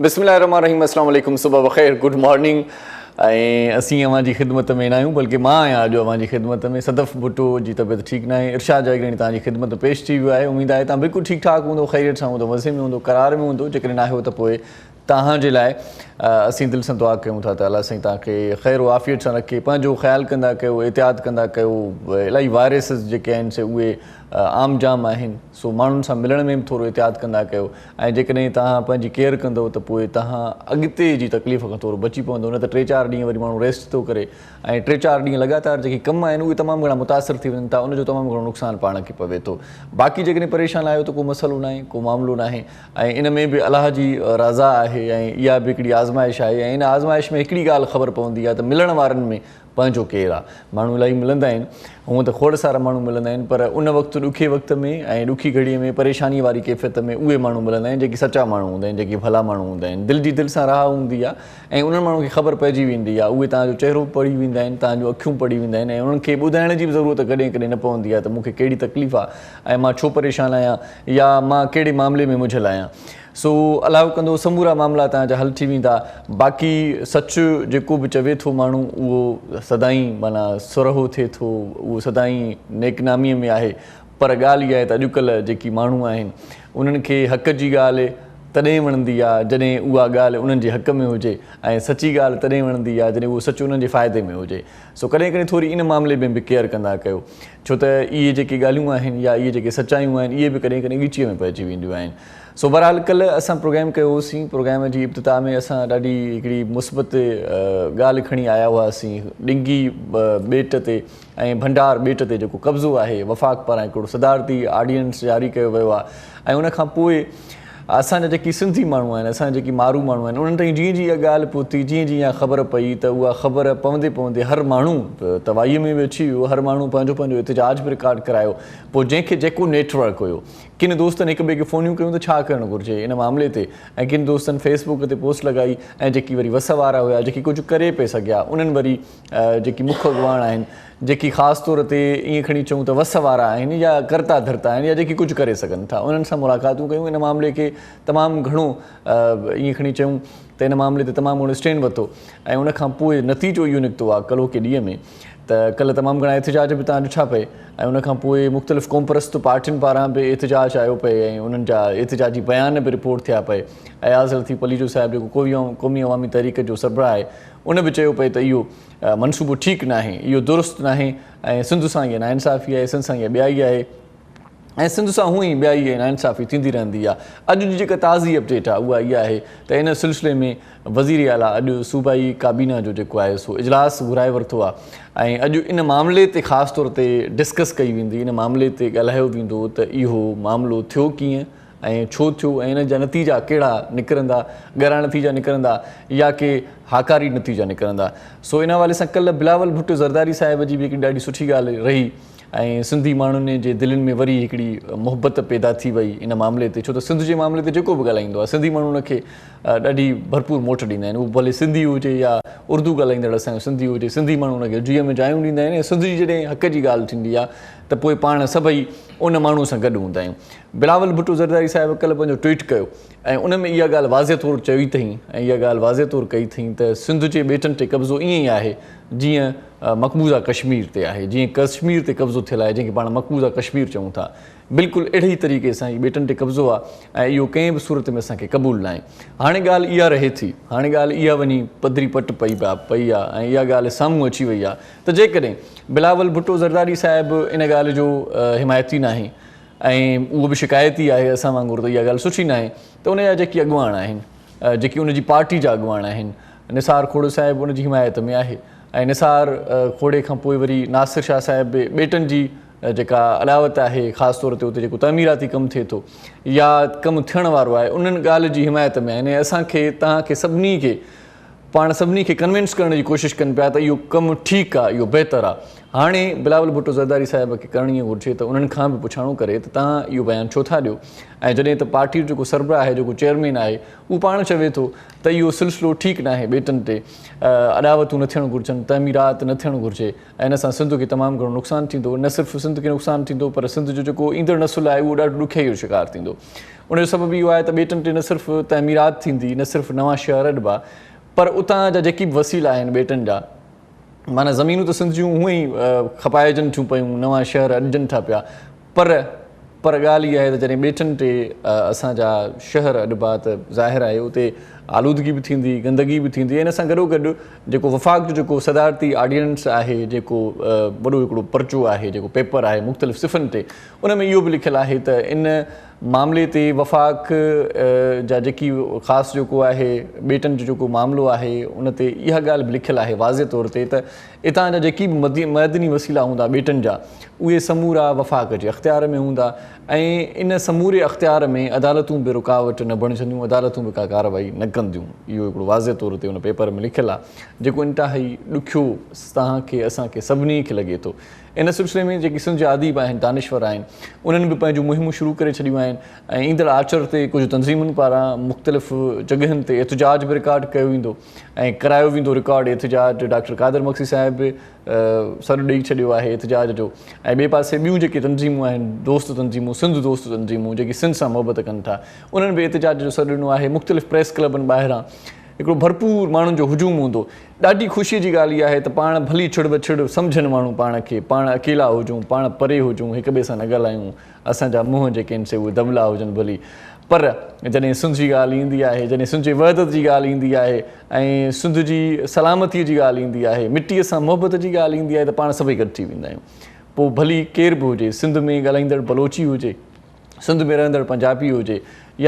بسم الله الرحمن الرحيم السلام عليڪم صبح بخير گڊ مارننگ ۽ اسين اوهان جي خدمت ۾ ناهيون بلڪه مان آهيان اڄ اوهان جي خدمت ۾ صدف ڀٽو جي طبيعت ٺيڪ ناهي ارشاد جاگيراڻي توهان جي خدمت ۾ پيش ٿي ويو آهي اميد آهي توهان بلڪل ٺيڪ ٺاڪ هوندو خيريت سان هوندو مزي ۾ هوندو قرار ۾ هوندو جيڪڏهن ناهيو ته پوء توهان جي لاء اسين دل سان دعا ڪيون ٿا ته الله سائين توهان کي خير و عافيت سان رکي پنهنجو خيال ڪندا ڪيو احتياط ڪندا ڪيو الاهي وائرسز جيڪي آهن سي اهي عام جام آهن سو ماڻهن سان ملڻ ۾ به ٿورو احتياط ڪندا ڪيو ۽ جيڪڏهن توهان پنهنجي ڪيئر ڪندؤ ته پوء توهان اڳتي جي تڪليف کان ٿورو بچي پوندؤ نه ته ٽي چار ڏينهن وري ماڻهو ريسٽ ٿو ڪري ۽ ٽي چار ڏينهن لڳاتار جيڪي ڪم آهن اهي تمام گهڻا متاثر ٿي وڃن ٿا ان جو تمام گهڻو نقصان پاڻ کي پوي ٿو باقي جيڪڏهن پريشان آهيو ته ڪو مسئلو ناهي ڪو معاملو ناهي ۽ ان ۾ به الله جي رضا آهي ۽ اها به هڪڙي آزمائش آهي ۽ ان آزمائش ۾ هڪڙي ڳالهه خبر پوندي آهي ته ملڻ وارن ۾ پنهنجو ڪير آ. ماڻهو الاهي ملندا آهن. هونء ته کوڙ سارا ماڻهو ملندا آهن پر ان وقت ڏکي وقت ۾ ۽ ڏکي گهڙيء ۾ پريشانيء واري ڪيفيت ۾ اهي ماڻهو ملندا آهن جيڪي سچا ماڻهو هوندا آهن، جيڪي ڀلا ماڻهو هوندا آهن. دل جي دل سان راهه هوندي آ ۽ انهن ماڻهن کي خبر پئجي ويندي آ. اهي توهان جو چهرو به پڙهي ويندا آهن، توهان جون اکيون پڙهي ويندا آهن ۽ انهن کي ٻڌائڻ جي به ضرورت ڪڏهن ڪڏهن نه پوندي آ ته مون کي ڪهڙي تڪليف آ ۽ مان ڇو پريشان آهيان يا مان ڪهڙي معاملي ۾ منجهيل آهيان. سو الله ڪندو سمورا معاملا توهان جا حل ٿي ويندا باقي سچ جيڪو به چوي ٿو ماڻهو اهو سدائين معنيٰ سرهو ٿئي ٿو اهو سدائين نيڪ ناميء ۾ آهي پر ڳالهه اها آهي ته اڄڪلهه جيڪي ماڻهو آهن انهن کي حق جي ڳالهه تڏهن وڻندي آهي جڏهن اها ڳالهه انهن جي حق ۾ هجي ۽ سچي ڳالهه تڏهن وڻندي آهي جڏهن اهو سچ انهن جي فائدي ۾ هجي سو ڪڏهن ڪڏهن ٿوري ان معاملي ۾ به ڪيئر ڪندا ڪيو ڇو ته اهي جيڪي ڳالهيون آهن يا اهي جيڪي سچايون آهن اهي به ڪڏهن ڪڏهن ڳچيء ۾ پئجي وينديون آهن. سو بهرحال ڪلهه اسان پروگرام ڪيو هوسين پروگرام جي ابتدا ۾ اسان ڏاڍي هڪڙي مثبت ڳالهه کڻي آيا هئاسين ڏنگي ٻيٽ تي ۽ ڀنڊار ٻيٽ تي جيڪو قبضو آهي وفاق پاران هڪڙو صدارتي آرڊيننس جاري ڪيو ويو آهي ۽ ان کان پوء اسان جا جيڪي سنڌي ماڻهو آهن، اسان جا جيڪي مارو ماڻهو آهن، انهن تائين جيئن جيئن اها ڳالهه پهتي، جيئن جيئن اها خبر پئي ته اها خبر پوندي پوندي هر ماڻهو توائيء ۾ به اچي ويو، هر ماڻهو پنهنجو پنهنجو احتجاج به رڪارڊ ڪرايو. پوء جنهن کي جيڪو نيٽ ورڪ هيو. ڪن دوستن هڪ ٻئي کي فونيون ڪيون ته ڇا ڪرڻ گهرجي ان معاملي تي ۽ ڪن دوستن فيس بڪ تي پوسٽ لڳائي ۽ جيڪي وري وس وارا هيا، جيڪي ڪجهه ڪري پئي سگهيا، انهن وري جيڪي مک اڳواڻ آهن، جيڪي خاص طور تي ائين کڻي چئون ته وس وارا آهن يا ڪرتا ڌرتا آهن يا جيڪي ڪجهه ڪري سگهن ٿا انهن سان ملاقاتون ڪيون ان معاملي کي تمام گهڻو ائين کڻي چئون ته ان معاملي تي تمام گهڻو اسٽينڊ ورتو ۽ ان کان پوء نتيجو اهو نڪتو آهي ڪلهوڪي ڏينهن ۾ ته ڪلهه تمام گهڻا احتجاج به تان ڏٺا پئي ۽ ان کان پوء مختلف قومپرست پارٽين پاران به احتجاج آيو پئي ۽ انهن جا احتجاجي بيان به رپورٽ ٿيا پئي اياز لطيف پليجو صاحب جيڪو قومي عوامي تحريڪ جو سربراهه آهي ان به چيو پئي ته اهو منصوبو ٺيڪ ناهي، اهو درست ناهي ۽ سنڌ سان اها ناانصافي آهي، سنڌ سان اها ٻيائي آهي ۽ سنڌ سان هونئن ئي ٻيائي ۽ ناانصافي ٿيندي رهندي آهي. اڄ جي جيڪا تازي اپڊيٽ آهي اها اها آهي ته ان سلسلي ۾ وزير اعليٰ اڄ صوبائي ڪابينا جو جيڪو آهي سو اجلاس گهرائي ورتو آهي ۽ اڄ ان معاملي تي خاص طور تي ڊسڪس ڪئي ويندي، ان معاملي تي ڳالهايو ويندو ته اهو معاملو ٿيو ڪيئن؟ ۽ ڇو ٿيو ۽ ان جا نتيجا ڪهڙا نڪرندا، ڳرا نتيجا نڪرندا يا ڪي هاڪاري نتيجا نڪرندا. سو ان حوالي سان ڪلهه بلاول ڀٽو زرداري صاحب جي به هڪڙي ڏاڍي سٺي ڳالهه رهي ۽ سنڌي ماڻهن جي دلين ۾ وري هڪڙي محبت پيدا ٿي وئي ان معاملي تي ڇو ته سنڌ جي معاملي تي جيڪو به ڳالهائيندو آهي سنڌي ماڻهو ان کي ڏاڍي ڀرپور موٽ ڏيندا آهن اهو ڀلي سنڌي هجي يا اردو ڳالهائيندڙ اسان جو سنڌي هجي سنڌي ماڻهو ان کي جيء ۾ جايون ڏيندا آهن ۽ سنڌ جي جڏهن حق جي ڳالهه ٿيندي آهي ته پوء پاڻ سڀئي ان ماڻهو سان گڏ هوندا آهيون. بلاول ڀٽو زرداري صاحب ڪلهه پنهنجو ٽوئيٽ ڪيو ۽ ان ۾ اها ڳالهه واضح طور چئي اٿئين ۽ اها ڳالهه واضح طور ڪئي اٿئين ته سنڌ جي ٻيٽن تي قبضو ائين ئي آهي جيئن مقبوضه ڪشمير تي آهي جيئن ڪشمير تي قبضو ٿيل آهي جنهن کي پاڻ مقبوضه ڪشمير چئون ٿا بلڪل اهڙي ئي طريقي سان هي ٻيٽن تي قبضو آهي ۽ اهو ڪنهن به صورت ۾ اسان کي قبول ناهي هاڻي ڳالهه اها رهي ٿي هاڻي ڳالهه اها وڃي پڌري پٽ پئي پئي آهي ۽ اها ڳالهه سامهون اچي وئي آهي ته جيڪڏهن بلاول ڀٽو زرداري صاحب ان ڳالهه جو حمايتي ناهي ۽ اهو به شڪايتي آهي اسان وانگر ته اها ڳالهه سٺي ناهي ته ان جا جيڪي اڳواڻ آهن جيڪي ان جي پارٽي جا اڳواڻ آهن نثار کوڙو صاحب ان جي حمايت ۾ آهي ۽ نثار کوڙي کان پوء وري ناصر شاهه صاحب به ٻيٽن جي جيڪا اڏاوت آهي خاص طور تي اتي جيڪو تعميراتي ڪم ٿئي ٿو يا ڪم ٿيڻ وارو آهي انهن ڳالهه جي حمايت ۾ آهن ۽ اسان کي توهان کي سڀني کي پاڻ سڀني کي ڪنوينس ڪرڻ جي ڪوشش ڪن پيا ته اهو ڪم ٺيڪ آ اهو بهتر آ. هاڻي بلاول ڀٽو زرداري صاحب کي ڪرڻ ائين گهرجي ته انهن کان به پڇاڻو ڪري ته توهان اهو بيان ڇو ٿا ڏيو ۽ جڏهن ته پارٽي جو جيڪو سربراهه آهي جيڪو چيئرمين آهي اهو پاڻ چوي ٿو ته اهو سلسلو ٺيڪ ناهي ٻيٽن تي اڏاوتون نه ٿيڻ گهرجن تعميرات نه ٿيڻ گهرجي ۽ ان سان سنڌ کي تمام گهڻو نقصان ٿيندو نه صرف سنڌ کي نقصان ٿيندو پر سنڌ جو جيڪو ايندڙ نسل آهي اهو ڏاڍو ڏکيائي جو شڪار ٿيندو ان جو سبب اهو آهي ته ٻيٽن تي نه صرف تعميرات ٿيندي نه صرف نوان شهر اڏبا پر اتان جا جيڪي به وسيلا آهن ٻيٽن جا معنيٰ زمينون ته سنڌ جون هونئن ئي کپائجن ٿيون پيون، نوان شهر اڏجن ٿا پيا، پر پر ڳالهه اها آهي ته جڏهن ٻيٽن تي اسان جا شهر اڏبا ته ظاهر آهي اتي آلودگي به ٿيندي، گندگي به ٿيندي ۽ ان سان گڏوگڏ جيڪو وفاق جو جيڪو صدارتي آرڊيننس آهي، جيڪو وڏو هڪڙو پرچو آهي، جيڪو پيپر آهي مختلف صفحن تي، ان ۾ اهو به لکيل آهي ته ان معاملي تي وفاق جا جيڪي خاص جيڪو آهي ٻيٽن جو جيڪو معاملو آهي ان تي اها ڳالهه به لکيل آهي واضح طور تي ته اتان جا جيڪي به معدني وسيلا هوندا ٻيٽن جا اهي سمورا وفاق جي اختيار ۾ هوندا ۽ ان سموري اختيار ۾ عدالتون به رڪاوٽ نه بڻجنديون عدالتون به ڪا ڪارروائي نه ڪنديون اهو هڪڙو واضح طور تي ان پيپر ۾ لکيل آهي جيڪو انتهائي ڏکيو توهان کي اسان کي سڀني کي لڳي ٿو. ان سلسلي ۾ جيڪي سنڌ جا اديب آهن، دانشور آهن، انهن به پنهنجون مهمون شروع ڪري ڇڏيون آهن ۽ ايندڙ آچر تي ڪجهه تنظيمن پاران مختلف جڳهين تي احتجاج به رڪارڊ ڪيو ويندو ۽ ڪرايو ويندو رڪارڊ احتجاج ڊاڪٽر قادر مگسي صاحب به سڏ ڏئي ڇڏيو آهي احتجاج جو ۽ ٻئي پاسي ٻيون جيڪي تنظيمون آهن دوست تنظيمون سنڌ دوست تنظيمون جيڪي سنڌ سان محبت ڪن ٿا انهن به احتجاج جو سڏ ڏنو آهي مختلف پريس ڪلبن ٻاهران هڪڙو ڀرپور ماڻهن جو هجوم هوندو. ڏاڍي خوشيء جي ڳالهه اها آهي ته پاڻ ڀلي ڇڙ وڇڙ سمجهن ماڻهو پاڻ کي، پاڻ اڪيلا هجون، پاڻ پري هجون، هڪ ٻئي سان نه ڳالهايون، اسان جا منهن جيڪي آهن سي اهي دٻلا هجن ڀلي، پر جڏهن سنڌ جي ڳالهه ايندي آهي، جڏهن سنڌ جي وحدت جي ڳالهه ايندي آهي ۽ سنڌ جي سلامتيء جي ڳالهه ايندي آهي، مٽيء سان محبت جي ڳالهه ايندي آهي ته پاڻ سڀئي گڏ ٿي ويندا آهيون. پوء ڀلي ڪير به هجي، سنڌ ۾ ڳالهائيندڙ بلوچي هجي، سنڌ ۾ رهندڙ پنجابي هجي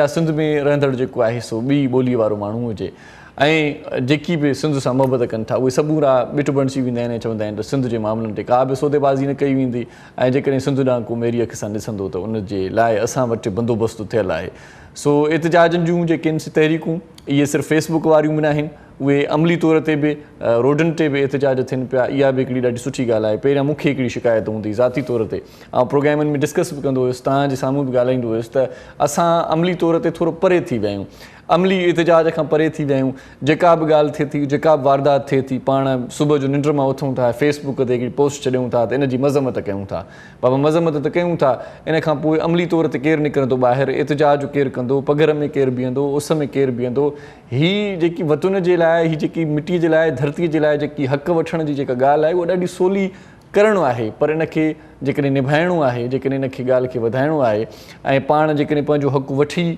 يا سنڌ ۾ رهندڙ جيڪو آهي سو ٻي ٻولي وارو ماڻهو هجي ۽ جيڪي به سنڌ سان محبت ڪن ٿا اهي سمورا ٻٽ بڻجي ويندا آهن ۽ چوندا آهن ته سنڌ جي معاملن تي ڪا به سوديبازي نه ڪئي ويندي ۽ جيڪڏهن سنڌ ڏانهن ڪو ميري اک سان ڏسندو ته ان جي لاء اسان وٽ بندوبست ٿيل آهي سو احتجاجن جون جيڪي آهن سي تحريڪون اهي صرف فيس بڪ واريون به ناهن اهي عملي طور تي به روڊن تي به احتجاج ٿين پيا اها به هڪڙي ڏاڍي سٺي ڳالهه آهي پهريان مون کي هڪڙي شڪايت هوندي ذاتي طور تي آئون پروگرامن ۾ ڊسڪس به ڪندو هيس، توهان جي سامهون به ڳالهائيندو هيس ته اسان عملي طور تي ٿورو پري ٿي ويا آهيون. عملي احتجاج کان پري ٿي ويا آهيون. جيڪا به ڳالهه ٿئي ٿي، جيڪا به واردات ٿئي ٿي، پاڻ صبح جو ننڊ مان اٿون ٿا، فيس بڪ تي هڪڙي پوسٽ ڇڏيون ٿا ته ان جي مذمت ڪيون ٿا. بابا مذمت ته ڪيون ٿا، ان کان پوء عملي طور تي ڪير نڪرندو ٻاهر، احتجاج ڪير ڪندو، پگهر ۾ ڪير بيهندو، اس ۾ ڪير بيهندو، هي جيڪي وطن جي لاء، هي جيڪي مٽي جي لاء، ڌرتي جي لاء جيڪي حق وٺڻ جي جيڪا ڳالهه آهي اها ڏاڍي سولي ڪرڻو آهي پر ان کي جيڪڏهن نڀائڻو آهي، جيڪڏهن ان کي ڳالهه کي وڌائڻو آهي ۽ پاڻ جيڪڏهن پنهنجو حق وٺي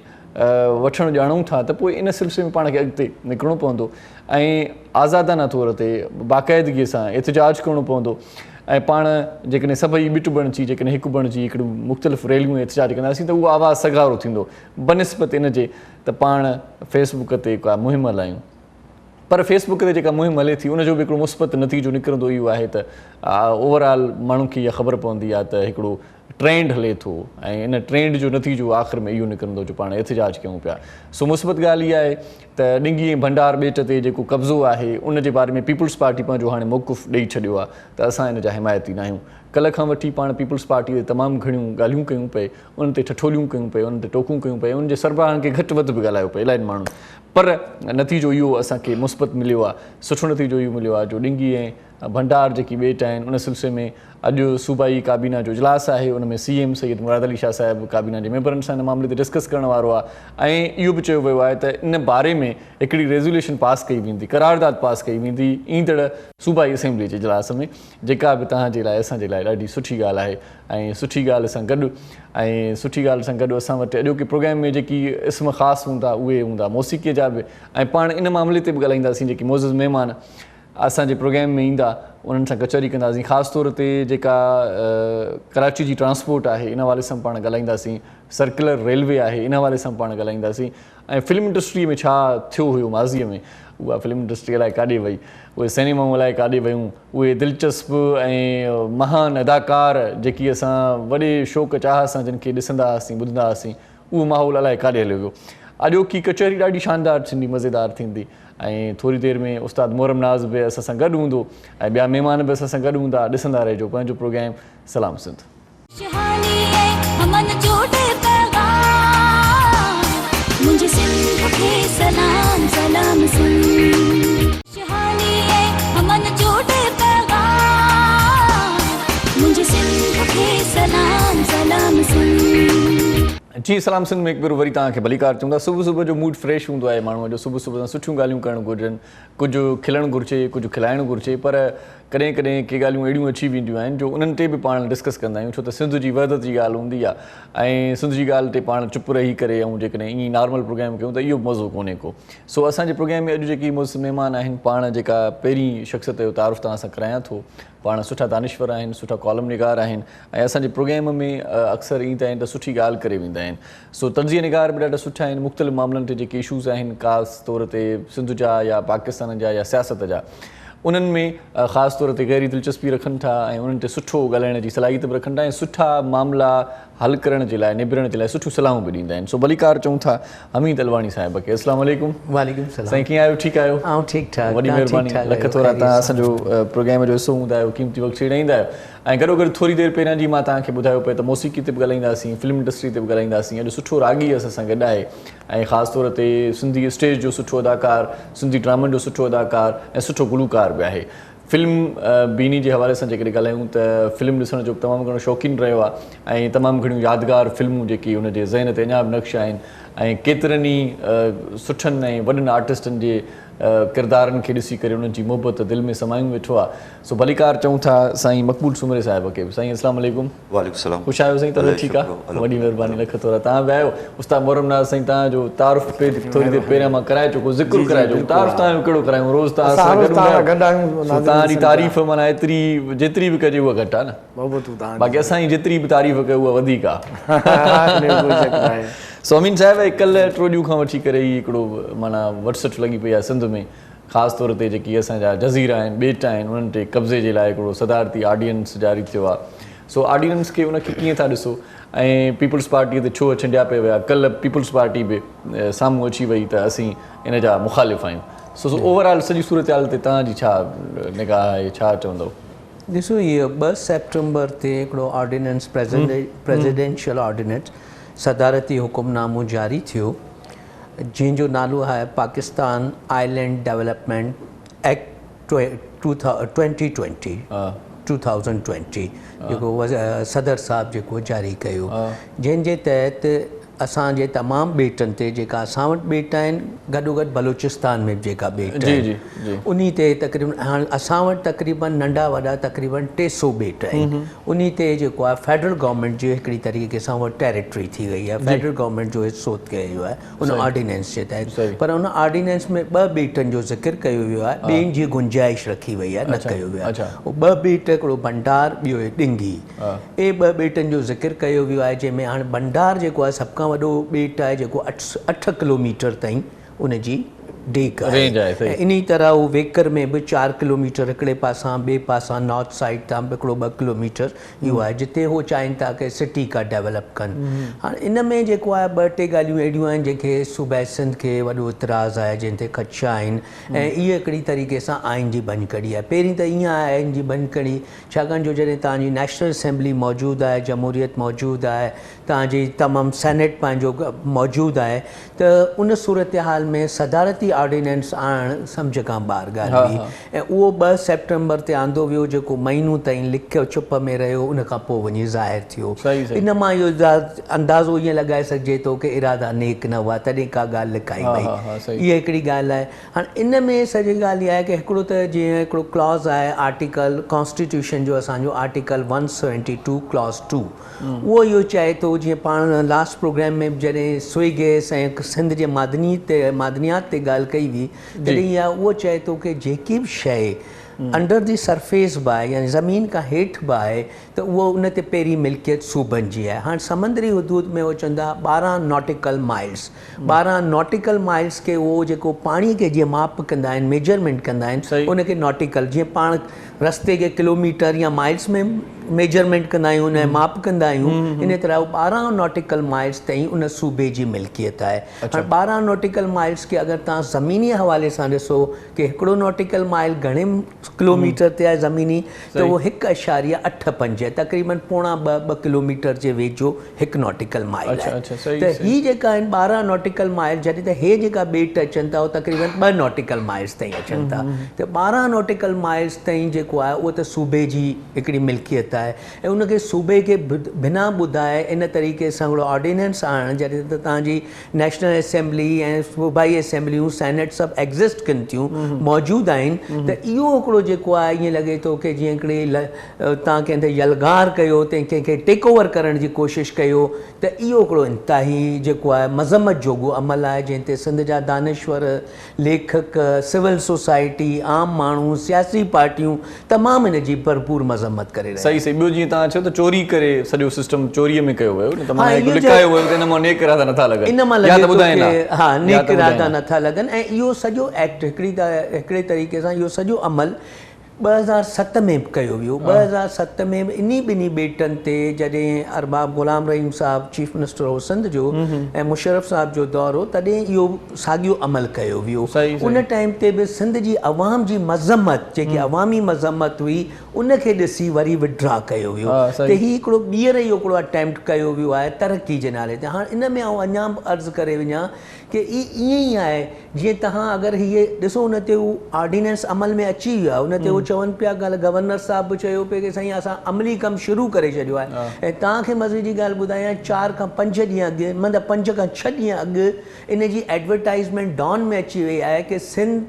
وٺڻ ڄاڻون ٿا ته پوء ان سلسلي ۾ پاڻ کي اڳتي نڪرڻو پوندو ۽ آزادانه طور تي باقاعدگي سان احتجاج ڪرڻو پوندو ۽ پاڻ جيڪڏهن سڀئي ٻٽ بڻجي جيڪڏهن هڪ بڻجي هڪڙيون مختلف ريليون احتجاج ڪنداسين ته اهو آواز سگهارو ٿيندو بنسبت ان جي ته پاڻ فيس بڪ تي ڪا مهم هلايون. پر فيس بڪ تي جيڪا مهم هلي ٿي ان جو به هڪڙو مثبت نتيجو نڪرندو اهو آهي ته اوور آل ماڻهن کي اها خبر پوندي آهي ته هڪڙو ٽرينڊ هلي ٿو ۽ ان ٽرينڊ جو نتيجو آخر ۾ اهو نڪرندو جو پاڻ احتجاج ڪيون پيا سو مثبت ڳالهه اها آهي ته ڏنگي ۽ ڀنڊار ٻيٽ تي جيڪو قبضو آهي ان جي باري ۾ پيپلز پارٽي پنهنجو هاڻي موقف ڏئي ڇڏيو آهي ته اسان ان جا حمايتي ناهيون ڪلهه کان وٺي پاڻ پيپلز پارٽي تي تمام گهڻيون ڳالهيون ڪيون پئي انهن تي ٺٺوليون ڪيون پئي انهن تي ٽوڪون ڪيون پئي انهن جي سربراهن کي گهٽ وڌ به ڳالهايو پئي الاهين ماڻهن پر نتيجو اهو اسان کي مثبت مليو آهي، سٺو نتيجو اهو مليو آهي جو ڏنگي ۽ ڀنڊار جيڪي ٻيٽ آهن ان سلسلي ۾ اڄ صوبائي ڪابينا جو اجلاس آهي ان ۾ سي ايم سيد مراد علي شاهه صاحب ڪابينا جي ميمبرن سان ان معاملي تي ڊسڪس ڪرڻ وارو آهي ۽ اهو به چيو ويو آهي ته ان باري ۾ هڪڙي ريزوليشن پاس ڪئي ويندي قرارداد پاس ڪئي ويندي ايندڙ صوبائي اسيمبلي جي اجلاس ۾ جيڪا به توهان جي لاء اسان جي لاء ڏاڍي سٺي ڳالهه آهي ۽ سٺي ڳالهه سان گڏ ۽ سٺي ڳالهه سان گڏ اسان وٽ اڄوڪي پروگرام ۾ جيڪي اسم خاص هوندا اهي هوندا موسيقي جا به ۽ پاڻ ان معاملي تي به ڳالهائينداسين جيڪي معزز مهمان اسان جي پروگرام ۾ ايندا انهن سان ڪچهري ڪنداسين خاص طور تي جيڪا ڪراچي جي ٽرانسپورٽ آهي ان حوالي سان پاڻ ڳالهائينداسين سرڪلر ريلوي آهي ان حوالي سان پاڻ ڳالهائينداسين ۽ فلم انڊسٽري ۾ ڇا ٿيو هيو ماضي ۾ اها فلم انڊسٽري الائي ڪاڏي وئي اهي سئنيمائون الائي ڪاڏي ويون اهي دلچسپ ۽ مهان اداڪار جيڪي اسان وڏي شوق چاهه سان جن کي ڏسندا هئاسين ٻڌندا هئاسين اهو ماحول الائي ڪاڏي هليو ويو اڄوڪي ڪچهري ڏاڍي شاندار ٿيندي، مزيدار ٿيندي ۽ ٿوري دير ۾ استاد محرم ناز به اسان سان گڏ هوندو ۽ ٻيا مهمان به اسان سان گڏ هوندا. ڏسندا رهجو پنهنجو پروگرام سلام سنڌ. خوشحالي ۽ امن جو ڏي پيغام منهنجي سنڌ کي سلام سلام سنڌ. خوشحالي ۽ امن جو ڏي پيغام منهنجي سنڌ کي سلام سلام سنڌ. جي سلام سنڌ ۾ هڪ ڀيرو وري توهان کي ڀليڪار چون ٿا. صبح صبح جو موڊ فريش هوندو آهي ماڻهوء جو. صبح صبح سان سٺيون ڳالهيون ڪرڻ گهرجن. ڪجهه کلڻ گهرجي ڪجهه کلائڻ گهرجي پر ڪڏهن ڪڏهن ڪي ڳالهيون اهڙيون اچي وينديون آهن جو انهن تي به پاڻ ڊسڪس ڪندا آهيون ڇو ته سنڌ جي وحدت جي ڳالهه هوندي آهي ۽ سنڌ جي ڳالهه تي پاڻ چپ رهي ڪري ۽ جيڪڏهن ائين ئي نارمل پروگرام ڪيون ته اهو به مزو ڪونهي ڪو سو اسان جي پروگرام ۾ اڄ جيڪي معزز مهمان آهن پاڻ جيڪا پهرين شخصيت جو تعارف توهان سان ڪرايان ٿو پاڻ سٺا دانشور آهن سٺا ڪالم نگار آهن ۽ اسان جي پروگرام ۾ اڪثر ايندا آهن ته سٺي ڳالهه ڪري ويندا آهن سو تجزيه نگار به ڏاڍا سٺا آهن مختلف معاملن تي جيڪي اشوز آهن خاص طور تي سنڌ جا يا پاڪستان جا يا سياست جا انهن ۾ خاص طور تي گهري دلچسپي رکن ٿا ۽ انهن تي سٺو ڳالهائڻ جي صلاحيت به رکن ٿا ۽ سٺا معاملا حل ڪرڻ جي لاء نبيرڻ جي لاء سٺيون صلاحون به ڏيندا آهن سو ڀليڪار چئون ٿا حميد علواڻي صاحب کي السلام عليڪم. وعليڪم السلام. سائين ڪيئن آهيو ٺيڪ آهيو؟ آئون ٺيڪ ٺاڪ وڏي توهان ٺيڪ مهرباني ٺاڪ لک آهيو ٿورا خيريت توهان سان. اسان جو پروگرام جو حصو هوندا آهيو قيمتي وقت ڇيڙائيندا آهيو ۽ گڏوگڏ ٿوري دير پهريان جي مان توهان کي ٻڌايو پئي ته موسيقي تي به ڳالهائينداسين فلم انڊسٽري تي به ڳالهائينداسين اڄ سٺو راڳي اسان سان گڏ آهي ۽ خاص طور تي سنڌي اسٽيج جو سٺو اداڪار سنڌي ڊرامن جو سٺو اداڪار ۽ سٺو گلوڪار به آهي فلم بيني جي حوالي سان جيڪڏهن ڳالهايون ته فلم ڏسڻ جو به تمام گهڻو شوقين رهيو آهي ۽ تمام گهڻيون يادگار فلمون جيڪي هن جي ذهن تي اڃا به نقش آهن ۽ ڪيترن ئي سٺن ۽ وڏن آرٽسٽن جي ڪردارن کي ڏسي ڪري انهن جي محبت دل ۾ سمايون ويٺو آ سو ڀليڪار چئون ٿا سائين مقبول سومري صاحب کي به سائين اسلام عليڪم. وعليڪم السلام. خوش آهيو سائين طبيعت ٺيڪ آ وڏي مهرباني لک ٿورا توهان به آهيو استاد محرم ناز سائين توهان جو تعارف ٿوري دير پهريان مان ڪرائي چڪو ذڪر ڪرائي چڪو تعارف توهان جو ڪهڙو ڪرايون روز توهان سان گڏ هوندا آهيو سو توهان جي تعريف معنيٰ ايتري جيتري به ڪجي اها گهٽ آ نه باقي اسان جي جيتري به تعريف ڪيو اها وڌيڪ آ. سو امين صاحب هي ڪلهه ٽو ڏينهن کان وٺي ڪري هي هڪڙو معنيٰ وٺ سٺ لڳي پئي آهي سنڌ ۾ خاص طور تي جيڪي اسان جا جزيرا آهن ٻيٽ آهن انهن تي قبضي جي لاء هڪڙو صدارتي آرڊيننس جاري ٿيو آهي سو آرڊيننس کي ان کي ڪيئن ٿا ڏسو ۽ پيپلز پارٽي تي ڇو ڇنڊيا پئي ويا ڪلهه پيپلز پارٽي به سامهون اچي وئي ته اسين ان جا مخالف آهيون سو اوور آل سڄي صورتحال تي توهان جي ڇا نگاهه آهي ڇا چوندؤ؟ ڏسو هي 2 سيپٽمبر تي هڪڙو آرڊيننس پريزيڊنشل آرڊيننس صدارتي حڪم نامو جاري ٿيو جنهن جو نالو آهي پاڪستان آئلينڊ ڊولپمينٽ ايڪٽ 2020 2020 جيڪو صدر صاحب جيڪو جاري ڪيو جنهن جي تحت اسان جي تمام ٻيٽن تي جيڪا اسان وٽ ٻيٽ آهن گڏوگڏ بلوچستان ۾ به جيڪا ٻيٽ آهن انهي تي تقريبن هاڻ اسان وٽ تقريبن ننڍا وڏا تقريبن 300 ٻيٽ آهن انهي تي جيڪو آهي فيڊرل گورنمينٽ جي هڪڙي طريقي سان اها ٽيريٽري ٿي وئي آهي فيڊرل گورنمينٽ جو حصو ٿي ويو آهي ان آرڊيننس جي تحت پر ان آرڊيننس ۾ ٻه ٻيٽن جو ذڪر ڪيو ويو آهي ٻين جي گنجائش رکي وئي آهي نه ڪيو ويو آهي ٻه ٻيٽ هڪڙو بنڊار ٻيو ڏنگي اهي ٻه ٻيٽن جو ذڪر ڪيو ويو آهي جنهن ۾ هاڻ بنڊار جيڪو آهي سڀ کان وڏو ٻيٽ آهي جيڪو 8 ڪلوميٽر تائين ان جي ڊيگهه آهي ۽ انهي طرح اهو ويڪر ۾ به 4 ڪلوميٽر هڪڙي پاسان ٻئي پاسان نارٿ سائيڊ تان به هڪڙو 2 ڪلوميٽر اهو آهي جتي هو چاهين ٿا ڪي سٽي ڪا ڊيولپ ڪن. هاڻ ان ۾ جيڪو آهي ٻه ٽي ڳالهيون اهڙيون آهن جنهن کي صوبه سنڌ کي وڏو اعتراض آهي جنهن تي خدشا آهن ۽ اهي هڪڙي طريقي سان آئين جي ڀڃڪڙي آهي. پهرين ته ائين آهي آئين جي ڀڃڪڙي ڇاڪاڻ جو جڏهن توهان جي نيشنل اسيمبلي موجود آهي، جمهوريت موجود آهي، توهان جي تمام سينيٽ پنهنجو موجود آهي ته ان صورتحال ۾ صدارتي آرڊيننس آڻڻ سمجهه کان ٻاهر ڳالهه هئي ۽ اهو 2 سيپٽمبر تي آندو ويو جيڪو مهينو تائين لڪ ڇپ ۾ رهيو ان کان پوء وڃي ظاهر ٿيو. ان مان اهو اندازو ائين لڳائي سگهجي ٿو ڪه ارادا نيڪ نه هئا تڏهن ڪا ڳالهه لڪائي وئي. اها هڪڙي ڳالهه آهي. هاڻ ان ۾ سڄي ڳالهه اها آهي ڪه هڪڙو ته جيئن هڪڙو ڪلاز آهي آرٽيڪل ڪانسٽيٽيوشن جو اسان جو آرٽيڪل 172 ڪلاز 2 اهو اهو چئي ٿو جيئن پاڻ لاسٽ پروگرام ۾ به جڏهن سوئي گئس ۽ سنڌ جي معدني تي معدنيات تي ڳالهه ڪئي هئي تڏهن اها اهو چئي ٿو ڪه جيڪي به شيء انڊر the surface به آهي يعني زمين کان هيٺ به آهي ته اهو ان تي پهرين ملڪيت صوبن جي آهي. هاڻ سمندري حدود ۾ اهو چوندا 12 ناٽيڪل مائلز، 12 ناٽيڪل مائلز کي اهو جيڪو پاڻي کي جيئن ماپ ڪندا آهن، ميجرمينٽ ڪندا آهن، ان کي ناٽيڪل جيئن پاڻ رستي کي ڪلوميٽر يا مائلز ۾ ميجرمينٽ ڪندا آهيون ۽ ماپ ڪندا آهيون ان طرح اهو 12 ناٽيڪل مائلز تائين ان صوبي جي ملڪيت آهي. هاڻ 12 ناٽيڪل مائلز کي اگر توهان زميني حوالي سان ڏسو ڪي هڪڙو ناٽيڪل مائل گهڻي ڪلوميٽر تي آهي زميني ته اهو هڪ اشاريه اٺ پنج تقريبن پوڻا ٻه ٻه ڪلوميٽر جي ويجهو هڪ ناٽيڪل مائل آهي ته هي جيڪا آهن 12 ناٽيڪل مائل جڏهن ته هي جيڪا ٻيٽ اچن ٿا اهو تقريبن ٻه ناٽيڪل مائلز تائين اچن ٿا ته 12 ناٽيڪل مائلز تائين جيڪو آهي اهو ته صوبي جي هڪڙي ملڪيت آهي ۽ ان کي صوبي کي بنا ٻڌائي ان طريقي سان هڪڙو آرڊيننس آڻڻ جڏهن ته توهان جي نيشنل اسيمبلي ۽ صوبائي اسيمبليون سينيٽ سڀ ايگزسٽ ڪن ٿيون موجود آهن ته اهو هڪڙو جيڪو آهي ائين لڳي ٿو ڪي جيئن هڪڙي توهان ڪنهن تي يلغار ڪيو تنهن ڪنهن کي ٽيڪ اوور ڪرڻ جي ڪوشش ڪيو ته اهو هڪڙو انتهائي جيڪو آهي مذمت جوڳو عمل آهي جنهن تي سنڌ جا دانشور ليکڪ، سول سوسائٽي، عام ماڻهو، سياسي پارٽيون تمام ان جي ڀرپور مذمت ڪري رهيا صحيح آهن. صحيح ٻيو جيئن توهان چيو ته چوري ڪري سڄو سسٽم چوريء ۾ ڪيو ويو نه ته ها معنيٰ هڪ اهو لڪايو ويو ته ان مان نيڪ ارادا نٿا لڳن ان مان يا لڳي ته ٿو ٻڌائين ڪي ها ها يا نيڪ ته ٻڌائين ارادا ها. نٿا لڳن ۽ اهو سڄو ايڪٽ هڪڙي ته هڪڙي طريقي سان اهو سڄو عمل 2007 ۾ به ڪيو ويو. 2007 ۾ به انهي ٻنهي ٻيٽن تي جڏهن ارباب غلام رحيم صاحب چيف منسٽر هو سنڌ جو ۽ مشرف صاحب جو دور هو تڏهن اهو ساڳيو عمل ڪيو ويو. ان ٽائيم تي به سنڌ جي عوام جي مذمت جيڪي عوامي مذمت هئي ان کي ڏسي وري وڊرا ڪيو ويو ته هي هڪڙو ٻيهر اهو هڪڙو اٽيمپٽ ڪيو ويو آهي ترقي جي نالي تي. هاڻ ان ۾ آئون اڃا به عرض ڪري وڃان ڪي هي ائين ئي آهي جيئن توهان اگر هيء ڏسو ان تي هو آرڊيننس عمل ۾ اچي ويو آهي ان تي هو چون پيا ڪالهه گورنر صاحب به چيو پئي ڪي سائين اسان عملي ڪم شروع ڪري ڇڏيو آهي ۽ توهان کي مزي جي ڳالهه ٻڌايان چار کان پنج ڏينهن اڳ مطلب پنج کان ڇهه ڏينهن اڳ ان جي ايڊورٽائيزمينٽ ڊان ۾ اچي وئي آهي ڪي Sindh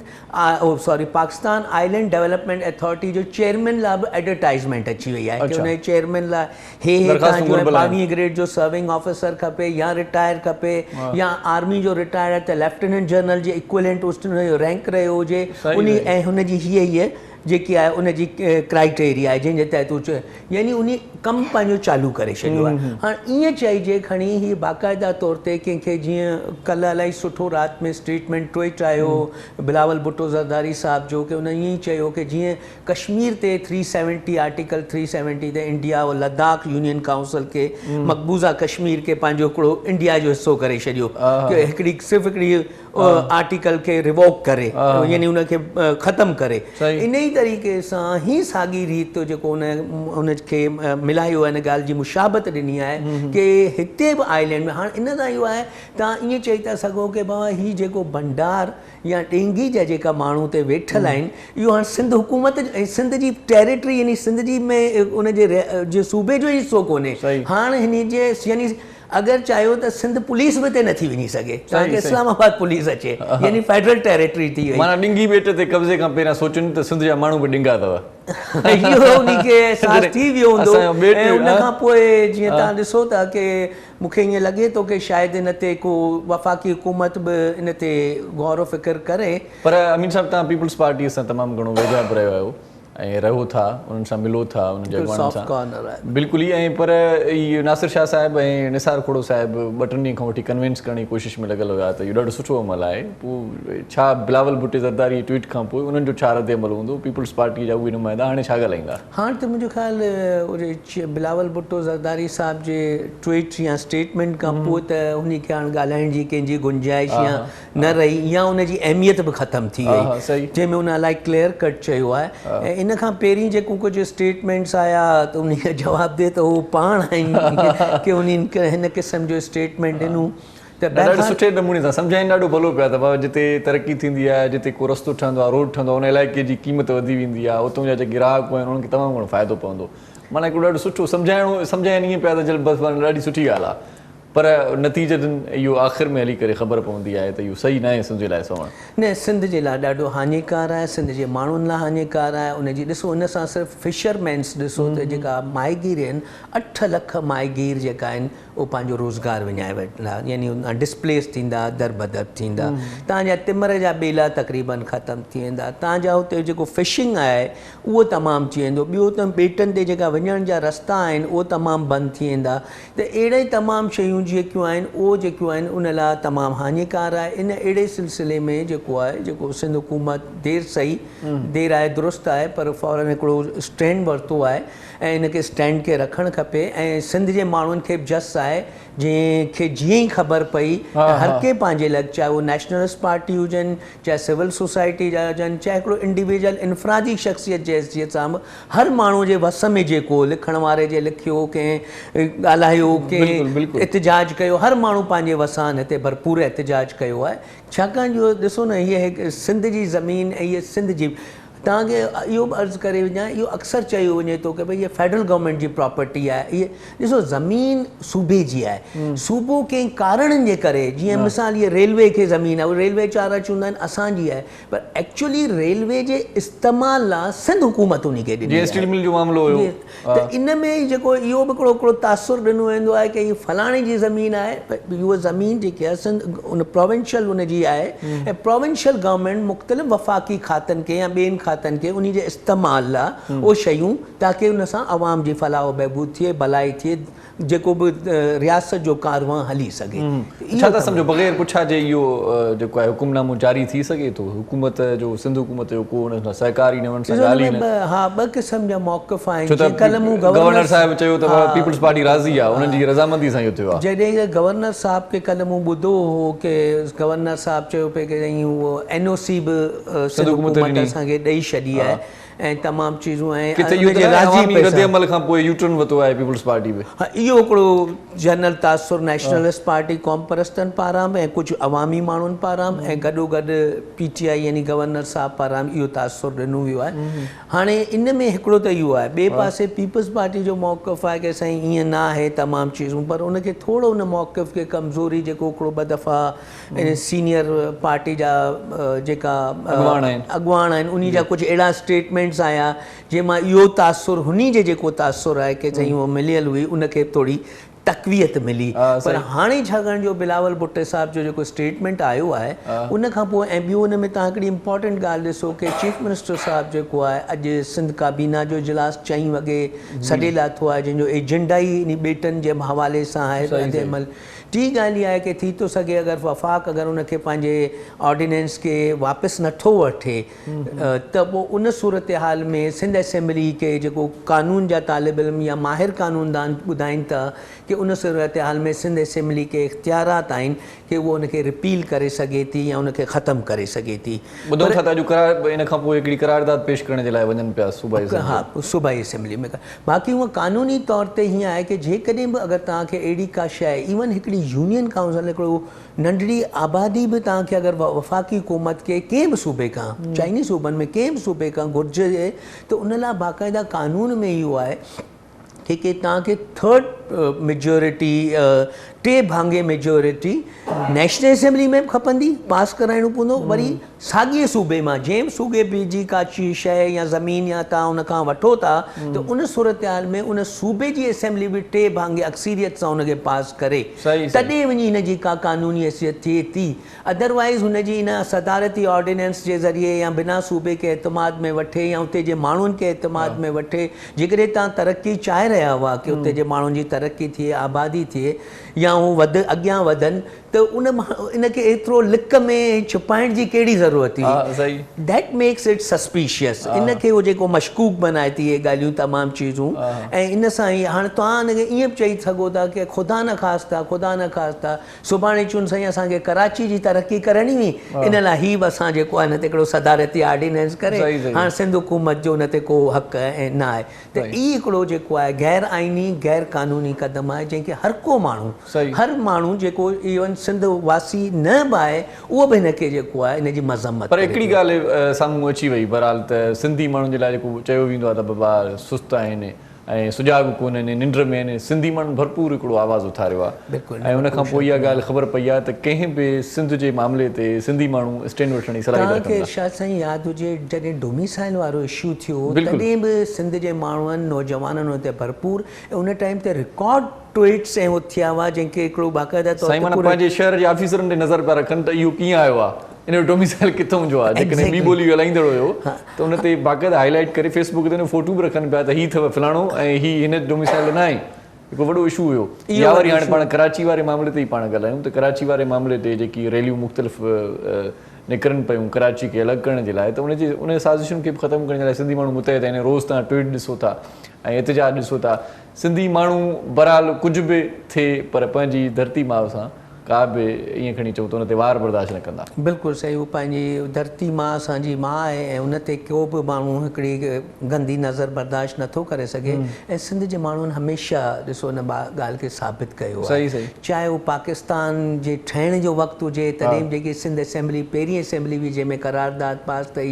sorry Pakistan island development authority جو چيئرمين لاء به ايڊورٽائيزمينٽ اچي وئي آهي ڪي ان جي چيئرمين لاء هي هي تان جو 22 گريڊ جو سرونگ آفيسر کپي يا رٽائر کپي يا آرمي جو رٽائر آهي ته ليفٽيننٽ جنرل جي ايڪويلنٽ ان جو رينڪ رهيو هجي انهي ۽ هن جي هيء هيء جيڪي آهي ان جي ڪرائيٽيريا آهي جنهن جي تحت هو يعني انهي ڪم پنهنجو چالو ڪري ڇڏيو آهي هاڻ ائين چئجي کڻي هي باقاعده طور تي ڪنهن کي جيئن ڪلهه الائي سٺو رات ۾ اسٽيٽمينٽ ٽوئيٽ آيو بلاول ڀٽو زرداري صاحب جو ڪي ان ائين ئي چيو ڪي جيئن ڪشمير تي three seventy article three seventy تي انڊيا و لداخ يونين ڪائونسل کي مقبوضه ڪشمير کي پنهنجو هڪڙو انڊيا جو حصو ڪري ڇڏيو هڪڙي صرف هڪڙي آرٽيڪل کي ريووڪ ڪري يعني ان کي ختم ڪري انهي طريقي سان هي ساڳي ريت جيڪو ان ان کي ملايو آهي ان ڳالهه جي مشابهت ڏني آهي ڪي هتي به آئلينڊ ۾ هاڻ ان سان اهو آهي توهان ائين چئي ٿا سگهو ڪي بابا هي جيڪو ڀنڊار يا ڏينگي جا جيڪا ماڻهو اتي ويٺل آهن اهو هاڻ سنڌ حڪومت ۽ سنڌ جي ٽيريٽري يعني سنڌ جي ۾ ان جي جي صوبي جو ئي حصو ڪونهي هاڻ هن جي يعني اگر چاهيو ته سنڌ پوليس به اتي نٿي وڃي سگهي توهان کي اسلام آباد پوليس اچي يعني فيڊرل ٽيريٽري ٿي وئي. معنيٰ ڏنگي ٻيٽ تي قبضي کان پهريان سوچن ته سنڌ جا ماڻهو به ڏنگا اٿو. اهو انهي کي احساس ٿي ويو هوندو ۽ ان کان پوء جيئن توهان ڏسو ٿا ڪي مون کي ائين لڳي ٿو ڪي شايد ان تي ڪو وفاقي حڪومت به ان تي غور و فڪر ڪري. پر امين صاحب توهان پيپلز پارٽيء سان تمام گهڻو ويجها به رهيو آهيو ۽ رهو ٿا انهن سان ملو ٿا انهن جي اڳواڻن سان بلڪل ئي ۽ پر اهي ناصر شاهه صاحب ۽ نثار کهڙو صاحب ٻه ٽن ڏينهن کان وٺي ڪنوينس ڪرڻ جي ڪوشش ۾ لڳل هيا ته اهو ڏاڍو سٺو عمل آهي پوء ڇا بلاول ڀٽي زرداري جي ٽوئيٽ کان پوء انهن جو ڇا رد عمل هوندو پيپلز پارٽيء جا اهي نمائندا هاڻي ڇا ڳالهائيندا. هاڻ ته منهنجو خيال اهي بلاول ڀٽو زرداري صاحب جي ٽوئيٽ يا اسٽيٽمينٽ کان پوء ته انهي کي هاڻ ڳالهائڻ جي ڪنهن جي گنجائش يا نه رهي يا ان جي اهميت به ختم ٿي وئي جنهن ۾ ان الائي ڪليئر ڪٽ چيو آهي ۽ ان کان پهرين جيڪو ڪجهه اسٽيٽمينٽس آيا ته انهي جا جوابده ته هو پاڻ آهن ڪي انهن هن قسم جو اسٽيٽمينٽ ڏنو ته ڏاڍي سٺي نموني سان سمجهائين ڏاڍو ڀلو پيا ته بابا جتي ترقي ٿيندي آهي جتي ڪو رستو ٺهندو آهي روڊ ٺهندو آهي ان علائقي جي قيمت وڌي ويندي آهي اتون جا جيڪي رهاڪو آهن انهن کي تمام گهڻو فائدو پوندو معنيٰ هڪڙو ڏاڍو سٺو سمجهائڻو سمجهائين ائين پيا ته جل بس معنيٰ ڏاڍي سٺي ڳالهه آهي پر نتيجتن اهو آخر ۾ هلي ڪري خبر پوندي آهي ته اهو صحيح ناهي سنڌ جي لاء سوڻ. نه سنڌ جي لاء ڏاڍو هاڃيڪار آهي سنڌ جي ماڻهن لاء هاڃيڪار آهي ان جي ڏسو ان سان صرف فشر مينس ڏسو ته جيڪا ماهيگير آهن 8 لک ماهيگير جيڪا آهن اهو پنهنجو روزگار وڃائي ويٺندا يعني ڊسپليس ٿيندا دربدر ٿيندا تان جا تمر جا ٻيلا تقريبن ختم ٿي ويندا تان جا اتي جيڪو فشنگ آهي اهو تمام ٿي ويندو ٻيو ته ٻيٽن تي جيڪا وڃڻ جا رستا آهن اهو تمام بند ٿي ويندا ته اهڙي تمام شيون جيڪيون آهن اهو جيڪيون آهن ان لاء تمام هاڃيڪار آهي ان اهڙي سلسلي ۾ جيڪو آهي جيڪو سنڌ حڪومت دير سهي دير آهي درست آهي پر فورن هڪڙو اسٽينڊ ورتو آهي. ۽ ان کي اسٽينڊ کي رکڻ کپي ۽ سنڌ جي ماڻهن کي به جس آهي جنهن کي جيئن ئي خبر پئي ته هر ڪنهن پنهنجي لڳ چاهي اهو نيشنلسٽ پارٽي هجن چاهي سول سوسائٽي جا هجن چاهي هڪڙو انڊيويجل انفرادي شخصيت جي حيثيت سان به هر ماڻهو جي وس ۾ جيڪو لکڻ واري جي لکيو ڪنهن ڳالهايو ڪنهن احتجاج ڪيو هر ماڻهو پنهنجي وسان هتي ڀرپور احتجاج ڪيو آهي ڇاڪاڻ جو ڏسو نه هيء هڪ سنڌ جي زمين ۽ هيء سنڌ جي توهان کي اهو به عرض ڪري وڃان اهو اڪثر چيو وڃي ٿو ڪه ڀئي هيء فيڊرل گورنمينٽ جي پراپرٽي آهي هيء ڏسو زمين صوبي جي آهي صوبو ڪنهن ڪارڻن جي ڪري جيئن مثال هيء ريلوي کي زمين آهي ريلوي چارا چوندا آهن اسان جي آهي پر ايڪچولي ريلوي جي استعمال لا سنڌ حڪومت انهي کي ڏني جيئن اسٽيل مل جو معاملو هيو. ته ان ۾ جيڪو اهو به هڪڙو هڪڙو تاثر ڏنو ويندو آهي ڪه هي فلاڻي جي زمين آهي پر اها زمين جيڪي آهي سنڌ ان پراونشل ان جي آهي ۽ پراونشل گورنمينٽ مختلف وفاقي کاتن کي يا ٻين کاتن کي انهي جي استعمال لا اهي شيون تاڪه ان سان عوام جي فلاح و بهبود ٿئي ڀلائي ٿئي جيڪو به رياست جو ڪاروان هلي سگهي. ڇا ٿا سمجهو بغير پڇا جي اهو جيڪو آهي حڪم نامو جاري ٿي سگهي ٿو؟ حڪومت جو سنڌ حڪومت جو ڪو ان سان سهڪار ئي نه انهن سان ڳالهه ئي نه. ها ٻه قسم جا موقف آهن ڇو ته جيئن ڪلهه مون گورنر صاحب چيو ته پيپلز پارٽي راضي آهي انهن جي رضامندي سان اهو ٿيو آهي. جڏهن گورنر صاحب کي ڪلهه مون ٻڌو هو ڪي گورنر صاحب چيو پئي ڪي سائين اهو اين او سي به سنڌ حڪومت اسان کي ڏئي ڇڏي آهي ۽ تمام چيزون ۽ ڪٿي اهو ان جي ته ناهي راضي عوامي پئسا. رد عمل کان پوء يوٽرن ورتو آهي پيپلز پارٽي به. ها اهو هڪڙو جنرل تاثر نيشنلسٽ پارٽي قومپرستن پاران به ۽ ڪجهه عوامي ماڻهن پاران به ۽ گڏوگڏ پي ٽي آء يعني گورنر صاحب پاران به اهو تاثر ڏنو ويو آهي. هاڻي ان ۾ هڪڙو ته اهو آهي ٻئي پاسي پيپلز پارٽي جو موقف آهي ڪي سائين ائين نه آهي تمام چيزون پر ان کي ٿورو ان موقف کي ڪمزوري جيڪو هڪڙو ٻه دفعا سينيئر پارٽي جا جيڪا اڳواڻ آهن اڳواڻ آهن انهي جا ڪجهه اهڙا اسٽيٽمينٽس آيا جنهن مان اهو تاثر هني جي جيڪو تاثر آهي ڪي سائين اهو مليل هئي ان کي ٿوري تقويت ملي پر هاڻي ڇاڪاڻ جو بلاول ڀٽي صاحب جو جيڪو اسٽيٽمينٽ آيو آهي ان کان پوء ۽ ٻيو ان ۾ تهان هڪڙي امپارٽنٽ ڳالهه ڏسو ڪي چيف منسٽر صاحب جيڪو آهي اڄ سنڌ ڪابينا جو اجلاس چئين وڳي سڏي لاٿو آهي جنهن جو ايجنڊا ئي انهي ٻيٽن جي حوالي سان آهي رد عمل ٽين ڳالهه اها آهي ڪي ٿي ٿو سگهي اگر وفاق اگر ان کي پنهنجي آرڊيننس کي واپس نه ٿو وٺي ته پوء ان صورتحال ۾ سنڌ اسيمبلي کي جيڪو قانون جا طالب علم يا ماهر قانوندان ٻڌائين ٿا ڪي ان صورتحال ۾ سنڌ اسيمبلي کي اختيارات آهن ڪي اهو ان کي رپيل ڪري سگهي ٿي يا ان کي ختم ڪري سگهي ٿي. ٻڌون ٿا ته اڄ قرار ان کان پوء هڪڙي قرارداد پيش ڪرڻ جي لاء وڃن پيا صوبائي اسيمبلي. ها صوبائي اسيمبلي ۾ باقي هونء قانوني طور تي هيئن آهي ڪي جيڪڏهن به اگر توهان کي اهڙي ڪا شيء ايون هڪڙي يونين ڪائونسل هڪڙو ننڍڙي آبادي به توهان کي اگر وفاقي حڪومت کي ڪنهن به صوبي کان چئني صوبن ۾ ڪنهن به صوبي کان گهرجي ته ان لاء باقاعده قانون ۾ اهو آهي ڪي ڪي توهان کي ٿرڊ ميجورٽي ٽي ڀاڱي ميجورٽي نيشنل اسيمبلي ۾ به کپندي پاس ڪرائڻو پوندو وري ساڳئي صوبي مان جنهن به صوبي به جي ڪا شيء يا زمين يا توهان ان کان وٺو ٿا ته ان صورتحال ۾ ان صوبي جي اسيمبلي به ٽي ڀاڱي اڪثريت سان ان کي پاس ڪري تڏهن وڃي هن جي ڪا قانوني حيثيت ٿئي ٿي ادروائيز هن جي ان صدارتي آرڊيننس جي ذريعي يا بنا صوبي کي اعتماد ۾ وٺي يا اتي جي ماڻهن کي اعتماد ۾ وٺي جيڪڏهن توهان ترقي چاهي رهيا هئا ڪي اتي جي ماڻهن جي ترقي ٿئي آبادي ٿئي يا هو وڌ اڳيان وڌن ته ان ان کي ايترو لڪ ۾ ڇپائڻ جي ڪهڙي ضرورت هئي that makes it suspicious ان کي هو جيڪو مشڪوڪ بنائي ٿي اهي ڳالهيون تمام چيزون ۽ ان سان ئي هاڻ توهان ان کي ائين به چئي سگهو ٿا ڪي خدا نخواسته خدا نخواسته سڀاڻي چون سائين اسان کي ڪراچي جي ترقي ڪرڻي هئي ان لاء هي به اسان جيڪو آهي ان تي هڪڙو صدارتي آرڊيننس ڪري هاڻ سنڌ حڪومت جو ان تي ڪو حق نه آهي ته هي هڪڙو جيڪو آهي غير آئيني غير قانوني قدم آهي جنهن کي هر ڪو ماڻهو هر ماڻهو جيڪو ايون سنڌ واسي نه به آهي اهو به هن کي جيڪو آهي ان جي مذمت پر هڪڙي ڳالهه سامهون اچي وئي بهرحال ته سنڌي ماڻهن جي لاء جيڪو چيو ويندو آهي ته بابا سست آهن ۽ سجاڳ ڪونهن ننڊ ۾ آهن سنڌي ماڻهن ڀرپور هڪڙو آواز اٿاريو آهي ۽ ان کان پوء اها ڳالهه خبر پئي آهي ته ڪنهن به سنڌ جي معاملي تي سنڌي ماڻهو اسٽينڊ وٺڻ جي صلاحيت توهان کي رکن ٿا. ارشاد سائين ياد هجي جڏهن ڊوميسائل وارو اشو ٿيو تڏهن به سنڌ جي ماڻهن نوجوانن ان تي ڀرپور ۽ ان ٽائيم تي رڪارڊ ٽوئيٽس ۽ اهي ٿيا هئا جنهن کي هڪڙو باقاعده طور سائين تي معنيٰ پوري پنهنجي شهر جي آفيسرن ڏي نظر پيا رکن ته اهو ڪيئن آيو آهي ان جو ڊوميسائل ڪٿون جو آهي جيڪڏهن ٻي ٻولي ڳالهائيندڙ هيو ته ان تي باقاعده هائي لائيٽ ڪري فيس بڪ تي ان جو فوٽو به رکن پيا ته هي اٿو فلاڻو ۽ هي هن ڊوميسائل نه آهي. هڪڙو وڏو اشو هيو. يا وري هاڻي پاڻ ڪراچي واري معاملي تي ئي پاڻ ڳالهايون ته ڪراچي واري معاملي تي جيڪي ريليون مختلف نڪرن پيون ڪراچي کي الڳ ڪرڻ جي لاء ته ان جي ان سازشن کي به ختم ڪرڻ جي لاء سنڌي ماڻهو متحد آهن ۽ روز توهان ٽوئيٽ ڏسو ٿا ۽ احتجاج ڏسو ٿا سنڌي ماڻهو بهرحال ڪجهه به ٿئي پر پنهنجي ڌرتي ماء سان ڪا به ائين کڻي چئون ته ان تي وار برداشت نه ڪندا. بلڪل صحيح هو پنهنجي ڌرتي ماء اسان جي ماء آهي ۽ ان تي ڪو به ماڻهو هڪڙي گندي نظر برداشت نه ٿو ڪري سگهي ۽ سنڌ جي ماڻهن هميشه ڏسو ان ڳالهه کي ثابت ڪيو آهي چاهي هو پاڪستان جي ٺهڻ جو وقت هجي تڏهن به جيڪي سنڌ اسيمبلي پهرين اسيمبلي هئي جنهن ۾ قرارداد پاس ٿي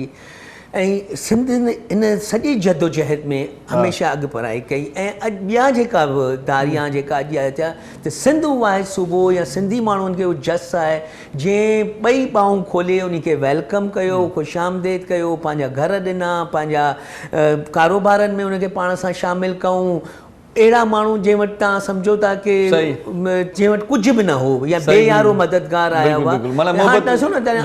۽ سنڌ ان سڄي جدوجهد ۾ هميشه اڳڀرائي ڪئي ۽ اڄ ٻيا جيڪا به ڌاريان جيڪا اڄ آيا ٿيا ته سنڌ واحد صوبو يا سنڌي ماڻهن کي اهو جس آهي جنهن ٻئي ٻانهون کولي انهي کي welcome ڪيو خوش آمديد ڪيو پنهنجا گهر ڏنا پنهنجا ڪاروبارن ۾ ان کي پاڻ سان شامل ڪئون اهڙا ماڻهو جنهن وٽ توهان سمجهو ٿا ڪي جنهن وٽ ڪجهه به نه هو يا بي يارو مددگار آيا هئا بلڪل معنيٰ محبت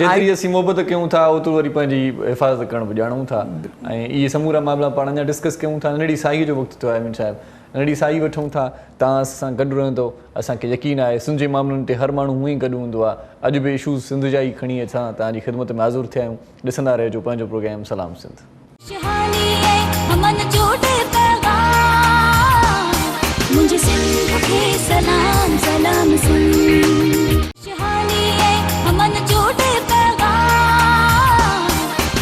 جيتري اسين محبت ڪيون ٿا اوترو وري پنهنجي حفاظت ڪرڻ به ڄاڻون ٿا ۽ اهي سمورا معاملا پاڻ اڃا ڊسڪس ڪيون ٿا ننڍڙي ساهي جو وقت ٿيو آهي امين صاحب ننڍڙي ساهي وٺون ٿا توهان اسان سان گڏ رهندو اسان کي يقين آهي سنڌ جي معاملن تي هر ماڻهو هونئن ئي گڏ هوندو آهي اڄ به اشوز سنڌ جا ئي کڻي اسان توهان جي خدمت ۾ حاضر ٿيا آهيون ڏسندا رهجو پنهنجو پروگرام سلام سنڌ. خوشحالي ۽ امن جو ڏي پيغام منهنجي سنڌ کي سلام سلام سنڌ. خوشحالي ۽ امن جو ڏي پيغام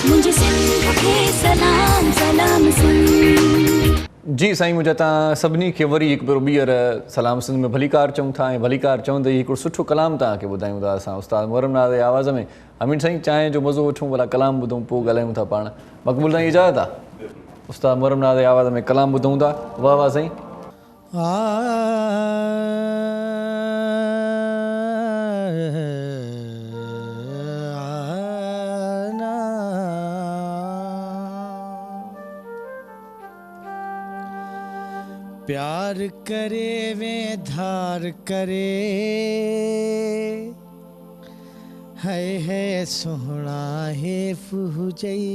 منهنجي سنڌ کي سلام سلام سنڌ. جي سائين منهنجا توهان سڀني کي وري هڪ ڀيرو ٻيهر سلام سنڌ ۾ ڀليڪار چئون ٿا ۽ ڀليڪار چوندي ئي هڪڙو سٺو ڪلام توهان کي ٻڌايون ٿا اسان استاد محرم ناز جي آواز ۾ امين سائين چانهه جو مزو وٺون ڀلا ڪلام ٻڌون پوء ڳالهايون ٿا پاڻ مقبول سائين اجازت آ استاد محرم ناز جي آواز ۾ ڪلام ٻڌون ٿا واه واه سائين. پيار ڪري وين ڌار ڪري. هئي هئي سهڻا حيف هجئي.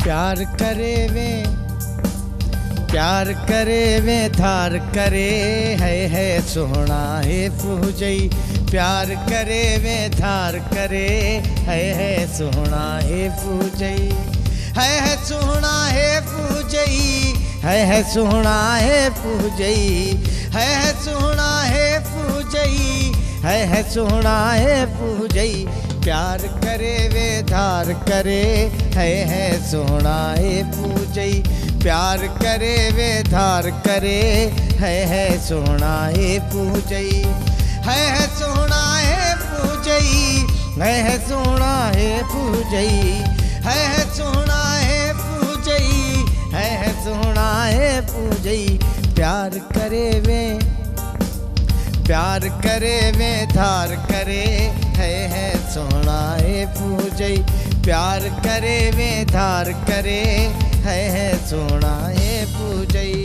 پيار ڪري وين پيار ڪري وين ڌار ڪري هئي هئي سهڻا حيف هجئي. پيار ڪري وين ڌار ڪري هئي هئي سهڻا حيف هجئي هئي هئي سهڻا حيف هجئي هئي هئي سهڻا حيف هجئي هئي هئي سهڻا حيف هجئي هئي هئي سهڻا حيف هجئي پيار ڪري وين ڌار ڪري هئي هئي سهڻا حيف هجئي پيار ڪري وين ڌار ڪري هئي هئي سهڻا حيف هجئي هئي هئي سهڻا حيف هجئي هئي هئي سهڻا حيف هجئي هئي هئي سهڻا حيف هجئي هئي هئي سهڻا حيف هجئي پيار ڪري وين پيار ڪري وين ڌار ڪري هئي هئي سهڻا حيف هجئي پيار ڪري وين ڌار ڪري هئي هئي سهڻا حيف هجئي.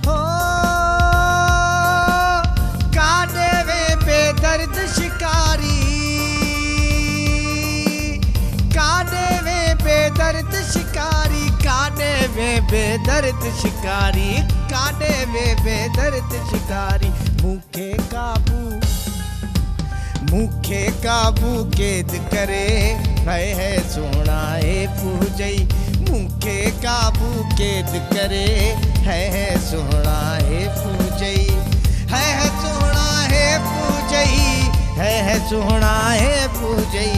هو ڪاڏي وين بيدرد شڪاري ڪاڏي وين بيدرد شڪاري ڪاڏي وين بيدرد شڪاري ڪاڏي وين بيدرد شڪاري مون کي قابو مون کي قابو قيد ڪري هئي هئي سهڻا حيف هجئي مون کي قابو قيد ڪري هئي هئي سهڻا حيف هجئي هئي هئي سهڻا حيف هجئي هئي هئي سهڻا حيف هجئي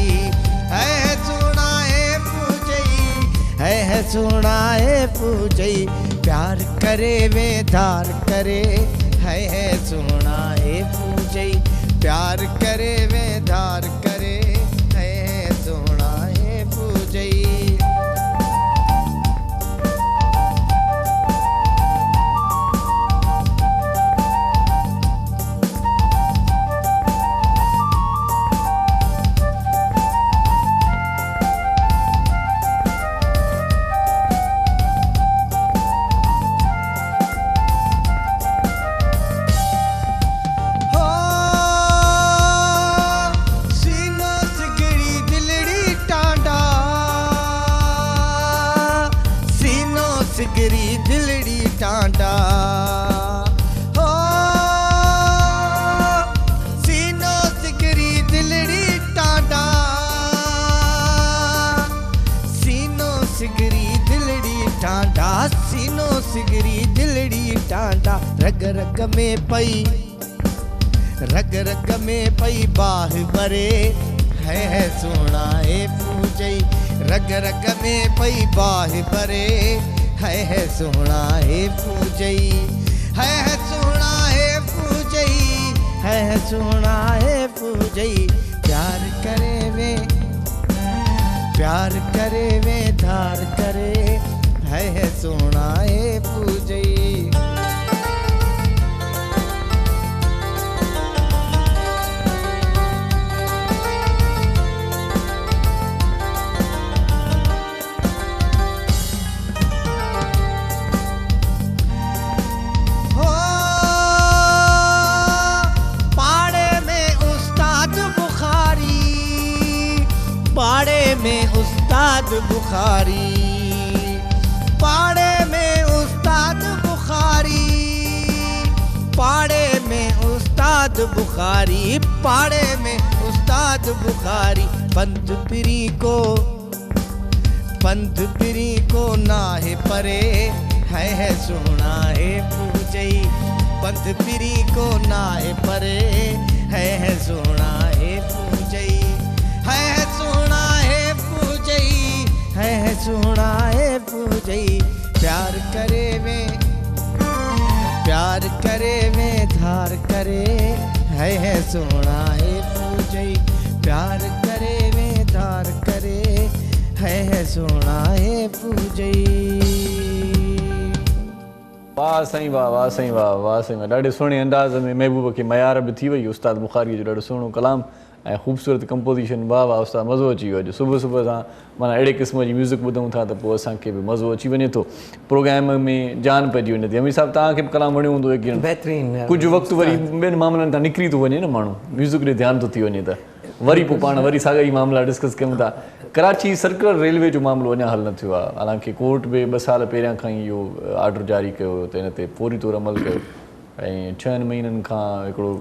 هئي هئي سهڻا حيف هجئي هئي هئي سهڻا حيف هجئي پيار ڪري وين ڌار ڪري هئي هئي سهڻا حيف هجئي پيار ڪري وين ڌار ڪري هئي هئي سهڻا حيف هجئي. دلڙي ٽانڊا. هو سينو سگري دلڙي ٽانڊا، سينو سگري دلڙي ٽانڊا، سينو سگري دلڙي ٽانڊا. رڳ رڳ ۾ پئي، رڳ رڳ ۾ پئي باهه ٻري، هي هي سهڻا هي پوجئي. رڳ رڳ ۾ پئي باهه ٻري، هي هي سهڻا هي پوجئي. هي هي سهڻا هي پوجئي، هي هي سهڻا هي پوجئي. پيار ڪري وي، پيار ڪري وي ڌار ڪري، هي هي سهڻا هي پوجئي. هو پاڙي ۾ استاد بخاري، پاڙي ۾ استاد بخاري، پاڙي ۾ استاد بخاري، پاڙي ۾ استاد بخاري، پاڙي ۾ استاد بخاري. پنڌ پرين ڪو، پنڌ پرين ڪو ناهي پري، هي هي سهڻا هي پوجئي. پنڌ پرين ڪو ناهي پري، هي هي سهڻا هي پوجئي. هي هي سهڻا هي پوجئي، هي هي سهڻا هي پوجئي. پيار ڪري وي، پيار ڪري وي ڌار ڪري، هي هي سهڻا هي پوجئي. پيار ڪري وي ڌار ڪري، هي هي سهڻا هي پوجئي. واهه سائين واهه، واهه سائين واهه، واهه سائين واهه. ڏاڍي سهڻي انداز ۾ محبوب کي ميار به ٿي وئي. استاد بخاريء جو ڏاڍو سهڻو ڪلام ۽ خوبصورت ڪمپوزيشن. واهه واهه استاد، مزو اچي ويو اڄ صبح صبح سان. معنيٰ اهڙي قسم جي ميوزڪ ٻڌون ٿا ته پوء اسان کي به مزو اچي وڃي ٿو، پروگرام ۾ جان پئجي وڃي ٿي. امير صاحب توهان کي به ڪلام وڻيو هوندو يقينن. بهترين. ڪجهه وقت وري ٻين معاملن کان نڪري ٿو وڃي نه ماڻهو، ميوزڪ ڏي ڌيان ٿو ٿي وڃي ته وري پوء پاڻ وري ساڳيا ئي معاملا ڊسڪس ڪيون ٿا. ڪراچي سرڪلر ريلوي جو معاملو اڃا حل نه ٿيو آهي، حالانڪه ڪورٽ به 2 سال پهريان کان ئي اهو آرڊر جاري ڪيو هيو ته ان تي فوري طور عمل ڪيو ۽ ڇهن مهينن کان هڪڙو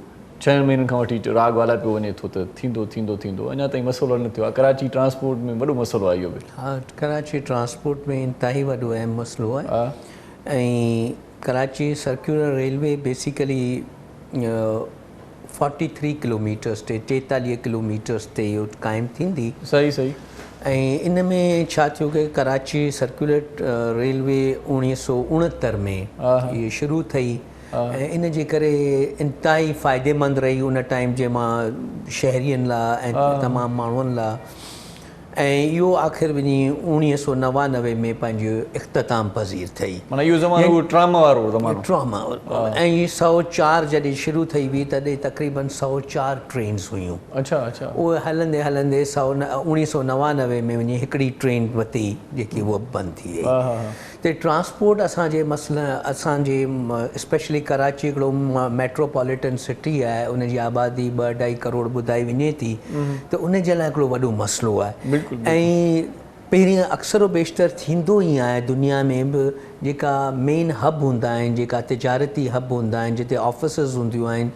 ڇهن مهينن کان وٺي راڳ والائي پيو وڃي ٿو ته ٿيندو ٿيندو ٿيندو، اڃا تائين مسئلو حل نه ٿيو آهي. ڪراچي ٽرانسپورٽ ۾ وڏو مسئلو آهي اهو به. ها، ڪراچي ٽرانسپورٽ ۾ انتهائي وڏو اهم مسئلو آهي ۽ Karachi circular railway basically 43 kilometres تي، 43 ڪلوميٽرس تي اهو قائم ٿيندي. صحيح صحيح. ۽ ان ۾ ڇا ٿيو ڪه ڪراچي سرڪيولر ريلوي 1969 ۾ اهي شروع ٿي ۽ ان جي ڪري انتهائي فائديمند رهي ان ٽائيم جي مان شهرين لا ۽ تمام ماڻهن لا، ۽ اهو آخر وڃي 1999 ۾ پنهنجو اختتام پذير ٿي. معنيٰ اهو زمانو اهو ٽرام وارو زمانو. ٽرام وارو ۽ 104 جڏهن شروع ٿي هئي تڏهن تقريبن 104 ٽرينز هيون. اڇا اڇا. اهي هلندي هلندي 1999 ۾ وڃي هڪڙي ٽرين وتي جيڪي اها بند ٿي وئي. ته ٽرانسپورٽ اسان جي مسئلا اسان جي اسپيشلي ڪراچي هڪڙو ميٽروپوليٽن سٽي آهي، ان جي آبادي ٻه اڍائي ڪروڙ ٻڌائي وڃي ٿي ته ان جي لاء هڪڙو وڏو مسئلو آهي. ۽ پهرين اڪثر و بيشتر ٿيندو ائين آهي دنيا ۾ به جيڪا مين هب هوندا آهن، جيڪا تجارتي هب هوندا آهن، جتي آفيسز هونديون آهن،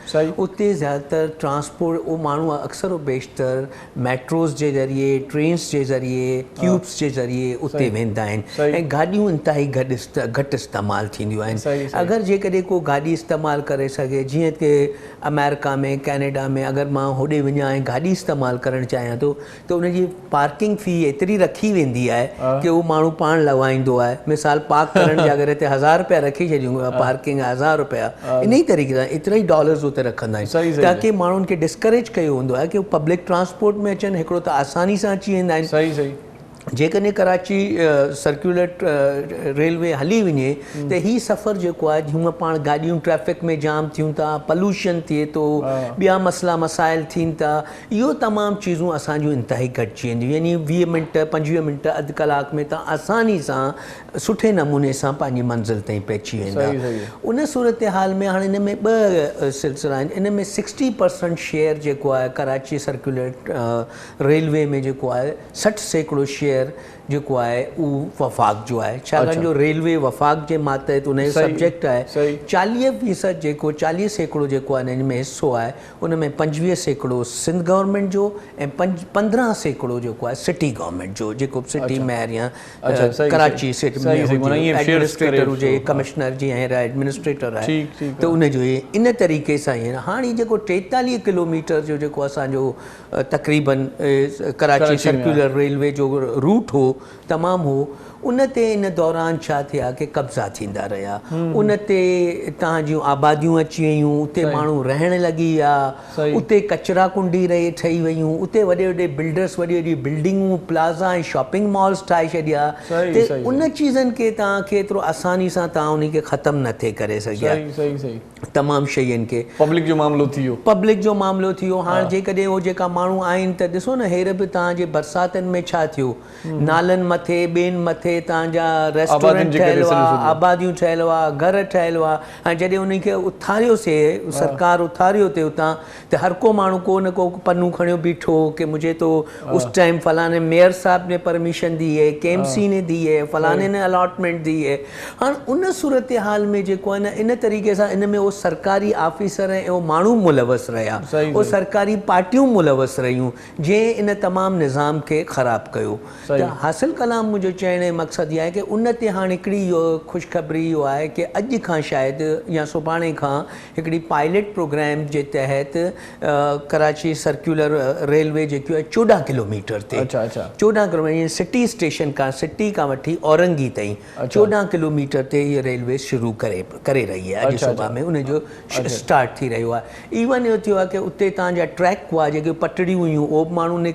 اتي زياده تر ٽرانسپورٽ اهو ماڻهو اڪثر و بيشتر ميٽروز جي ذريعي، ٽرينز جي ذريعي، ٽيوبس جي ذريعي اتي ويندا آهن ۽ گاڏيون انتهائي گهٽ استعمال ٿينديون آهن. اگر جيڪڏهن ڪو گاڏي استعمال ڪري سگهي جيئن ڪه آمريڪا ۾ ڪينيڊا ۾ اگر مان هوڏي وڃان ۽ گاڏي استعمال ڪرڻ چاهيان ٿو ته ان جي پارڪنگ في ايتري رکي ويندي آهي ڪه اهو ماڻهو پاڻ لوائيندو آهي. مثال پارڪ ڪرڻ جا اگر هتي 1000 رپيا رکي ڇڏيون پارڪنگ 1000 رپيا انهي طريقي سان ايترا ئي ڊالرز اتي رکندا آهن تاڪه ماڻهن کي ڊسڪريج ڪيو ويندو آهي ڪه هو پبلڪ ٽرانسپورٽ ۾ اچن، هڪڙو ته آساني سان اچي ويندا آهن. جيڪڏهن ڪراچي سرڪيولر ريلوي هلي وڃي ته هي سفر جيڪو آهي هونء پاڻ گاڏيون ٽريفڪ ۾ جام ٿيون ٿا، پلوشن ٿئي ٿو، ٻيا مسئلا مسائل ٿين ٿا، اهو تمام چيزون اسان جون انتهائي گهٽجي وينديون، يعني 20 منٽ 25 منٽ اڌ ڪلاڪ ۾ توهان آساني سان سٺي نموني سان پنهنجي منزل تائين پهچي ويندا. ان صورتحال ۾ هاڻي ان ۾ ٻه سلسلا آهن، ان ۾ سڪسٽي پرسنٽ شيئر جيڪو آهي ڪراچي سرڪيولر ريلوي ۾ جيڪو آهي 60% شيئر شيئر جيڪو آهي اهو وفاق جو آهي ڇاڪاڻ جو ريلوي وفاق جي ماتحت ان جو سبجيڪٽ آهي. 40% جيڪو 40% جيڪو آهي ان ۾ حصو آهي ان ۾ 25% سنڌ گورنمينٽ جو ۽ 15% جيڪو آهي سٽي گورنمينٽ جو جيڪو به سٽي ميئر يا ڪراچي سٽي ۾ هجي ايڊمنسٽريٽر هجي ڪمشنر جيئن هينئر ايڊمنسٽريٽر آهي ته ان جو ان طريقي سان هاڻي جيڪو 43 ڪلوميٽر جو جيڪو اسان جو تقريبن ڪراچي سرڪيولر ريلوي جو روٽ هو تمام هو ان تي ان دوران ڇا ٿيا ڪي قبضا ٿيندا رهيا ان تي تهان جون آباديون اچي ويون اتي ماڻهو رهڻ لڳي ويا اتي ڪچرا ڪنڊي رهي ٺهي ويون اتي وڏي وڏي بلڊرس وڏي وڏي بلڊنگون پلازا ۽ شاپنگ مالز ٺاهي ڇڏيا ته ان چيزن کي تهان کي ايترو آساني سان تهان انهي کي ختم نه ٿي ڪري سگهيا تمام شين کي. پبلڪ جو معاملو ٿي ويو. پبلڪ جو معاملو ٿي ويو هاڻ جيڪڏهن اهو جيڪا ماڻهو آهن ته ڏسو نه هير به توهان جي برساتن ۾ ڇا ٿيو نالن مٿي ٻين مٿي توهان جا ريسٽورنٽ ٺهيل هئا آباديون ٺهيل هئا گهر ٺهيل هئا ۽ جڏهن انهن کي اٿاريو سي سرڪار اٿاريو تي اتان ته هر ڪو ماڻهو ڪو نه ڪو پنو کڻيو بيٺو هو ڪي مجهي تو اس ٽائيم فلاني ميئر صاحب ني permission the he K M C ني the هي فلاني ني الاٽمينٽ the هي هاڻ ان صورتحال ۾ جيڪو آهي نه ان طريقي سان ان ۾ اهو سرڪاري آفيسر ۽ اهو ماڻهو ملوث رهيا اهو سرڪاري پارٽيون ملوث رهيون جنهن ان تمام نظام کي خراب ڪيو ته حاصل ڪلام منهنجو چئڻ جو مقصد اهو آهي ڪي ان تي هاڻ هڪڙي اهو خوشخبري اهو آهي ڪي اڄ کان شايد يا سڀاڻي کان هڪڙي پائلٽ پروگرام جي تحت ڪراچي سرڪيولر ريلوي جيڪي آهي 14 ڪلوميٽر تي 14 ڪلوميٽر يعني سٽي اسٽيشن کان سٽي کان وٺي اورنگي تائين 14 ڪلوميٽر تي هي ريلوي شروع ڪري ڪري رهي آهي اڄ صبح ۾ ان جو اسٽارٽ ٿي رهيو آهي ايون اهو ٿيو آهي ڪي اتي تان جا ٽريڪ هئا جيڪي پٽڙيون هيون اهو به ماڻهن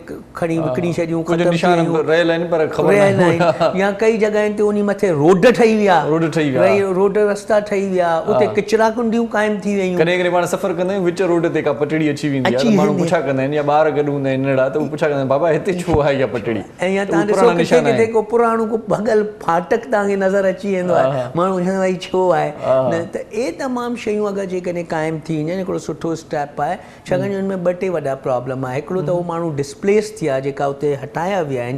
کڻي وڪڻي ڇڏيون ختم ٿي ويون رهيل آهن پر خبر رهيل آهن يا ڪئي جڳهين تي انهي مٿي روڊ ٺهي ويا روڊ ٺهي ويا روڊ رستا ٺهي ويا اتي ڪچرا ڪنڊيون قائم ٿي ويون. ڪڏهن ڪڏهن پاڻ سفر ڪندا آهيون وچ روڊ تي ڪا پٽڙي اچي ويندي آهي ته ماڻهو پڇا ڪندا آهن يا ٻار گڏ هوندا آهن ننڍڙا ته اهي پڇا ڪندا آهن بابا هتي ڇو آهي اها پٽڙي ۽ يا توهان ڏسو ڪٿي ڪٿي ڪو پراڻو ڪو ڀڳل ڦاٽڪ توهان کي نظر اچي ويندو آهي ماڻهو پڇندا آهن ڀائي ڇو آهي نه ته اهي تمام شيون اگر جيڪڏهن قائم ٿي وڃن هڪڙو سٺو اسٽيپ آهي ڇاڪاڻ جو ان ۾ ٻه ٽي وڏا پرابلم آهي هڪڙو ته اهو ماڻهو ڊسپليس ٿيا جيڪا اتي هٽايا ويا آهن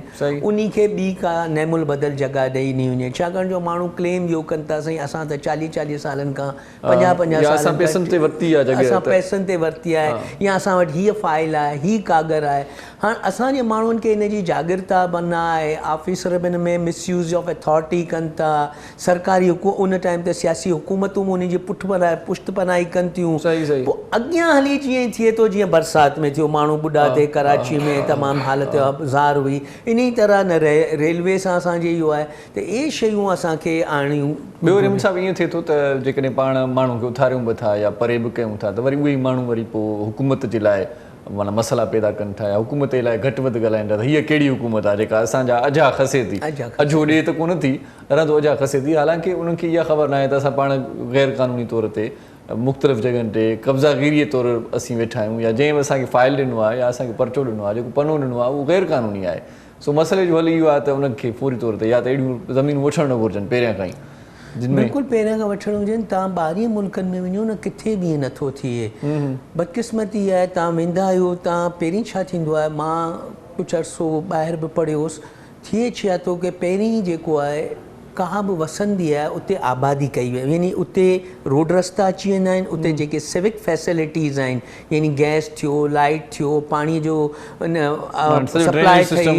انهي کي ٻي ڪا نعم البدل جڳهه ڏئي ڏني وڃي ڇاڪاڻ جو ماڻهو ڪليم اهو ڪن ٿا سائين اسان ته چاليهه چاليهه سالن کان پنجاهه پنجاهه سالن کان اسان پئسن تي ورتي آهي يا اسان وٽ هيء فائل آهي هي ڪاڳر آهي هاڻ اسان جي ماڻهن کي ان جي جاڳرتا به نه آهي آفيسر به ان ۾ مس يوز آف اٿارٽي ڪن ٿا سرڪاري ان ٽائيم تي سياسي حڪومتون به انهن جي پٺ پشت پناهي ڪن ٿيون پوء اڳيان هلي جيئن ٿئي ٿو جيئن برسات ۾ ٿيو ماڻهو ٻڏا ٿي ڪراچي ۾ تمام حالت زار هئي انهي طرح نه ريلوي سان اسان جي اهو آهي ته اهي شيون اسان کي آڻڻيون. ٻيو وري صاحب ائين ٿئي ٿو ته جيڪڏهن پاڻ ماڻهن کي اٿاريون به ٿا يا پري به ڪيون ٿا ته وري اهي ئي ماڻهو وري پوء حڪومت جي لاء معنيٰ مسئلا پيدا ڪن ٿا يا حڪومت جي لاء گهٽ وڌ ڳالهائين ٿا ته هيء ڪهڙي حڪومت آهي جيڪا اسان جا اجها کسي ٿي، اجهو ڏي ته ڪونه ٿي، رهندو اجها کسي ٿي، حالانڪه انهن کي اها خبر ناهي ته اسان پاڻ غير قانوني طور تي مختلف جڳهن تي قبضا گيريء طور اسين ويٺا آهيون يا جنهن به اسان کي فائل ڏنو آهي يا اسان کي پرچو ڏنو آهي جيڪو پنو ڏنو آهي اهو غير قانوني آهي سو مسئلي جو حل اهو آهي ته انهن کي فوري طور تي يا ته اهڙيون زمينون وٺڻ نه گهرجن پهريان کان ئي جن ۾. بلڪل پهريان کان وٺڻ هجن توهان ٻاهرين ملڪن ۾ وڃو نه ڪٿي به ائين نٿو ٿئي بدقسمتي اها آهي توهان ويندا آهيو توهان پهرين ڇا ٿيندو آهي مان ڪجهه عرصو ٻاهر به پڙهيو هوس ٿئي ڇا ٿو ڪي پهرين جيڪو آهي ڪا به وسندي آهي اتي آبادي ڪئي وئي يعني اتي روڊ رستا اچي ويندا آهن اتي جيڪي سوڪ فيسلٽيز آهن يعني گئس ٿيو لائيٽ ٿيو پاڻي جو سپلاء ٿئي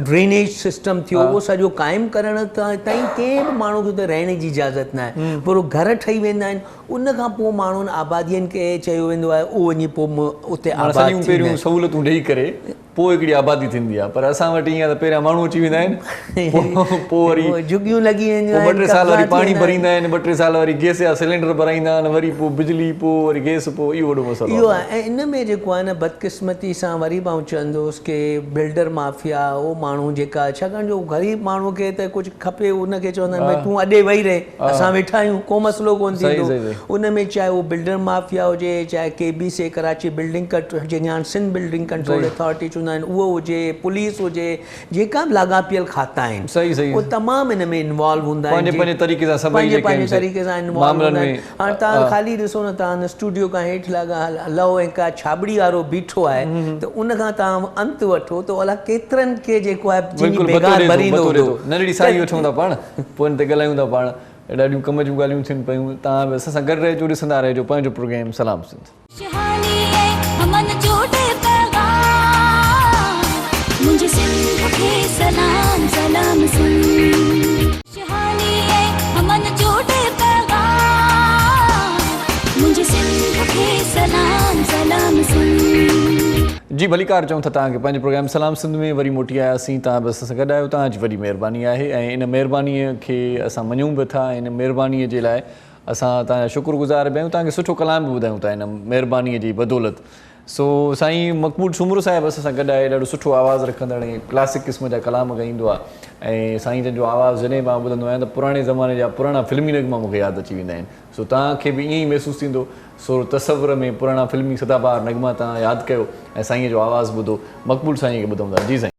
ڊرينيج سسٽم ٿيو اهو سڄو قائم ڪرڻ تائين ڪنهن به ماڻهو کي اتي رهڻ جي اجازت نه آهي پر گهر ٺهي ويندا آهن ان کان پوء ماڻهن آبادين کي چيو ويندو آهي اهو وڃي پوء اتي آباد ٿيندا آهن. پهريون سهولتون ڏئي ڪري پوء هڪڙي آبادي ٿيندي آهي پر اسان وٽ ائين آهي ته پهريان ماڻهو اچي ويندا آهن پوء وري جهڳيون لڳي وينديون آهن پوء ٻه ٽي سال وري پاڻي ڀريندا آهن ٻه ٽي سال وري گئس جا سلينڊر ڀرائيندا آهن وري پوء بجلي پوء وري گئس پوء اهو وڏو مسئلو اهو آهي ۽ ان ۾ جيڪو آهي نه بدقسمتي سان وري به آئون چوندس ڪي بلڊر مافيا اهو ماڻهو جيڪا ڇاڪاڻ جو غريب ماڻهو کي ته ڪجهه کپي ان کي چوندا آهن ڀئي تون اڏي ويهي رهي اسان ويٺا آهيون ڪو مسئلو ڪونه ٿيندو ان ۾ چاهي اهو بلڊر مافيا هجي چاهي K B C Karachi building control جنهن کي هاڻ سنڌ بلڊنگ ڪنٽرول اٿارٽي چوندا آهن اهو هجي پوليس هجي جيڪا به لاڳاپيل کاتا آهن اهي تمام ان ۾ انوالو انوالو هوندا آهن. پنهنجي پنهنجي طريقي سان سڀئي پنهنجي جيڪي پنهنجي آهن سي طريقي سان انوالو معاملن هوندا ۾ آهن. هاڻي توهان خالي ڏسو نه توهان اسٽوڊيو کان هيٺ لڳا لهو ۽ ڪا ڇاٻڙي وارو بيٺو آهي ته ان کان توهان انت وٺو ته الا ڪيترن کي جيڪو آهي چيني بلڪل ڀتو بيگار ڏي ٿو ڀريندو ڀتو ڏي هوندو. ٿو ننڍڙي ساهي وٺون ٿا پاڻ پوء ان تي ڳالهايون ٿا پاڻ ڏاڍيون ڪم جون ڳالهيون ٿين پيون توهان به اسان سان گڏ رهجو ڏسندا رهجو پنهنجو پروگرام سلام سنڌ. خوشحالي ۽ امن جو ڏي پيغام منهنجي سنڌ کي سلام سلام سنڌ. خوشحالي ۽ امن جو ڏي پيغام منهنجي سنڌ کي سلام سلام سنڌ. جي ڀليڪار چئون ٿا توهان کي پنهنجي پروگرام سلام سنڌ ۾ وري موٽي آياسين توهان به اسان سان گڏ آهيو توهان جي وڏي مهرباني آهي ۽ ان مهرباني کي اسان مڃون به ٿا ۽ ان مهرباني جي لاء اسان توهان جا شڪر گذار به آهيون توهان کي سٺو ڪلام به ٻڌايون ٿا ان مهرباني جي بدولت سو سائين مقبول سومرو صاحب اسان سان گڏ آهي ڏاڍو سٺو آواز رکندڙ ۽ ڪلاسڪ قسم جا ڪلام ڳائيندو آهي ۽ سائين جن جو آواز جڏهن به آئون ٻڌندو آهيان ته پراڻي زماني جا پراڻا فلمي نغما مون کي ياد اچي ويندا آهن سو توهان کي به ائين ئي محسوس ٿيندو سو تصور ۾ پراڻا فلمي سدا بهار نغما توهان ياد ڪيو ۽ سائين جو آواز ٻڌو مقبول سائين کي ٻڌون ٿا جي سائين.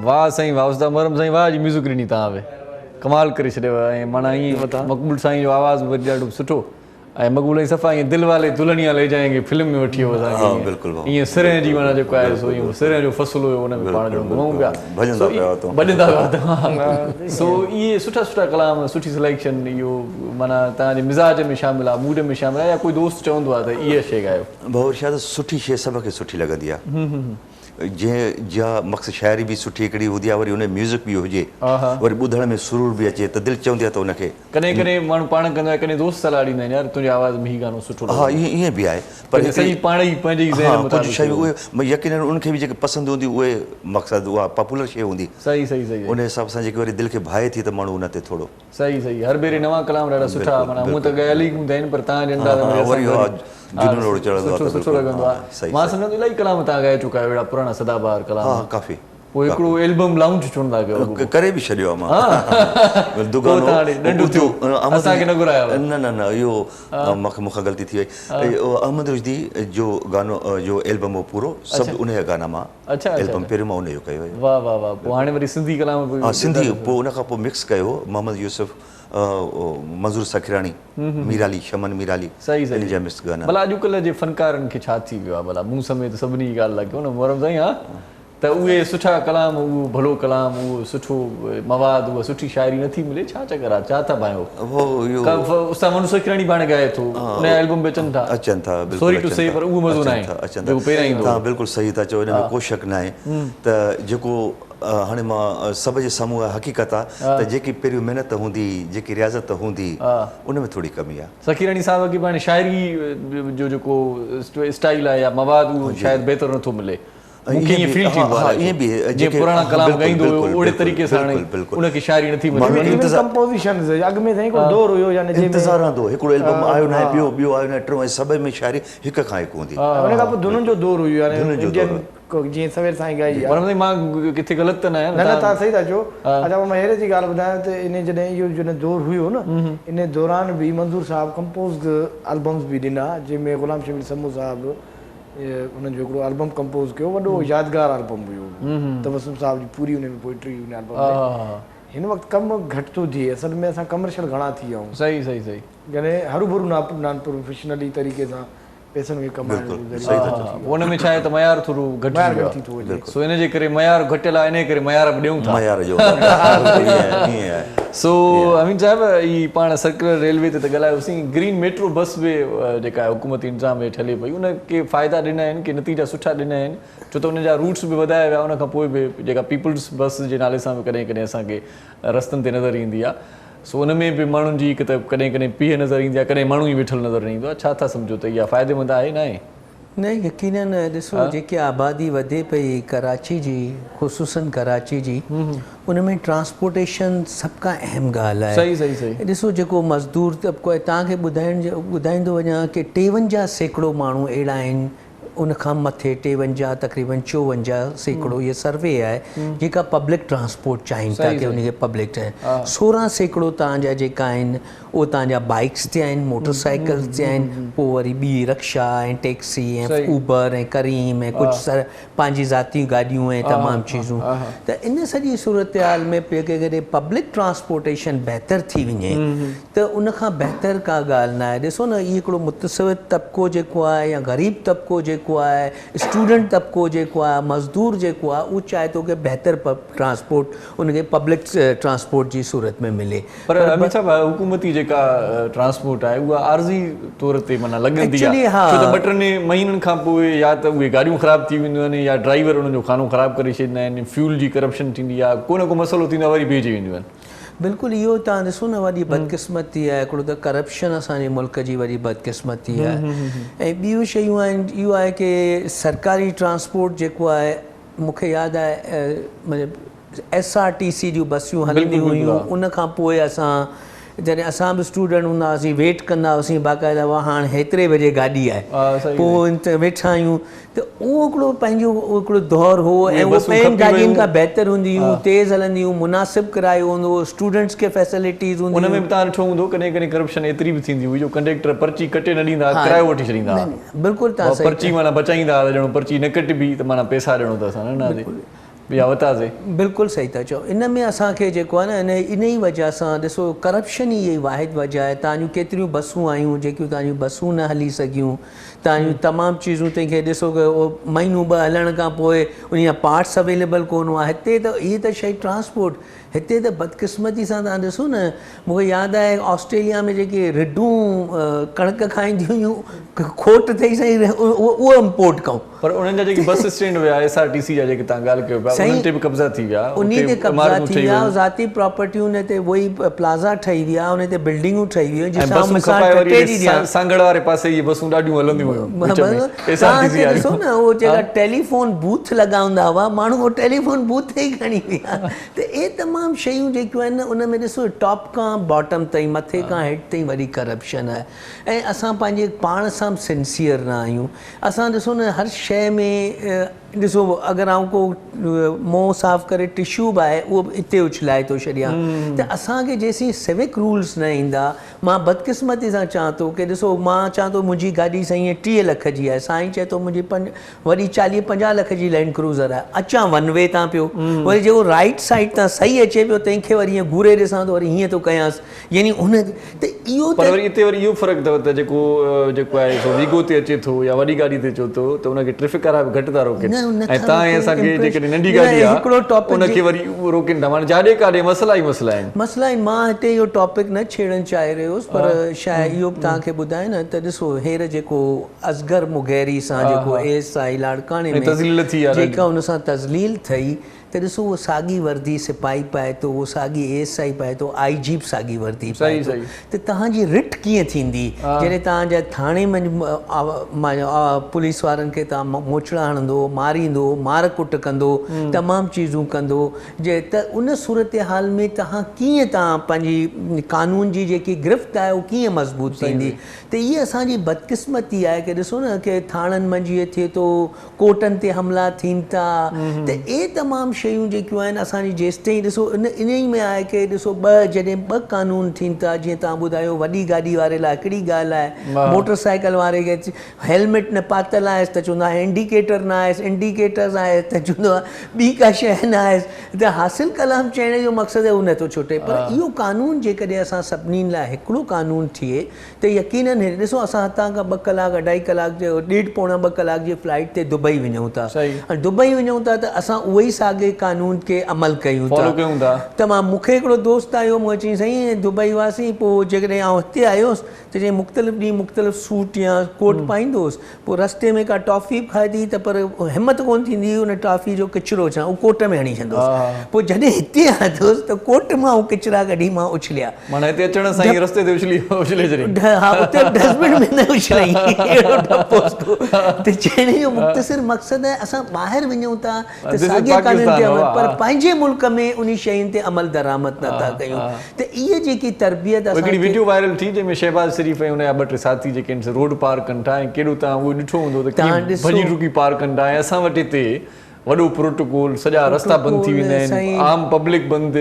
واهه سائين واهه استاد محرم سائين واهه جي ميوزڪ ڏني توهان به ڪمال ڪري ڇڏيو ۽ معنيٰ ائين مقبول سائين جو آواز به وري ڏاڍو سٺو ۽ مقبول سائين صفا ائين دل والي دلهنيا لي جائين گي فلم ۾ وٺي ويو اسان کي ائين ائين سرهن جي معنيٰ جيڪو آهي سو ائين سرهن جو فصل هيو ان ۾ پاڻ ڄڻ گهمون پيا ڀڄندا پيا وتون ڀڄندا پيا وتون سو اهي سٺا سٺا ڪلام سٺي سليڪشن اهو معنيٰ توهان جي مزاج ۾ شامل آهي موڊ ۾ شامل آهي يا ڪوئي دوست چوندو آهي ته اها شيء ڳايو. ڀائو ارشاد سٺي شيء سڀ کي سٺي لڳندي آهي. جنهن جا مقصد شاعري به سٺي هڪڙي هوندي آهي وري ان ۾ ميوزڪ به هجي وري ٻڌڻ ۾ سرور به اچي ته دل چوندي آهي ته ان کي. ڪڏهن ڪڏهن ماڻهو پاڻ ڪندو آهي ڪڏهن دوست صلاح ڏيندا آهن يار تنهنجي آواز ۾ هي گانو سٺو لڳندو. ها ائين به آهي پر سڄي پاڻ ئي پنهنجي ئي ذهن مطابق ڪجهه شيون اهي يقينن انهن کي به جيڪي پسند هونديون اهي مقصد اها پاپولر شيء هوندي. صحيح صحيح صحيح. ان حساب سان جيڪي وري دل کي ڀائي ٿي ته ماڻهو ان تي ٿورو. صحيح صحيح هر ڀيري نوان ڪلام ڏاڍا سٺا معنيٰ هونء ته ڳايل ئي هوندا آهن پر توهان جي انداز ۾ وري جنون اوڙو چڙهندو آهي سٺو سٺو لڳندو آهي مان سمجهان ٿو الاهي ڪلام توهان ڳائي چڪا آهيو اهڙا پراڻا سدا بهار ڪلام ها ڪافي پوء هڪڙو البم لائونچ ڇو نٿا ڪيو ڪري به ڇڏيو آهي مان دوگانو ننڍو ٿيو اسان کي نه گهرايو نه نه نه اهو مون کان غلطي ٿي وئي احمد رشدي جو گانو جو البم هو پورو سڀ ان جا گانا مان اڇا اڇا البم پهريون مان ان جو ڪيو هيو. واه واه واه پوء هاڻي وري سنڌي ڪلام به ها سنڌي پوء ان کان پوء مڪس ڪيو محمد يوسف منظور سکراڻي ميرالي شمن ميرالي صحيح صحيح ان جا مڪس گانا. ڀلا اڄڪلهه جي فنڪارن کي ڇا ٿي ويو آهي ڀلا مون سميت سڀني جي ڳالهه ٿا ڪيون نه محرم سائين ها ته اهي سٺا ڪلام اهو ڀلو ڪلام اهو سٺو مواد اها سٺي شاعري نٿي ملي ڇا چڪر آهي ڇا ٿا ڀانئيو استاد منظور سکراڻي به هاڻي ڳائي ٿو ان جا البم به اچن ٿا اچن ٿا بلڪل سوري ٽو سي پر اهو مزو ناهي اچن ٿا توهان بلڪل صحيح ٿا چئو ان ۾ ڪو شڪ ناهي ته جيڪو هاڻي مان سڀ جي سامهون اها حقيقت آهي ته جيڪي پهريون محنت هوندي جيڪي رياضت هوندي ان ۾ ٿوري ڪمي آهي. سکيراڻي صاحب کي به هاڻي شاعري جو جيڪو اسٽائيل آهي يا مواد اهو شايد بهتر نٿو ملي مون کي ائين فيل ٿيندو آهي جيئن پراڻا ڪلام ڳائيندو هيو اوڙي طريقي سان هاڻي ان کي شاعري نٿي ملي. ايون ڪمپوزيشنز اڳ ۾ سائين هڪڙو دور هيو يعني جنهن ۾ انتظار رهندو هو هڪڙو البم آيو ناهي ٻيو ٻيو آيو ناهي ٽيون ۽ سڀ ۾ شاعري هڪ کان هڪ هوندي. ان کان پوء ڌنن جو دور هيو يعني انڊين جيئن سوير سائين ڳائي آ. پر مان ڪٿي غلط ته نه آهيان نه نه توهان صحيح ٿا چئو اڇا پوء مان هيري جي ڳالهه ٻڌايان ته انهي جڏهن اهو جڏهن دور هيو نه انهي دوران به منظور صاحب ڪمپوزڊ البمز به ڏنا جنهن ۾ غلام شبير سمون صاحب انهن جو هڪڙو البم ڪمپوز ڪيو وڏو يادگار البم هيو تبسم صاحب جي پوري ان ۾ پوئٽري هئي ان البم ۾ هن وقت ڪم گهٽ ٿو ٿئي اصل ۾ اسان ڪمرشل گهڻا ٿي ويا آهيون صحيح صحيح صحيح يعني هروڀرو نان پروفيشنلي طريقي سان پئسن کي ڪمائڻ جو ذريعو ٿي ويو ان ۾ ڇا آهي ته معيار ٿورو گهٽجي ويو ٿي ٿو وڃي سو ان جي ڪري معيار گهٽيل آهي ان جي ڪري معيار به ڏيون ٿا معيار جو ائين آهي. سو امين صاحب هي پاڻ سرڪلر ريلوي تي ته ڳالهايوسين گرين ميٽرو بس به جيڪا آهي حڪومتي انتظام هيٺ هلي پئي ان ڪي فائدا ڏنا آهن ڪي نتيجا سٺا ڏنا آهن ڇو ته ان جا روٽس به وڌايا ويا ان کان پوء به جيڪا پيپلز بس جي نالي سان به ڪڏهن ڪڏهن اسان کي رستن تي نظر ايندي آهي سو ان ۾ به ماڻهن جي هڪ ته ڪڏهن ڪڏهن پيهه نظر ايندي آهي ڪڏهن ماڻهو ئي ويٺل نظر نه ايندو آهي ڇا ٿا سمجهو ته اها فائديمند آهي ناهي؟ نه يقينن ڏسو جيڪي آبادي وڌي پئي ڪراچي جي خصوصن ڪراچي جي ان ۾ ٽرانسپورٽيشن سڀ کان اهم ڳالهه آهي صحيح صحيح صحيح ڏسو جيڪو مزدور طبقو آهي توهان کي ٻڌائڻ ٻڌائيندو وڃان ڪي 53% ماڻهو اهڙا آهن ان کان مٿي 53 تقريبن 54% اهي سروي آهي جيڪا پبلڪ ٽرانسپورٽ چاهين ٿا ڪي ان کي پبلڪ 16% توهان جا جيڪا آهن اهو تان جا بائيڪس تي آهن، موٽر سائيڪلز تي آهن، پوء وري ٻي رڪشا ۽ ٽيڪسي ۽ اوبر ۽ ڪريم ۽ ڪجهه سر پنهنجي ذاتي گاڏيون ۽ تمام چيزون ته ان سڄي صورتحال ۾ جيڪڏهن پبلڪ ٽرانسپورٽيشن بهتر ٿي وڃي ته ان کان بهتر ڪا ڳالهه ناهي. ڏسو نه هي هڪڙو متوسط طبقو جيڪو آهي يا غريب طبقو جيڪو آهي، اسٽوڊنٽ طبقو جيڪو آهي، مزدور جيڪو آهي اهو چاهي ٿو ڪي بهتر ٽرانسپورٽ ان کي پبلڪ ٽرانسپورٽ جي صورت ۾ ملي. پر امين صاحب حڪومتي جيڪا ٽرانسپورٽ آهي اها عارضي طور تي معنيٰ لڳندي آهي ڇو ته ٻه ٽن مهينن کان پوء يا ته اهي گاڏيون خراب ٿي وينديون آهن يا ڊرائيور انهن جو خانو خراب ڪري ڇڏيندا آهن فيول جي ڪرپشن ٿيندي آهي ڪو نه ڪو مسئلو ٿيندو آهي وري بيهجي وينديون آهن. بلڪل اهو توهان ڏسو نه وڏي بدقسمتي آهي هڪڙو ته ڪرپشن اسان جي ملڪ جي وڏي بدقسمتي آهي ۽ ٻيون شيون آهن اهو آهي ڪي سرڪاري ٽرانسپورٽ جيڪو آهي مون کي ياد آهي مطلب ايس آر ٽي سي جون بسيون هلنديون هيون ان کان پوء اسان جڏهن اسان به اسٽوڊنٽ هوندا هئاسين ويٽ ڪندا هئاسين باقاعده واهه هاڻ هيتري بجي گاڏي آهي پوء ويٺا آهيون ته اهو هڪڙو پنهنجو هڪڙو دور هو ۽ اهو ٻين گاڏين کان بهتر هوندي هيون تيز هلندي هيون مناسب ڪرايو هوندو هو اسٽوڊنٽس کي فيسلٽيز هونديون ان ۾ به توهان ڏٺو هوندو ڪڏهن ڪڏهن ڪرپشن ايتري به ٿيندي هئي جو ڪنڊيڪٽر پرچي ڪٽي نه ڏيندا هئا ڪرايو وٺي ڇڏيندا هئا بلڪل توهان پرچي معنيٰ بچائيندا هئا ته ڄڻو پرچي نه ڪٽبي ته معنيٰ پئسا ڏيڻو اٿس نه. بلڪل يا وتازي. بلڪل صحيح ٿا چئو ان ۾ اسان کي جيڪو آهي نه ان ان ئي وجه سان ڏسو ڪرپشن ئي اهي واحد وجه آهي توهان جون ڪيتريون بسون آيون جيڪيون توهان جون بسون نه هلي سگهيون توهان جون تمام چيزون تنهن کي ڏسو ڪه اهو مهينو ٻه هلڻ کان پوء ان جا پارٽس اويليبل ڪونه هئا هتي ته هي ته شئي ٽرانسپورٽ هتي ته بدقسمتي سان توهان ڏسو نه مون کي ياد آهي آسٽريليا ۾ جيڪي رڍون ڪڻڪ کائينديون هيون کوٽ ٿئي سائين اهو امپورٽ ڪئون. پر انهن جا جيڪي بس اسٽينڊ هيا ايس آر ٽي سي جا جيڪي توهان ڳالهه ڪيو پيا انهن تي به قبضا ٿي ويا انهي تي قبضا ٿي ويا ذاتي پراپرٽيون ان تي اهي پلازا ٺهي ويا انهي تي بلڊنگون ٺهي ويون جن سان مثال ٺٽي جي ڏيان سانگهڙ واري پاسي اهي بسون ڏاڍيون هلنديون هيون وچ ۾ ايس آر ٽي سي واريون ڏسو نه اهو جيڪا ٽيليفون بوٿ لڳا هوندا هئا ماڻهو اهو ٽيليفون بوٿ ئي کڻي ويا ته اهي تمام شيون جيڪيون آهن نه ان ۾ ڏسو ٽاپ کان باٽم تائين مٿي کان هيٺ تائين وڏي ڪرپشن آهي ۽ اسان پنهنجي پاڻ سان به سنسيئر نه آهيون اسان ڏسو نه هر شيء ۾ ڏسو اگر آئون ڪو منهن صاف ڪري ٽشو به آهي اهو به اتي اڇلائي ٿو ڇڏيان ته اسان کي جيسين سوڪ رولز نه ايندا مان بدقسمتي سان چوان ٿو ڪي ڏسو مان چوان ٿو منهنجي گاڏي سائين 30 لک جي آهي سائين چئي ٿو منهنجي پنج وڏي 40 50 لک جي لينڊ ڪروزر آهي اچان ون وي تان پيو وري جيڪو رائيٽ سائيڊ تان صحيح اچي پيو تنهن کي وري ائين گهوري ڏسان ٿو وري هيئن ٿو ڪيانس يعني ان ته اهو پر وري اتي وري اهو فرق اٿو ته جيڪو جيڪو آهي سو ويگو تي اچي ٿو يا وڏي گاڏي تي اچي ٿو ته ان کي ٽريفڪ وارا به گهٽ ٿا روڪين ۽ تان ۽ اسان کي جيڪڏهن ننڍي گاڏي آهي ان کي وري روڪين ٿا معنيٰ جاڏي ڪاڏي مسئلا ئي مسئلا آهن. مسئلا آهن مان هتي اهو ٽاپڪ نه ڇيڙڻ چاهي رهيو هوس پر شايد اهو به توهان کي ٻڌايان نه ته ڏسو هير جيڪو اصغر مغيري سان جيڪو اي ايس I لاڙڪاڻي ۾ جيڪا ان سان تذليل ٿئي ته ڏسو اهو ساڳي وردي سپاهي پائي ٿو اهو ساڳي اي ايس I پائي ٿو آئي جي به ساڳي وردي پائي ٿو ته توهان جي رٽ ڪيئن ٿيندي جڏهن توهان جا ٿاڻي منجهه پوليس وارن کي توهان موچڙا هڻندو ماريندو مار ڪٽ ڪندو تمام چيزون ڪندو جي ته ان صورتحال ۾ توهان ڪيئن توهان پنهنجي قانون جي جيڪي گرفت آهي اهو ڪيئن مضبوط ٿيندي ته هيء اسان جي بدقسمتي آهي ڪي ڏسو نه ڪي ٿاڻن منجهه هيء ٿئي ٿو، ڪورٽن تي حملا ٿين ٿا ته اهي تمام شيون جيڪيون آهن اسان جي جيستائين ڏسو ان انهي ۾ آهي ڪي ڏسو ٻه جڏهن ٻه قانون ٿين ٿا جيئن توهان ٻڌايو وڏي گاڏي واري لاء هڪڙي ڳالهه آهي موٽر سائيڪل واري کي هيلمٽ نه پاتل آهيس ته چوندا انڊيڪيٽر نه آهيس انڊيڪيٽر آهيس ته چوندو آهي ٻي ڪا شيء نه آهيس ته حاصل ڪلام چئڻ جو مقصد اهو نه ٿو ڇٽي پر اهو قانون جيڪڏهن اسان سڀني لاء هڪڙو قانون ٿئي ته يقينن هن ڏسو اسان هتان کان ٻه ڪلاڪ اڍائي ڪلاڪ جي ڏيڍ پوڻا ٻه ڪلاڪ جي فلائيٽ تي دبئي وڃون ٿا ۽ دبئي وڃون ٿا ته اسان اهو ئي ساڳي قانون کي عمل ڪيون ٿا تمام مون کي هڪڙو دوست آيو مون کي چيائين سائين دبئي هئاسين پوء جيڪڏهن آئون هتي آيس ته چيائين مختلف ڏينهن مختلف سوٽ يا ڪوٽ پائيندو هوس پوء رستي ۾ ڪا ٽافي به کاڌي ته پر همت ڪونه ٿيندي هئي ان ٽافي جو ڪچرو اڇلان اهو ڪوٽ ۾ هڻي ڇڏندو هوس پوء جڏهن هتي آندو هوس ته ڪوٽ مان اهو ڪچرا ڪڍي مان اڇليا. معنيٰ هتي اچڻ سان ئي رستي تي اڇلي اڇلي ڇڏيائين. ها اتي به ڊسٽبن ۾ نه اڇليائين اهڙو ڊپ هوس ڪو ته چئڻ جو مختصر مقصد آهي اسان ٻاهر وڃون ٿا ته ساڳئي قانون تي عمل پر پنهنجي ملڪ ۾ انهي شين تي عمل درآمد نه ٿا ڪيون ته اهي جيڪي تربيت اسان کي. هڪڙي وڊيو وائرل ٿي جنهن ۾ شهباز شريف ۽ ان جا ٻه ٽي ساٿي جيڪي آهن سي روڊ پار ڪن ٿا ۽ ڪيڏو توهان اهو ڏٺو هوندو ته ڪيئن ڀڄي ڊڪي پار ڪن ٿا ۽ اسان وٽ هتي وڏو پروٽوڪول سڄا رستا بند ٿي ويندا آهن عام پبلڪ بند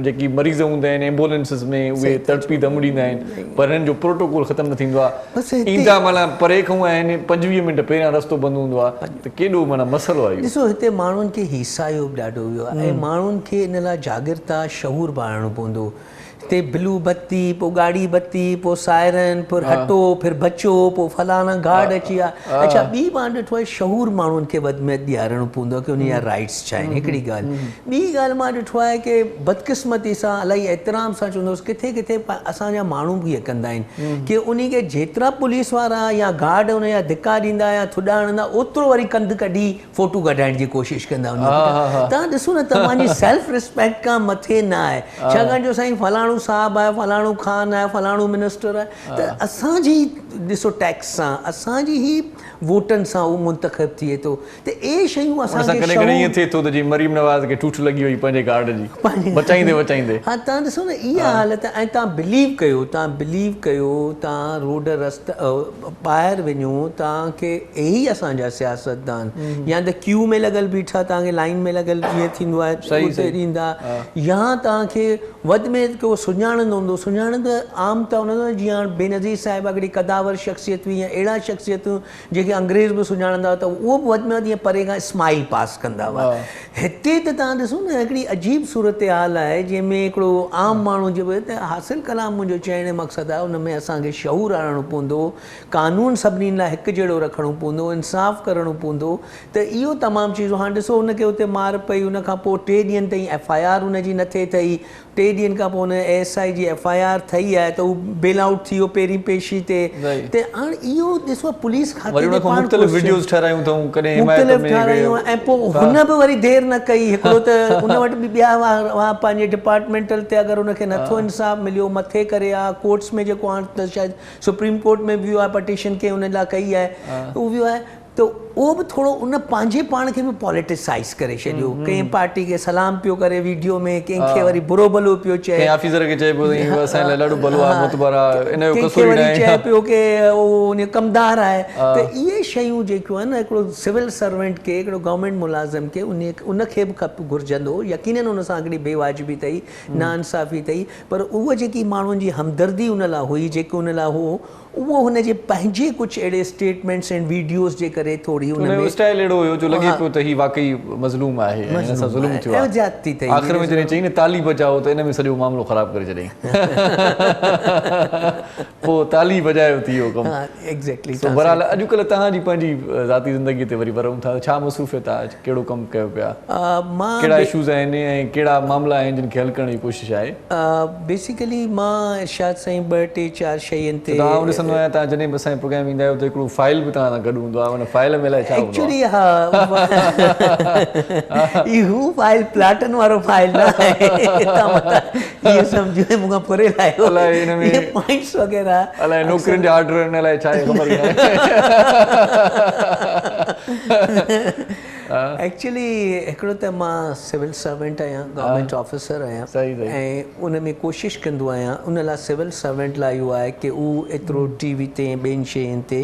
جيڪي مريض هوندا آهن ايمبولينسز ۾ اهي تڙپي دم ڏيندا آهن پر هنن جو پروٽوڪول ختم نه ٿيندو آهي ايندا معنيٰ پري کان آهن 25 منٽ پهريان رستو بند هوندو آهي ته ڪيڏو معنيٰ مسئلو آهي اهو. ڏسو هتي ماڻهن کي هيسايو به ڏاڍو ويو آهي ۽ ماڻهن کي ان لاء جاڳرتا شعور بڻائڻو پوندو. هتي بلو بتي پوء ڳاڙهي بتي پوء سائرن پھر هٽو پھر بچو پوء فلاڻا گارڊ اچي ويا. اڇا ٻي مان ڏٺو آهي شعور ماڻهن کي وڌ ۾ وڌ ڏيارڻو پوندو آهي ڪي انهن جا رائيٽس ڇا آهن هڪڙي ڳالهه. ٻي ڳالهه مان ڏٺو آهي ڪي بدقسمتي سان الائي احترام سان چوندس ڪٿي ڪٿي اسان جا ماڻهو به ائين ڪندا آهن ڪي انهي کي جيترا پوليس وارا يا گارڊ ان جا ڌڪا ڏيندا يا ٿڏا هڻندا اوترو وري ڪنڌ ڪڍي فوٽو ڪڍائڻ جي ڪوشش ڪندا انهي پٺيان توهان ڏسو نه توهان جي سيلف ريسپيڪٽ کان مٿي نه آهي ڇاڪاڻ جو سائين فلاڻو صاحب آهي فلاڻو خان آهي فلاڻو منسٽر آهي ته اسان جي ڏسو ٽيڪس سان اسان جي هي ووٽن سان هو منتخب ٿئي ٿو ته اهي شيون اسان کي ڪڏهن ڪڏهن ائين ٿئي ٿو ته جيئن مريم نواز کي ٺوٺ لڳي وئي پنهنجي گارڊ جي بچائيندي بچائيندي. ها توهان ڏسو نه اها حالت ۽ توهان بليو ڪيو توهان بليو ڪيو توهان روڊ رستا ٻاهر وڃو توهان کي اهي اسان جا سياستدان يا ته ڪيو ۾ لڳل بيٺا توهان کي لائين ۾ لڳل جيئن ٿيندو آهي اتي ڏيندا يا توهان کي وڌ ۾ وڌ ڪو سڃاڻندو هوندو، سڃاڻندو عام ته ان جو جيئن هاڻ بينظير صاحبه هڪڙي قداور شخصيت هئي يا اهڙا شخصيتون جيڪي انگريز به سڃاڻندا هئا ته اهو به وڌ ۾ وڌ ائين پري کان اسمائيل پاس ڪندا هئا. هتي ته توهان ڏسو نه هڪڙي عجيب صورتحال آهي جنهن ۾ هڪڙو عام ماڻهو جيڪو ته حاصل ڪلام منهنجو چئڻ جو مقصد آهي ان ۾ اسان کي شعور آڻڻو پوندو، قانون سڀني لاء هڪ جهڙو رکڻو پوندو، انصاف ڪرڻو پوندو ته اهو تمام چيزون هاڻ ڏسو ان کي اتي مار پئي ان کان پوء ٽي ڏينهن تائين ايف I R ان جي نه ٿئي ٿئي ٽي ڏينهن کان پوء ان اي ايس I جي ايف I R ٿئي آهي ته هو بيل آئوٽ ٿي ويو پهرين پيشي تي ته هاڻ اهو ڏسو پوليس کاتي وري ان تي کان پاڻ مختلف ڪوشش وڊيوز ٺهرايون اٿئون ڪڏهن حمايت مختلف ۾ ٺهرايون ۽ پوء هن به وري دير نه ڪئي هڪڙو ته ان وٽ به ٻيا هئا پنهنجي ڊپارٽمينٽل تي اگر ان کي نٿو انصاف مليو مٿي ڪري ها ڪورٽس ۾ جيڪو هاڻ ته شايد سپريم ڪورٽ ۾ به ويو آهي پٽيشن ڪنهن ان لاء ڪئي آهي اهو ويو آهي ته اهو به ٿورو ان پنهنجي پاڻ کي به پاليٽيسائيز ڪري ڇڏيو. ڪنهن پارٽي کي سلام پيو ڪري ويڊيو ۾، ڪنهن کي وري برو ڀلو پيو چئي. ڪنهن آفيسر کي چئي پيو ته اهو اسان لاء ڏاڍو ڀلو آهي، معتبر آهي، ان جو ڪنهن کي قصور ئي وري ناهي. چئي پيو ڪي اهو ان ڪمدار آهي. ته اهي شيون جيڪيون آهن نه هڪڙو سول سرونٽ کي، هڪڙو گورنمينٽ ملازم کي ان کي به کپ گهرجندو هو. يقينن ان سان هڪڙي بي واجبي ٿئي، ناانصافي ٿئي، پر اهو جيڪي ماڻهن جي همدردي ان لاء هئي، جيڪو ان لاء هو، اهو هن جي پنهنجي ڪجهه اهڙي اسٽيٽمينٽس ۽ ويڊيوز جي ڪري ٿوري ان ان جو ۾ اسٽائل اهڙو هيو جو لڳي ها پيو ته هي واقعي مظلوم آهي ۽ هن سان مظلوم ظلم آهي ٿيو ۽ آهي. زيادتي ٿئي آخر ۾ جڏهن چئي نه تالي بجاء ته ان ۾ سڄو معاملو خراب ڪري ڇڏيائين. پوء تالي بجايو ٿي اهو ڪم. ها ايگزيڪٽلي سو بهرحال اڄڪلهه توهان جي پنهنجي ذاتي زندگي تي وري ورون ٿا ته ڇا مصروفيت آهي ڪهڙو ڪم ڪيو پيا مان ڪهڙا اشوز آهن ۽ ڪهڙا معاملا آهن جن کي حل ڪرڻ جي ڪوشش آهي. بيسيڪلي مان ارشاد سائين ٻه ٽي چار شين تي. ته آئون ڏسندو آهيان توهان جڏهن به اسان جي پروگرام ايندا آهيو ته هڪڙو فائل به توهان سان گڏ هوندو آهي ان فائل ۾ الائي ڇا هوندو آهي. ايڪچولي ها اهو فائل پلاٽن وارو فائل نه آهي توهان متان اهو سمجهو مون کان ڦري لاهيو الائي ان ۾ اهي پوائنٽس وغيره الائي نوڪرين جا آرڊر آهن الائي ڇا آهي خبر ئي ناهي. ايڪچولي هڪڙو ته مان سول سرونٽ آهيان گورنمينٽ آفيسر آهيان ۽ ان ۾ ڪوشش ڪندو آهيان ان لاء سول سرونٽ لاء اهو آهي ڪي هو ايترو ٽي وي تي ۽ ٻين شين تي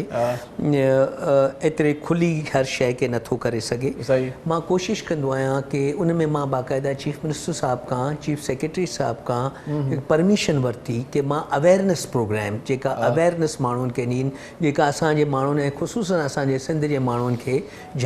ايتري کلي هر شيء کي نٿو ڪري سگهي مان ڪوشش ڪندو آهيان ڪي ان ۾ مان باقاعده چيف منسٽر صاحب کان چيف سيڪريٽري صاحب کان هڪ پرميشن ورتي ڪي مان اويرنس پروگرام جيڪا اويرنس ماڻهن کي ڏين جيڪا اسان جي ماڻهن ۽ خصوصن اسان جي سنڌ جي ماڻهن کي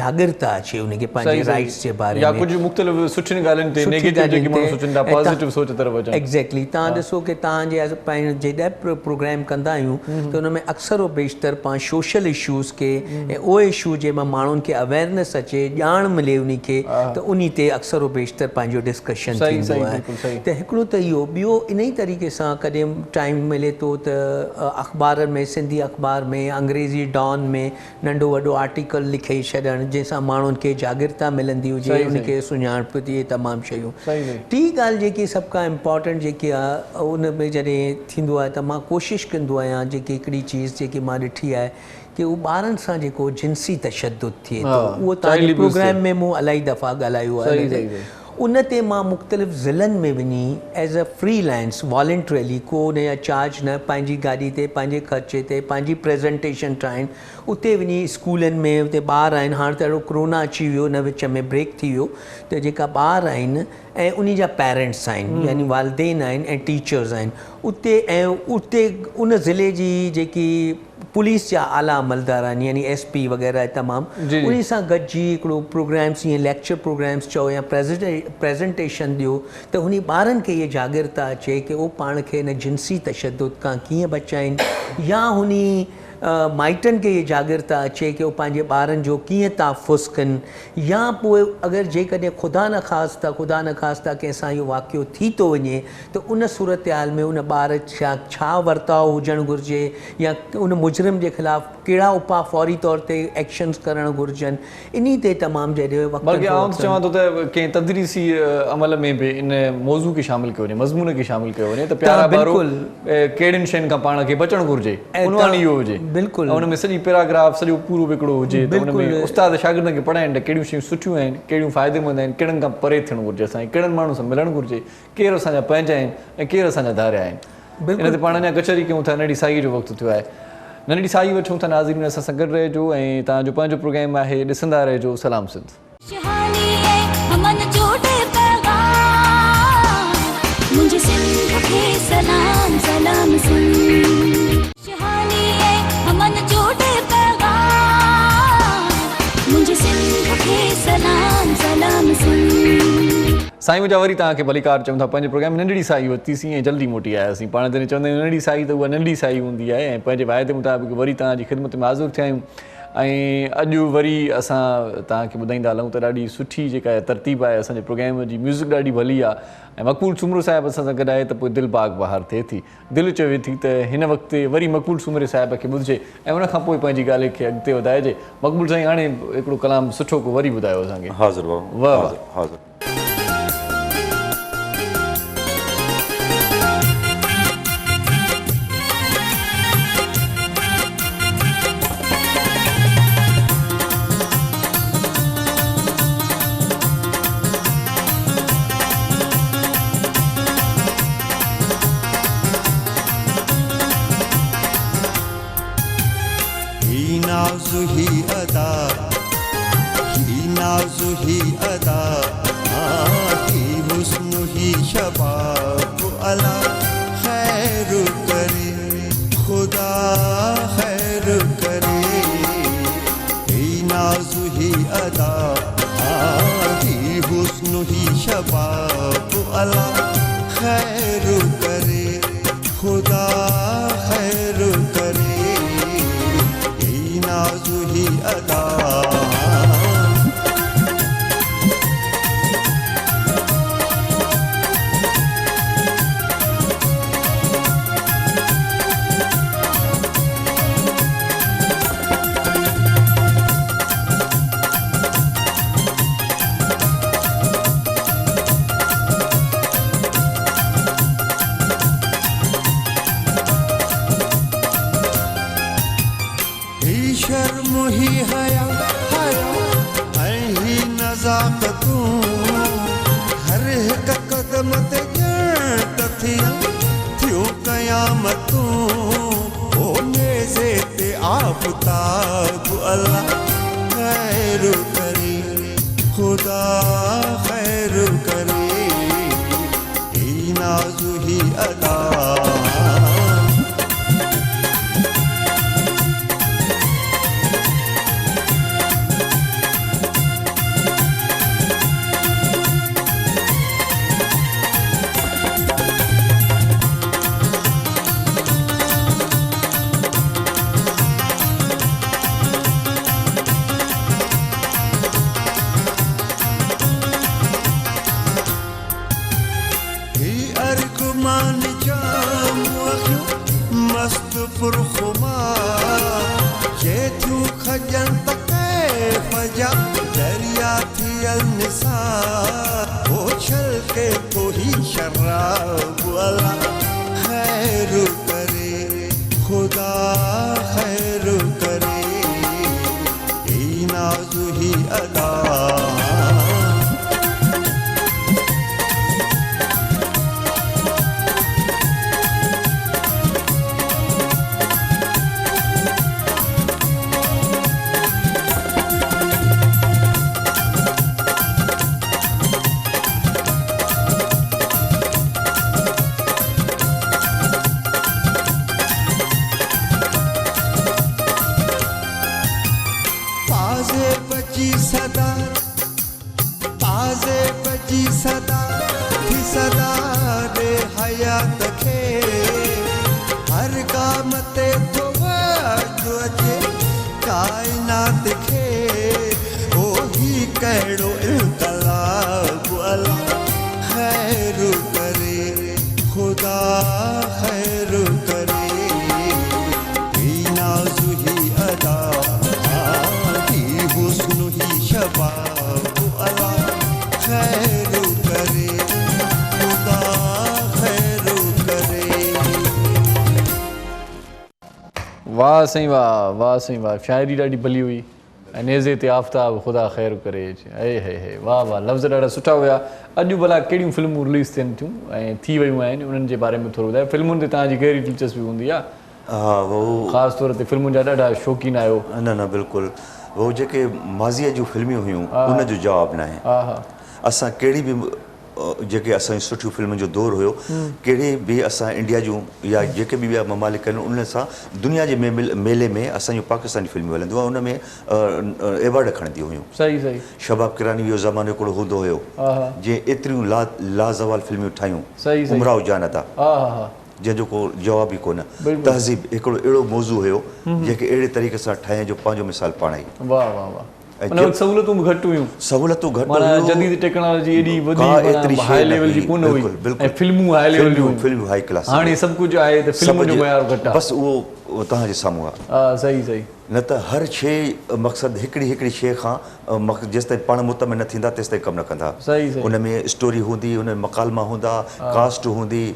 جاڳرتا اچي ان کي پنهنجي رائيٽس جي باري ۾ يا ڪجهه مختلف سٺين ڳالهين تي نيگيٽو جيڪي ماڻهو سوچن ٿا پازيٽو سوچ طرف اچن. ايگزيڪٽلي توهان ڏسو ڪي توهان جي پنهنجي جيڏا به پروگرام ڪندا آهيون ته ان ۾ اڪثر و بيشتر پاڻ سوشل اشوز کي ۽ اهي اشو جنهن مان ماڻهن کي اويرنس اچي ڄاڻ ملي انهي کي ته انهي تي اڪثر و بيشتر پنهنجو ڊسڪشن ٿيندو آهي ته هڪڙو ته اهو ٻيو انهي طريقي سان ڪڏهن ٽائيم ملي ٿو ته اخبارن ۾ سنڌي اخبار ۾ انگريزي ڊان ۾ ننڍو وڏو آرٽيڪل لکي ڇڏڻ جنهن سان ماڻهن کي جاڳرتا ملندي هجي ان کي سڃاڻپ ٿئي تمام شيون ٽين ڳالهه جيڪي سڀ کان امپارٽنٽ جيڪي آ ان ۾ جڏهن ٿيندو آهي ته مان ڪوشش ڪندو آهيان جيڪي هڪڙي چيز جيڪي مان ڏٺي آهي ڪي اهو ٻارن سان جيڪو جنسي تشدد ٿئي ٿو اهو توهان جي پروگرام ۾ مون الاهي دفعا ڳالهايو آهي ان تي مان مختلف ضلعن ۾ وڃي as a freelance voluntarily ڪو ان جا چارج نه پنهنجي گاڏي تي پنهنجي خرچي تي پنهنجي پريزنٽيشن ٺاهڻ اتي وڃي اسڪولن ۾ اتي ٻار آهن هاڻ ته اهڙو ڪرونا اچي ويو ان وچ ۾ بريڪ ٿي ويو ته جيڪا ٻار آهن ۽ انهي جا پيرنٽس آهن يعني والدين آهن ۽ ٽيچرز آهن اتي ۽ اتي ان ضلعي جي جيڪي پوليس جا اعليٰ عملدار آهن يعني ايس پي وغيره تمام انهي سان گڏجي هڪڙو پروگرامس جيئن ليڪچر پروگرامس چئو يا پريزنٽيشن ڏيو ته انهي ٻارن کي اهي جاڳرتا اچي ڪي اهو پاڻ کي ان جنسي تشدد کان ڪيئن بچائين يا انهي مائٽن کي اهي جاڳرتا اچي ڪي اهو پنهنجي ٻارن جو ڪيئن تحفظ ڪن يا پوء اگر جيڪڏهن خدا نخواسته خدا نخواسته ڪنهن سان اهو واقعو ٿي ٿو وڃي ته ان صورتحال ۾ ان ٻار سان ڇا ورتاء هجڻ گهرجي يا ان مجرم جي خلاف ڪهڙا اپاء فوري طور تي ايڪشنز ڪرڻ گهرجن انهي تي تمام جڏهن وقتن بلڪه آئون ته فوقتن. چوان ٿو ته ڪنهن تدريسي عمل ۾ به ان موضوع کي شامل ڪيو وڃي، مضمون کي شامل ڪيو وڃي ته پيارا ٻارو ڪهڙين شين کان پاڻ کي بچڻ گهرجي، عنوان اهو هجي ۽ ان ۾ سڄي پيراگراف سڄو پورو هڪڙو هجي ته ان ۾ استاد شاگردن کي پڙهائين ته ڪهڙيون شيون سٺيون آهن، ڪهڙيون فائديمند آهن، ڪهڙن کان پري ٿيڻ گهرجي اسان کي، ڪهڙن ماڻهن سان ملڻ گهرجي، ڪير اسان جا پنهنجا آهن ۽ ڪير اسان جا ڌاريا آهن. ان تي پاڻ اڃا ڪچهري ڪيون ٿا. ننڍڙي ساهيء جو وقت ٿيو آهي. ننڍڙي ساهي وٺون ٿا. ناظرين اسان سان گڏ رهجو ۽ توهان جو پنهنجو پروگرام آهي ڏسندا رهجو سلام سنڌ. خوشحالي ۽ امن جو ڏي پيغام منهنجي سنڌ کي سلام. سلام سلام سنڌ. خوشحالي ۽ امن جو ڏي پيغام منهنجي سنڌ کي سلام سلام سنڌ. سائين منهنجا وري توهان کي ڀليڪار چئون ٿا پنهنجي پروگرام ۾ ننڍڙي سائي ورتي سين ۽ جلدي موٽي آياسين پاڻ جڏهن چوندا آهيون ننڍڙي سائي ته اها ننڍي سائي هوندي آهي ۽ پنهنجي واعدي مطابق وري توهان جي خدمت ۾ حاضر ٿيا آهيون ۽ اڄ وري اسان توهان کي ٻڌائيندا هلون ته ڏاڍي سٺي جيڪا ترتيب آهي اسان جي پروگرام جي ميوزڪ ڏاڍي ڀلي آهي ۽ مقبول سومرو صاحب اسان سان گڏ آهي ته پوء دل باغ بهار ٿئي ٿي دل چوي ٿي ته هن وقت وري مقبول سومري صاحب کي ٻڌجي ۽ ان کان پوء پنهنجي ڳالهه کي اڳتي وڌائجي مقبول سائين هاڻي هڪڙو ڪلام سٺو ڪو وري ٻڌايو اسان کي. حاضر بابا واه واه. حاضر حاضر. هي ناز هي ادا هي ناز هي ادا هي حسن هي شباب الا خير ڪري خدا خير ڪري هي ناز هي ادا هي حسن هي شباب الا خير ڪري خدا خير ڪري هي ناز هي ادا. هي شرم هي حيا حيا ۽ هي نزاڪتون هر هڪ قدم تي ڄڻ ته ٿين ٿيون قيامتون او نيزي تي آفتاب الله خير ڪري خدا خير ڪري هي ناز هي ادا. هي ارغمان جام اکيون مست پرخمار جي ٿيون کڄن ته ڪيف جا دريا ٿيل نثار هو ڇلڪي ٿو هي شراب الا خير ڪري خدا خير ڪري هي ناز هي ادا. پازيب جي صدا پازيب جي صدا ٿي صدا ڏي حيات کي هر گام تي ٿو وجد اچي ڪائنات کي او هي ڪهڙو انقلاب الا خير ڪري خدا خير ڪري هي ناز هي ادا هي حسن هي شباب الا خير ڪري خدا خير ڪري. واه سائين واه واه سائين واه شاعري ڏاڍي ڀلي هئي ۽ نيزي تي آفتاب خدا خير ڪري هي هي هي واه واه لفظ ڏاڍا سٺا هيا اڄ ڀلا ڪهڙيون فلمون رليز ٿين ٿيون ۽ ٿي ويون آهن انهن جي باري ۾ ٿورو ٻڌايو فلمن تي توهان جي گهري دلچسپي هوندي آهي ها وهو خاص طور تي فلمن جا ڏاڍا شوقين آهيو. نه نه بلڪل وهو جيڪي ماضيء جون فلميون هيون ان جو جواب ناهي اسان ڪهڙي به جيڪي اسان جون سٺيون فلمن جو دور هيو ڪهڙي به اسان انڊيا جون يا جيڪي به ٻيا ممالڪ آهن انهن سان دنيا جي ميلي ۾ اسان جون پاڪستاني فلمون هلنديون هيون ان ۾ ايوارڊ کڻنديون هيون. صحيح صحيح. شباب ڪراني اهو زمانو هڪڙو هوندو هيو جنهن ايتريون لازوال فلمون ٺاهيون صحيح صحيح. امراؤ جان ادا ها ها ها. جنهن جو ڪو جواب ئي ڪونه. تهذيب هڪڙو اهڙو موضوع هيو جنهن کي اهڙي طريقي سان ٺاهيائين جو پنهنجو مثال پاڻ ئي. واه واه واه. ان وقت سهولتون به گهٽ هيون. سهولتون گهٽ معنيٰ هيون. جديد ٽيڪنالاجي ايڏي وڌي ڪا ايتري معنيٰ شيء هاء نه ليول جي هئي. ڪونه هئي بلڪل بلڪل. ۽ فلمون هاء ليول جون هيون. فلمون هاء ڪلاس هاڻي سڀ ڪجهه آهي ته سڀ فلمن جو جي معيار گهٽ آهي. بس اهو توهان جي سامهون آهي. ها صحيح صحيح. نه ته هر شيء مقصد هڪڙي هڪڙي شيء کان جيستائين پاڻ مطمئن نه ٿيندا تيستائين ڪم نه ڪندا. صحيح صحيح. ان ۾ اسٽوري هوندي ان ۾ مڪالما هوندا ڪاسٽ هوندي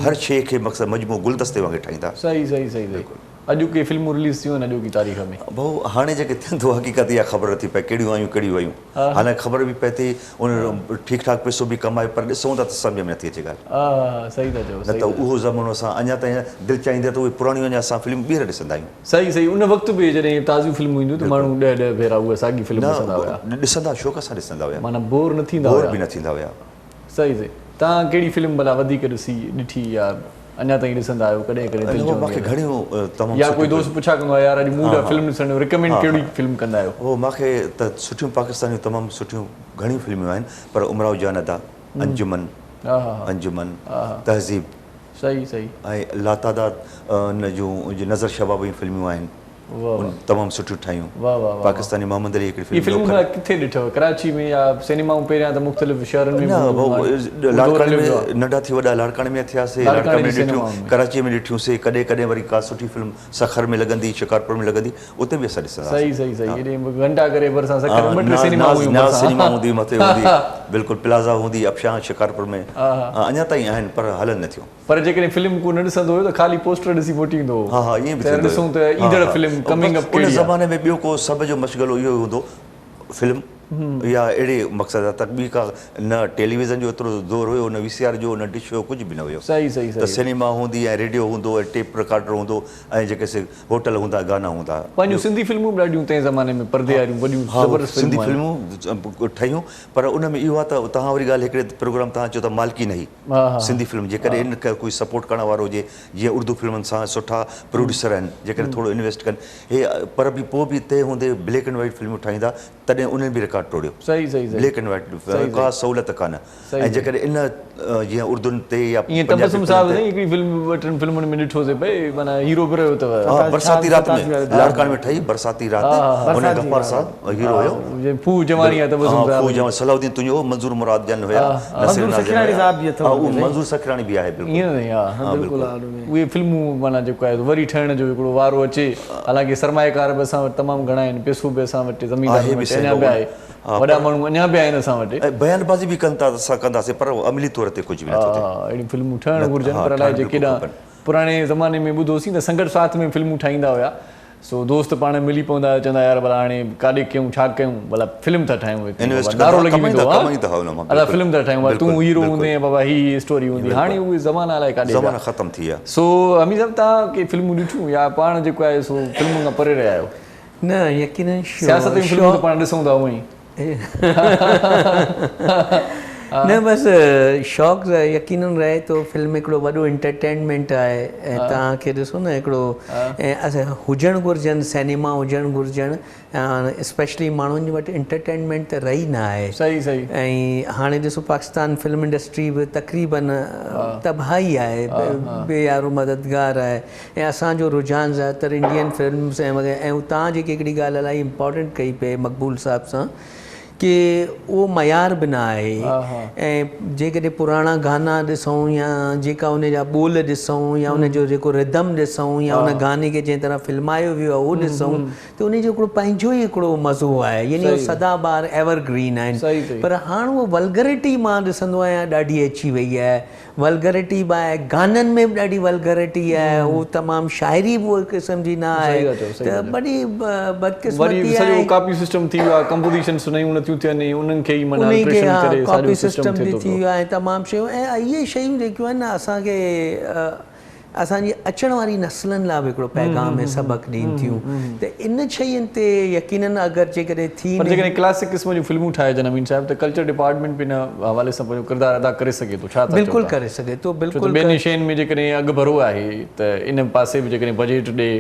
هر شيء کي مقصد مجموعو گلدستي وانگي ٺاهيندا. صحيح صحيح صحيح صحيح. اڄوڪي فلمون رليز ٿيون آهن اڄوڪي تاريخ ۾. ڀائو هاڻي جيڪي ٿين ٿو حقيقت اها خبر نٿي پئي ڪهڙيون آيون ڪهڙيون ويون. حالانڪه خبر به پئي ٿي ان ٺيڪ ٺاڪ پئسو به ڪمايو پر ڏسون ٿا ته سمجهه ۾ نٿي اچي ڳالهه. ها صحيح ٿا چئو نه ته اهو زمانو اسان اڃا تائين دل چاهيندي آهي ته اهي پراڻيون اڃا اسان فلمون ٻيهر ڏسندا آهيون. صحيح صحيح ان وقت به جڏهن تازيون فلمون اينديون ته ماڻهو ڏهه ڏهه ڀيرا اها ساڳي فلم ڏسندا هيا. نه ڏسندا شوق سان ڏسندا هيا. معنيٰ بور نه ٿيندا هيا. بور به نه ٿيندا هيا. صحيح صحيح توهان ڪهڙي فلم ڀلا وڌيڪ ڏسي ڏٺي يا اڃا تائين ڏسندا آهيو ڪڏهن ڪڏهن دل چوندي مون کي گهڻيون تمام يا ڪوئي دوست پڇا ڪندو آهي يار اڄ موڊ آهي فلم ڏسڻ جو ريڪمينڊ ڪهڙي فلم ڪندا آهيو؟ هو مون کي ته سٺيون پاڪستانيون تمام سٺيون گهڻيون فلمون آهن پر امراؤ جان ادا، انجمن، انجمن، تهذيب صحيح صحيح ۽ لاتعداد ان جون نظر شباب جون فلمون آهن. تمام سٺيون ٺاهيون. واه واه واه. پاڪستاني محمد علي هڪڙي فلم. هي فلمون ڀلا ڪٿي ڏٺو؟ ڪراچي ۾ يا سينيمائون پهريان ته مختلف شهرن ۾ نه ڀائو لاڙڪاڻي ۾ ننڍا ٿي وڏا لاڙڪاڻي ۾ ٿياسي لاڙڪاڻي ۾ ڏٺيون ڪراچي ۾ ڏٺيون سي ڪڏهن ڪڏهن وري ڪا سٺي فلم سکر ۾ لڳندي شڪارپور ۾ لڳندي اتي به اسان ڏسندا صحيح صحيح صحيح هيڏي گهنٽا گهر ڀرسان سکر ۾ ٻه ٽي سينيما هيون ناز سينيما هوندي مٿي هوندي بلڪل پلازا هوندي ابشان شڪارپور ۾ اڃا تائين آهن پر هلن نه ٿيون. پر جيڪڏهن فلم ڪو نه ڏسندو هيو ته خالي پوسٽر ڏسي موٽي ايندو هو. ها ها ائين به ٿيندو هيو. ته ڏسون ته ايندڙ فلم ڪمنگ اپ ڪهڙي آهي. ان زماني ۾ ٻيو ڪو سڀ جو مشغلو اهو ئي هوندو فلم يا اهڙي مقصد ته ٻي ڪا نه ٽيليويزن جو ايترو دور هيو نه وي سي آر جو نه ڊش هيو ڪجهه به نه هيو. صحيح صحيح صحيح. ته سئنيما هوندي ۽ ريڊيو هوندو ۽ ٽيپ رڪارڊر هوندو ۽ جيڪي سي هوٽل هوندا گانا هوندا. پنهنجون سنڌي فلمون به ڏاڍيون تنهن زماني ۾ پردي واريون وڏيون زبردست فلمون آيون. سنڌي فلمون ٺهيون پر ان ۾ اهو آهي ته توهان وري ڳالهه هڪڙي پروگرام توهان چيو ته مالڪي نه هئي. سنڌي فلم جيڪڏهن ان کي ڪوئي سپورٽ ڪرڻ وارو هجي جيئن اردو فلمن سان سٺا پروڊيوسر آهن جيڪڏهن ٿورو انويسٽ ڪن هي پر به پوء به تنهن هوندي بليڪ اينڊ وائيٽ فلمون ٺاهيندا تڏهن انهن به رڪارڊ ٽوڙيو صحيح صحيح بليڪ اينڊ وائيٽ ڪا سهولت ڪانه ۽ جيڪڏهن ان جيئن اردن تي يا ائين تبسم صاحب سائين هڪڙي فلم ٻه ٽن فلمن ۾ ڏٺوسي پئي معنيٰ هيرو به رهيو اٿو ها برساتي رات ۾ لاڙڪاڻي ۾ ٺهي برساتي رات ان غفار صاحب هيرو هيو ڦوهه جواني آ تبسم صاحب ها ڦوهه جواني صلاح الدين تنيو هو منظور مراد جن هيا منظور سکيراڻي صاحب به اٿو ها اهو منظور سکيراڻي به آهي بلڪل ائين نه ها بلڪل اهي فلمون معنيٰ جيڪو آهي وري ٺهڻ جو هڪڙو وارو اچي حالانڪه سرمائيڪار به اسان وٽ تمام گهڻا آهن پئسو به اسان وٽ زميندارن وٽ اڃا به آهي وڏا ماڻهو اڃا به آهن اسان وٽ ۽ بيان بازي به ڪن ٿا ته اسان ڪنداسين پر عملي طور تي ڪجهه به نٿو ٿئي. ها اهڙيون فلمون ٺهڻ گهرجن پر الائي جي ڪيڏانهن پراڻي زماني ۾ ٻڌوسين ته سنگت ساٿ ۾ فلمون ٺاهيندا هيا سو دوست پاڻ ملي پوندا هيا چوندا يار ڀلا هاڻي ڪاڏي ڪيون ڇا ڪيون ڀلا فلم ٿا ٺاهيون هڪڙي نعرو لڳي ويندو هو ادا فلم ٿا ٺاهيون تون هيرو هوندين بابا هي هي اسٽوري هوندي هاڻي اهي زمانا الائي ڪاڏي ويا زمانا ختم ٿي ويا. سو حميد صاحب توهان ڪي فلمون ڏٺيون يا پاڻ جيڪو آهي سو فلمن کان پري رهيا آهيو؟ نه يقينن سياست ۽ فلمون ته پاڻ ڏسون ٿا هونئن ئي. نه بس شوق يقينن رهي ٿو فلم هڪڙو وڏو انٽرٽينمينٽ آهي ۽ توهان کي ڏسو نه هڪڙو هجڻ گهرجن سئنيما هجڻ گهرجن اسپيشلي ماڻهن وٽ انٽرٽينمينٽ ته رهي نه آهي صحيح صحيح ۽ هاڻي ڏسو پاڪستان فلم انڊسٽري به تقريبن تباهي آهي بي يارو مددگار آهي ۽ اسان جو رجحان زياده تر انڊين فلمز ۽ وغيره ۽ توهان جيڪي هڪڙي ڳالهه الاهي امپارٽنٽ ڪئي پئي مقبول صاحب سان ڪي اهو معيار به نه آهي ۽ جيڪڏهن پراڻا گانا ڏسون يا جيڪا ان جا ٻول ڏسون يا ان جو جيڪو ردم ڏسون يا ان گاني کي جنهن طرح فلمايو ويو آهي اهو ڏسون ته ان جو هڪڙو پنهنجو ئي هڪڙو مزو آهي يعني اهو سدا بهار ايور گرين آهن پر هاڻ اهو ولگرٽي مان ڏسندو آهيان ڏاڍي اچي وئي آهي ولگرٽي به آهي، گانن ۾ به ڏاڍي ولگرٽي آهي، هو تمام شاعري به اهڙي قسم جي نه آهي ته وڏي بدقسمتي وري آهي. سڄو ڪاپي سسٽم ٿي ويو آهي، ڪمپوزيشنس نيون نٿيون ٿين ۽ انهن کي ئي معنيٰ الٽريشن ڪري ساڳيو سسٽم ٿئي ٿو پيو. ۽ تمام شيون ۽ اهي شيون جيڪيون آهن نه اسان کي اسان جي اچڻ واري نسلن لاء به هڪڙو پيغام ۽ سبق ڏين ٿيون ته ان شين تي يقينن اگر جيڪڏهن ٿي پر جيڪڏهن ڪلاسڪ قسم جون فلمون ٺاهجن امين صاحب ته ڪلچر ڊپارٽمينٽ به ان حوالي سان پنهنجو ڪردار ادا ڪري سگهي ٿو ڇا ٿا چئو بلڪل ڪري سگهي ٿو ڇو ته بلڪل ٻين شين ۾ جيڪڏهن اڳڀرو آهي ته ان پاسي به جيڪڏهن بجيٽ ڏي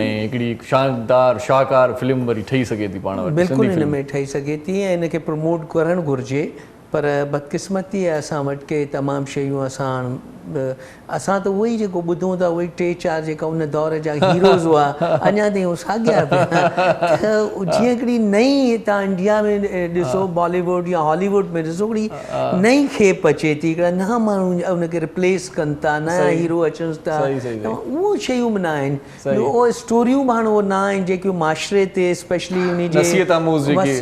۽ هڪڙي شاندار شاهڪار فلم وري ٺهي سگهي ٿي پاڻ وٽ بلڪل ان ۾ ٺهي سگهي ٿي ۽ ان کي پروموٽ ڪرڻ گهرجي پر بدقسمتي آهي اسان وٽ ڪي تمام شيون اسان اسان ته اهو ئي جيڪو ٻڌون ٿا اهي ٽي چار جيڪا ان دور جا هيروز هئا اڃا تائين اهي ساڳيا پيا ته جيئن هڪڙي نئين تان انڊيا ۾ ڏسو بالي ووڊ يا هالي ووڊ ۾ ڏسو هڪڙي نئين کيپ اچي ٿي هڪڙا نوان ماڻهو ان کي ريپليس ڪن ٿا نيا هيرو اچن ٿا اهو شيون به نه آهن اهي اسٽوريون به هاڻ اهي نه آهن جيڪيون معاشري تي اسپيشلي انهي جي نصيحت آموز جيڪي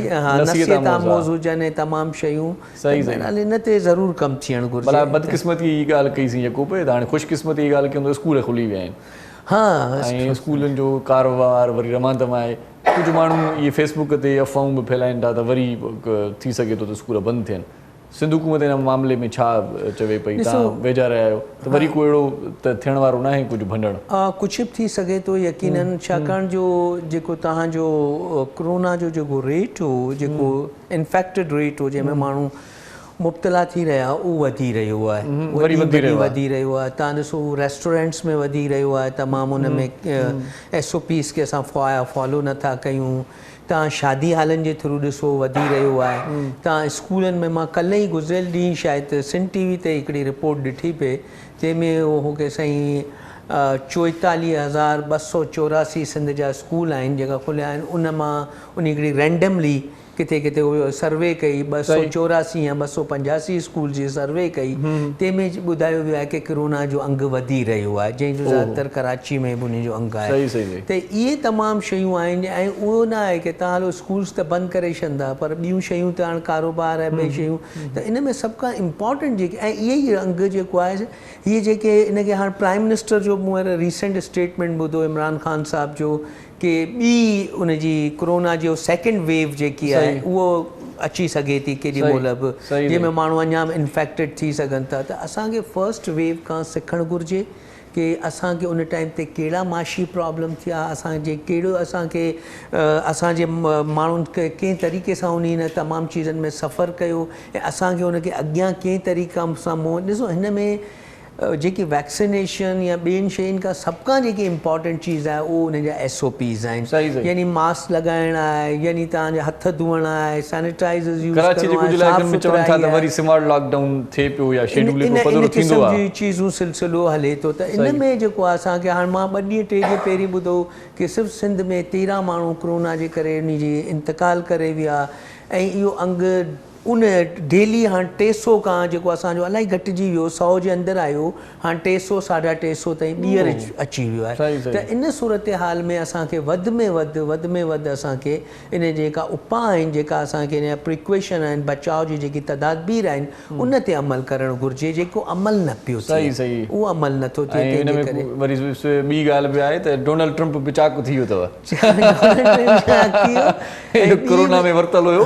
نصيحت آموز هجن ۽ تمام شيون ته بهرحال ان تي ضرور ڪم ٿيڻ گهرجي. ڀلا بدقسمتي جي ڳالهه ڪئي سين يڪو پئي ته هاڻي خوش قسمتي جي ڳالهه ڪيون ته اسڪول کلي ويا آهن ۽ اسڪولن جو ڪاروبار وري روان دوان آهي ڪجهه ماڻهو اهي فيس بڪ تي افواهون به ڦهلائين ٿا ته وري ٿي سگهي ٿو ته اسڪول بند ٿين. سنڌ حڪومت ان معاملي ۾ ڇا چوي پئي؟ توهان ويجها رهيا آهيو ته وري ڪو اهڙو ته ٿيڻ وارو ناهي ڪجهه ڀنڊڻ؟ ڪجهه به ٿي سگهي ٿو يقينن ڇاڪاڻ جو جيڪو توهان جو ڪرونا جو جيڪو ريٽ هو جيڪو انفيڪٽيڊ ريٽ هو جنهن ۾ ماڻهو مبتلا ٿي رهيا اهو وڌي رهيو آهي وري وڌي رهيو آهي وڌي رهيو آهي توهان ڏسو ريسٽورنٽس ۾ وڌي رهيو آهي تمام ان ۾ ايس او پيز کي اسان فالو نٿا ڪيون توهان شادي هالن جي ٿرو ڏسو وڌي رهيو آهي توهان اسڪولن ۾ مان ڪلهه ئي گذريل ڏينهن شايد سنڌ ٽي وي تي هڪڙي رپورٽ ڏٺي پئي جنهن ۾ اهو هو ڪي سائين 44284 سنڌ جا اسڪول آهن جيڪا کليا آهن ان مان ان هڪڙي رينڊملي ڪٿي ڪٿي اهو سروي ڪئي 284 يا 285 اسڪول جي سروي ڪئي تنهن ۾ ٻڌايو ويو آهي ڪي ڪرونا جو انگ وڌي رهيو آهي جنهن جو زياده تر ڪراچي ۾ به ان جو انگ آهي ته اهي تمام شيون آهن ۽ اهو نه آهي ڪي توهان هلو اسڪولس ته بند ڪري ڇڏندا پر ٻيون شيون ته هاڻ ڪاروبار ۽ ٻئي شيون ته ان ۾ سڀ کان امپارٽنٽ جيڪي ۽ اهي ئي انگ جيڪو آهي هي جيڪي ان کي هاڻ پرائم منسٽر جو مون ريسنٽ اسٽيٽمينٽ ٻڌو عمران خان صاحب جو ڪي ٻي ان جي ڪرونا جو سيڪنڊ ويو جيڪي آهي اهو اچي سگهي ٿي ڪيڏي مهل به جنهن ۾ ماڻهو اڃا به انفيڪٽيڊ ٿي سگهن ٿا ته اسان کي فرسٽ ويو کان سکڻ گهرجي ڪي اسان کي ان ٽائيم تي ڪهڙا معاشي پرابلم ٿيا اسان جي ڪهڙو اسان کي اسان جي ماڻهن کي ڪنهن طريقي سان انهي ان تمام چيزن ۾ سفر ڪيو ۽ اسان کي ان کي اڳيان ڪنهن طريقا سان منهن ڏسو هن ۾ جيڪي ويڪسينيشن يا ٻين شين کان سڀ کان جيڪي امپارٽنٽ چيز آهي اهو انهن جا ايس او پيز آهن يعني ماسڪ لڳائڻ آهي يعني توهان جا هٿ ڌوئڻ آهي سينيٽائزرز يوز ڪراچي جي ڪرڻو ڪجهه آهي علائقن صاف ۾ چون ٿا سٿرائي ته آهي وري سمارٽ لاڪ ڊائون ٿئي پيو يا شيڊول ان هڪڙو پڌرو ان ٿيندو قسم آهي. جي چيزون سلسلو هلي ٿو ته ان ۾ جيڪو آهي اسان کي هاڻ مان ٻه ڏينهن ٽي ڏينهن پهرين ٻڌو ڪي صرف سنڌ ۾ 13 ماڻهو ڪرونا جي ڪري ان جي انتقال ڪري ويا ۽ اهو انگ ان ڊيلي هاڻ 300 کان جيڪو اسان جو الائي گهٽجي ويو 100 جي اندر آيو هاڻ 300 ساڍا 300 تائين ٻيهر اچي ويو آهي ته ان صورتحال ۾ اسان کي وڌ ۾ وڌ وڌ ۾ وڌ اسان کي ان جيڪا اپاء آهن جيڪا اسان کي ان جا پريڪويشن آهن بچاء جي جيڪي تدابير آهن ان تي عمل ڪرڻ گهرجي جيڪو عمل نه پيو ٿئي اهو عمل نه ٿو ٿئي ۽ تنهن ان جي ۾ ڪري. وري ٻي ڳالهه به آهي ته ڊونلڊ ٽرمپ به چاڪ ٿي ويو اٿو. اهو ڪورونا ۾ ورتل هيو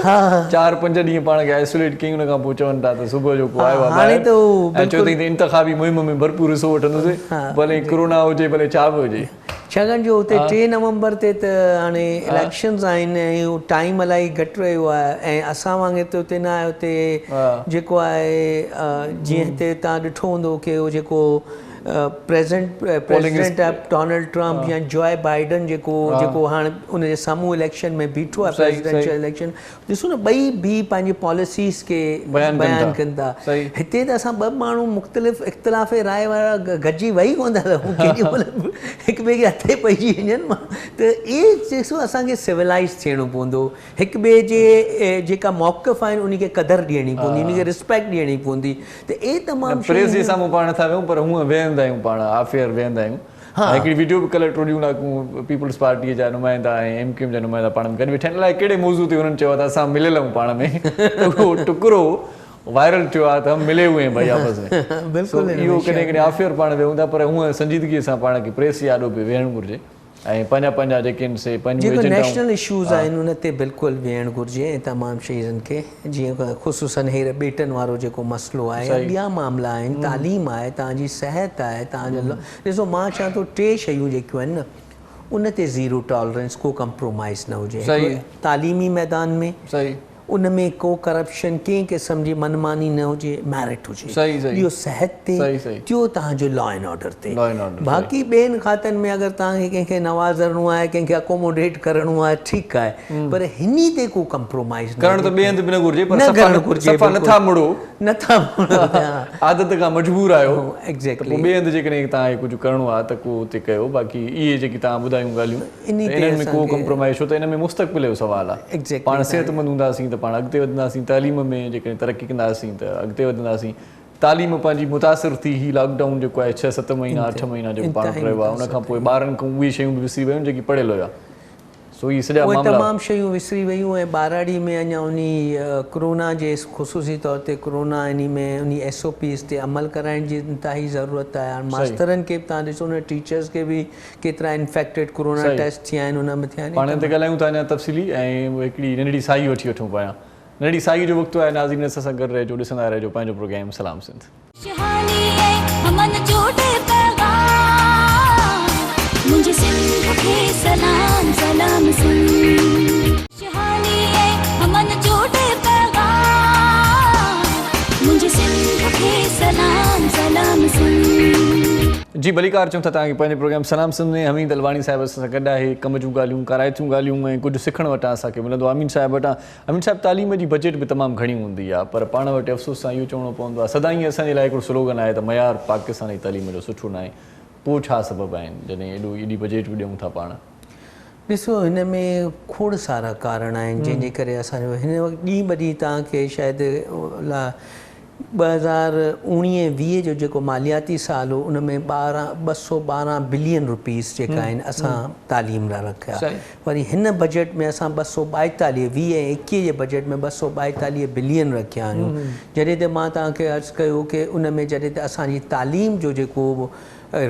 چار پنج ڏينهن پاڻ کي آئسوليٽ ڪيائين ان کان پوء چون ٿا ته صبح جو ڪو آيو آهي ٻاهر ۽ چيو اٿئي ته انتخابي مهم ۾ ڀرپور حصو وٺندس ڀلي ڪورونا هجي ڀلي ڇا به هجي. ڇاڪاڻ جو اتي 3 نومبر تي ته هاڻي اليڪشنز آهن ۽ اهو ٽائيم الائي گهٽ رهيو آهي ۽ اسان وانگي ته اتي نه آهي اتي جيڪو آهي جيئن هتي توهان ڏٺو هوندو ڪي اهو جيڪو پريزنٽ پريزيڊنٽ آهي ڊونلڊ ٽرمپ يا جوائي بائيڊن جيڪو جيڪو هاڻ ان جي سامهون اليڪشن ۾ بيٺو آهي پريزيڊنشل اليڪشن ڏسو نه ٻئي به پنهنجي پاليسيز کي بيان ڪن ٿا هتي ته اسان ٻه ماڻهو مختلف اختلاف راء وارا گڏجي ويهي ڪونه ٿا سگهون ڪيڏي مهل به هڪ ٻئي کي هٿ ئي پئجي وڃن ته اهي ڏسو اسان کي سولائز ٿيڻو پوندو هڪ ٻئي جي جيڪا موقف آهن انهي کي قدر ڏيڻي پوندي انهي کي ريسپيڪٽ ڏيڻي پوندي ته اهي تمام نه پريس جي شيون سامهون پاڻ نٿا ويهون پر هونء ويهندا آهيون پاڻ آف ايئر ويهندا آهيون ۽ هڪڙي وڊيو به ڪلهه ٽوڙيون لاڪون پيپلز پارٽي جا نمائندا ۽ ايم ڪيو ايم جا نمائندا پاڻ ۾ گڏ ويٺا آهن الائي ڪهڙي موضوع تي هنن چيو آهي ته اسان مليل آهيون پاڻ ۾ ته اهو ٽڪرو وائرل ٿيو آهي ته هم ملي هئي هين ڀائي آپس ۾ سو بلڪل ان اهو ۾ ڪڏهن شڪ ڪڏهن آف ايئر پاڻ ويهون ٿا پر هونء سنجيدگي سان پاڻ کي پريس جي آڏو به ويهڻ گهرجي. ۽ پنهنجا پنهنجا جيڪي آهن سي پنهنجون جيڪو ايجنڊائون نيشنل اشوز آهن ان تي بلڪل ويهڻ گهرجي ۽ تمام شين کي جيئن خصوصن هير ٻيٽن وارو جيڪو مسئلو آهي يا ٻيا معاملا آهن تعليم آهي توهان جي صحت آهي توهان جو ڏسو مان چوان ٿو ٽي شيون جيڪيون آهن نه ان تي زيرو ٽالرنس ڪو ڪمپرومائز نه هجي هڪڙو تعليمي ميدان ۾ ان ۾ ڪو ڪرپشن ڪنهن قسم جي من ماني نه هجي ميرٽ هجي ٻيو صحت تي ٽيو توهان جو لا اينڊ آرڊر تي باقي ٻين کاتن ۾ اگر توهان کي ڪنهن کي نوازڻو آهي ڪنهن کي اڪوموڊيٽ ڪرڻو آهي ٺيڪ آهي پر هني تي ڪو ڪمپرومائز نه ڪرڻ ته ٻئي هنڌ به نه گهرجي پر صفا نٿا مڙو نٿا مڙو عادت کان مجبور آهيو ته پوء ٻئي هنڌ جيڪڏهن توهان کي ڪجهه ڪرڻو آهي ته ڪو اتي ڪيو باقي اهي جيڪي توهان ٻڌايون ڳالهيون ته انهن ۾ ڪو ڪمپرومائيز ڇو ته ان ۾ مستقبل جو سوال آهي. پاڻ صحتمند هونداسين ته پاڻ اڳتي وڌنداسين، تعليم ۾ جيڪڏهن ترقي ڪنداسين ته اڳتي وڌنداسين. تعليم پنهنجي متاثر ٿي هي لاڪ ڊائون جيڪو آهي ڇهه ست مهينا اٺ مهينا جيڪو پاڻ وٽ رهيو آهي ان کان پوء ٻارن کان اهي شيون به وسري ويون جيڪي پڙهيل هيا سو اهي سڄا اهي معاملا. تمام شيون وسري ويون ۽ ٻهراڙي ۾ اڃا انهي ڪرونا جي خصوصي طور تي ڪرونا انهي ۾ انهي ايس او پيز تي عمل ڪرائڻ جي انتهائي ضرورت آهي هاڻ ماسترن کي به توهان ڏسو نه ٽيچرز کي به ڪيترا انفيڪٽيڊ ڪورونا ٽيسٽ ٿيا آهن ان ۾ ٿيا آهن. پاڻ ان تي ڳالهايون ٿا اڃا تفصيلي ۽ هڪڙي ننڍڙي ساهي وٺي وٺون پيا. ننڍڙي ساهي جو وقت آهي ناظرين اسان سان گڏ رهجو ڏسندا رهجو پنهنجو پروگرام سلام سنڌ. خوشحالي ۽ امن جو ڏي پيغام منهنجي سنڌ کي سلام سلام سنڌ. خوشحالي ۽ امن جو ڏي پيغام منهنجي سنڌ کي سلام سلام سنڌ. جي ڀليڪار چئون ٿا توهان کي پنهنجي پروگرام سلام سنڌ ۾ حميد الواڻي صاحب اسان سان گڏ آهي ڪم جون ڳالهيون ڪارائتيون ڳالهيون ۽ ڪجهه سکڻ وٽان اسان کي ملندو امين صاحب وٽان امين صاحب تعليم جي بجيٽ به تمام گهڻي هوندي آهي پر پاڻ وٽ افسوس سان اهو چوڻو پوندو آهي سدائين اسان جي لاء هڪڙو سلوگن آهي ته معيار پاڪستان جي تعليم جو سٺو ناهي پوء ڇا سبب آهن جڏهن ايڏو ايڏي بجيٽ به ڏيون ٿا پاڻ. ڏسو هن ۾ کوڙ سارا ڪارڻ آهن جنهن جي ڪري اسان جو هن وقت ڏينهن به ڏينهن توهان کي شايد 2019 20 جو جيڪو مالياتي سال هو ان ۾ ٻارهن 212 بلين روپيز جيڪا آهن اسان تعليم لاء رکيا وري هن بجيٽ ۾ اسان 242 20 ۽ 21 جي بجيٽ ۾ 242 بلين رکيا آهيون جڏهن ته مان توهان کي عرض ڪيو ڪي ان ۾ جڏهن ته اسان جي تعليم جو جيڪو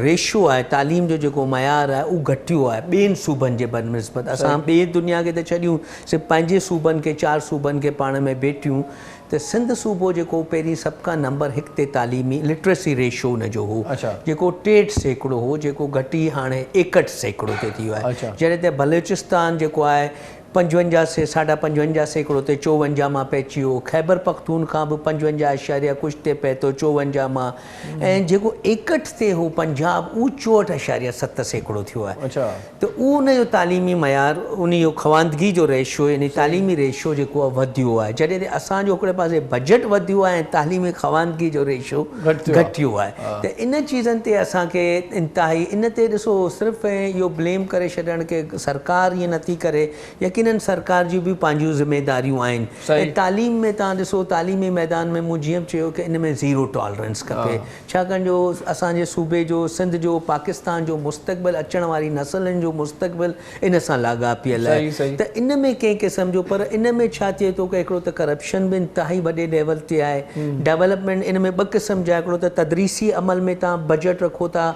ريشو آهي تعليم جو جيڪو معيار آهي اهو گهٽيو آهي ٻين صوبن جي بنسبت اسان ٻي دنيا کي ته ڇڏيون صرف پنهنجي صوبن کي چار صوبن کي پاڻ ۾ ڀيٽيون ته سنڌ صوبو جيڪو پهرين سڀ کان نمبر هڪ تي تعليمي لٽريسي ريشو ان جو هو جيڪو 63% هو جيڪو گهٽي هاڻي 61% تي ٿي ويو آهي جڏهن ته بلوچستان جيڪو آهي 55 سي ساڍا 55 سيڪڙو تي 54 مان پهچي ويو خيبر پختونخوا به 55 اشاريه ڪجهه تي پهتو 54 مان ۽ جيڪو 61 تي هو پنجاب اهو 64 اشاريه 7% ٿيو آهي ته اهو ان جو تعليمي معيار ان جو خواندگي جو ريشو يعني تعليمي ريشو جيڪو آهي وڌيو آهي جڏهن ته اسان جو هڪڙي پاسي بجيٽ وڌيو آهي ۽ تعليمي خواندگي جو ريشو گهٽيو آهي ته ان چيزن تي اسان کي انتهائي ان تي ڏسو صرف اهو بليم ڪري ڇڏڻ ڪي سرڪار ائين نٿي ڪري يقينن سرڪار جون به پنهنجون ذميداريون آهن ۽ تعليم ۾ توهان ڏسو تعليمي ميدان ۾ مون جيئن به چيو ڪه ان ۾ زيرو ٽالرنس کپي ڇاڪاڻ جو اسان جي صوبي جو سنڌ جو پاڪستان جو مستقبل اچڻ واري نسلن جو مستقبل ان سان لاڳاپيل آهي ته ان ۾ ڪنهن قسم جو پر ان ۾ ڇا ٿئي ٿو ڪه هڪڙو ته ڪرپشن به انتهائي وڏي ليول تي آهي ڊولپمينٽ ان ۾ ٻه قسم جا هڪڙو ته تدريسي عمل ۾ توهان بجيٽ رکو ٿا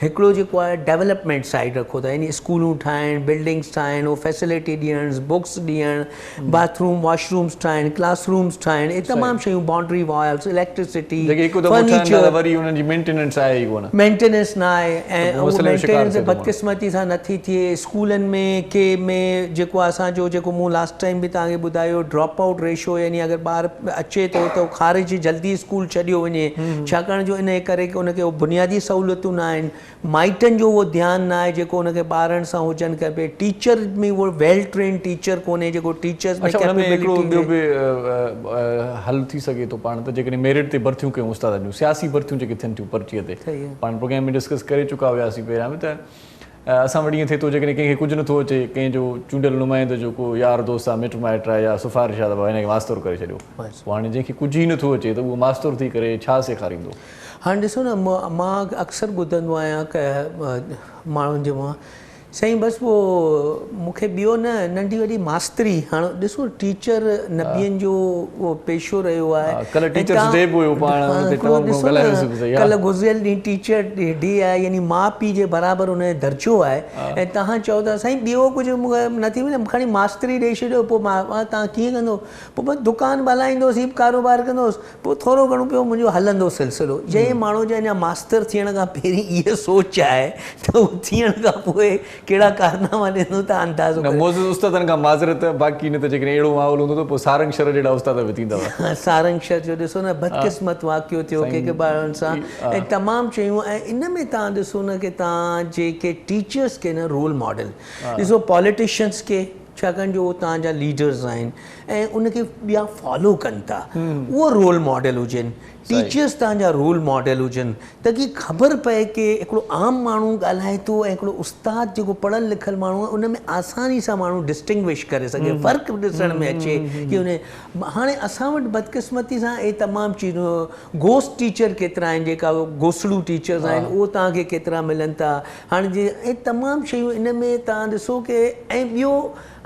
هڪڙو جيڪو آهي ڊولپمينٽ سائيڊ رکو ٿا يعني اسڪولون ٺاهڻ، بلڊنگس ٺاهڻ، اهو فيسلٽي ڏيڻ، بڪس ڏيڻ، باٿ روم واش رومس ٺاهڻ، ڪلاس رومس ٺاهڻ، اهي تمام شيون بائونڊري والز، اليڪٽرسٽي، جيڪي هڪ دفعو ٺهن ٿا ته وري انهن جي مينٽيننس آهي ئي ڪونه. مينٽيننس نه آهي ۽ اهو مينٽيننس بدقسمتي سان نٿي ٿئي اسڪولن ۾ ڪي ۾ جيڪو اسان جو جيڪو مون لاسٽ ٽائيم به توهان کي ٻڌايو ڊراپ آئوٽ ريشو يعني اگر ٻار اچي ٿو ته خارج جلدي اسڪول ڇڏيو وڃي ڇاڪاڻ جو انهي ڪري ان کي بنيادي سهولتون نه آهن مائٽن جو اهو ڌيان نه آهي جيڪو ان کي ٻارن سان هجن کپي ٽيچر ۾ اهو ويل ٽرينڊ ٽيچر ڪونهي جيڪو ٽيچرز ۾ اڇا ان ۾ هڪڙو ڪيپيبلٽي ٻيو به حل ٿي سگهي ٿو پاڻ ته جيڪڏهن ميرٽ تي ڀرتيون ڪيون استادن جون سياسي ڀرتيون جيڪي ٿين ٿيون پرچي تي پاڻ پروگرام ۾ ڊسڪس ڪري چڪا هياسين پهريان به ته اسان وٽ ائين ٿئي ٿو جيڪڏهن ڪنهن کي ڪجهه نٿو اچي، ڪنهن جو چونڊيل نمائندو جو ڪو يار دوست آهي، مٽ مائٽ آهي يا سفارش آهي ته بابا هن کي ماستر ڪري ڇڏيو. پوء هاڻي جنهن کي ڪجهه ئي نٿو اچي ته اهو ماستر ٿي ڪري ڇا سيکاريندو؟ هاڻي ڏسو نه مان اڪثر ٻڌندو آهيان ڪه ماڻهن جي منهن سائين بس پوء مون کي ٻيو نه ننڍي وڏي ماستري هاڻ ڏسو ٽيچر نبين جو اهو پيشو رهيو آهي ڪلهه ٽيچرس ڊي به هيو پاڻ ان تي تمام گهڻو ڳالهايوسين به سهي. ڪلهه گذريل ڏينهن ٽيچر ڊي آهي يعني ماء پيء جي برابر ان جو درجو آهي ۽ توهان چئو ٿا سائين ٻيو ڪجهه مون کي نٿي ملي کڻي ماستري ڏئي ڇڏيو پوء مان توهان ڪيئن ڪندو پوء بس دڪان به هلائيندوس هي به ڪاروبار ڪندوس پوء ٿورو گهڻو پيو منهنجو هلندو سلسلو. جنهن ماڻهو جي اڃا ماستر ٿيڻ کان پهرين اها سوچ آهي ته هو ٿيڻ کان پوء ڪهڙا ڪارناما ڏيندو ته اندازو نه ڪريو. معزز استادن کان معذرت باقي نه ته جيڪڏهن اهڙو ماحول هوندو ته پوء سارنگ شر جهڙا استاد به ٿيندؤ. سارنگ شر جو ڏسو نه بدقسمت واقعو ٿيو ڪي ڪي ٻارن سان ۽ تمام شيون ۽ ان ۾ توهان ڏسو نه ڪي توهان جيڪي ٽيچرس کي نه رول ماڊل ڏسو پاليٽيشنس کي ڇاڪاڻ جو اهو توهان جا ليڊرز آهن ۽ ان کي ٻيا فالو ڪن ٿا اهو رول ماڊل هجن ٽيچرس توهان جا رول ماڊل هجن ته ڪي خبر پئي ڪي هڪڙو عام ماڻهو ڳالهائي ٿو ۽ هڪڙو استاد جيڪو پڙهيل لکيل ماڻهو آهي ان ۾ آساني سان ماڻهو ڊسٽنگوش ڪري سگهي فرق ڏسڻ ۾ اچي ڪي ان هاڻي اسان وٽ بدقسمتي سان اهي تمام چيزون گوسٽ ٽيچر ڪيترا آهن جيڪا گوسڙو ٽيچرس آهن اهو توهان کي ڪيترا ملن ٿا هاڻي جي اهي تمام شيون ان ۾ توهان ڏسو ڪي ۽ ٻيو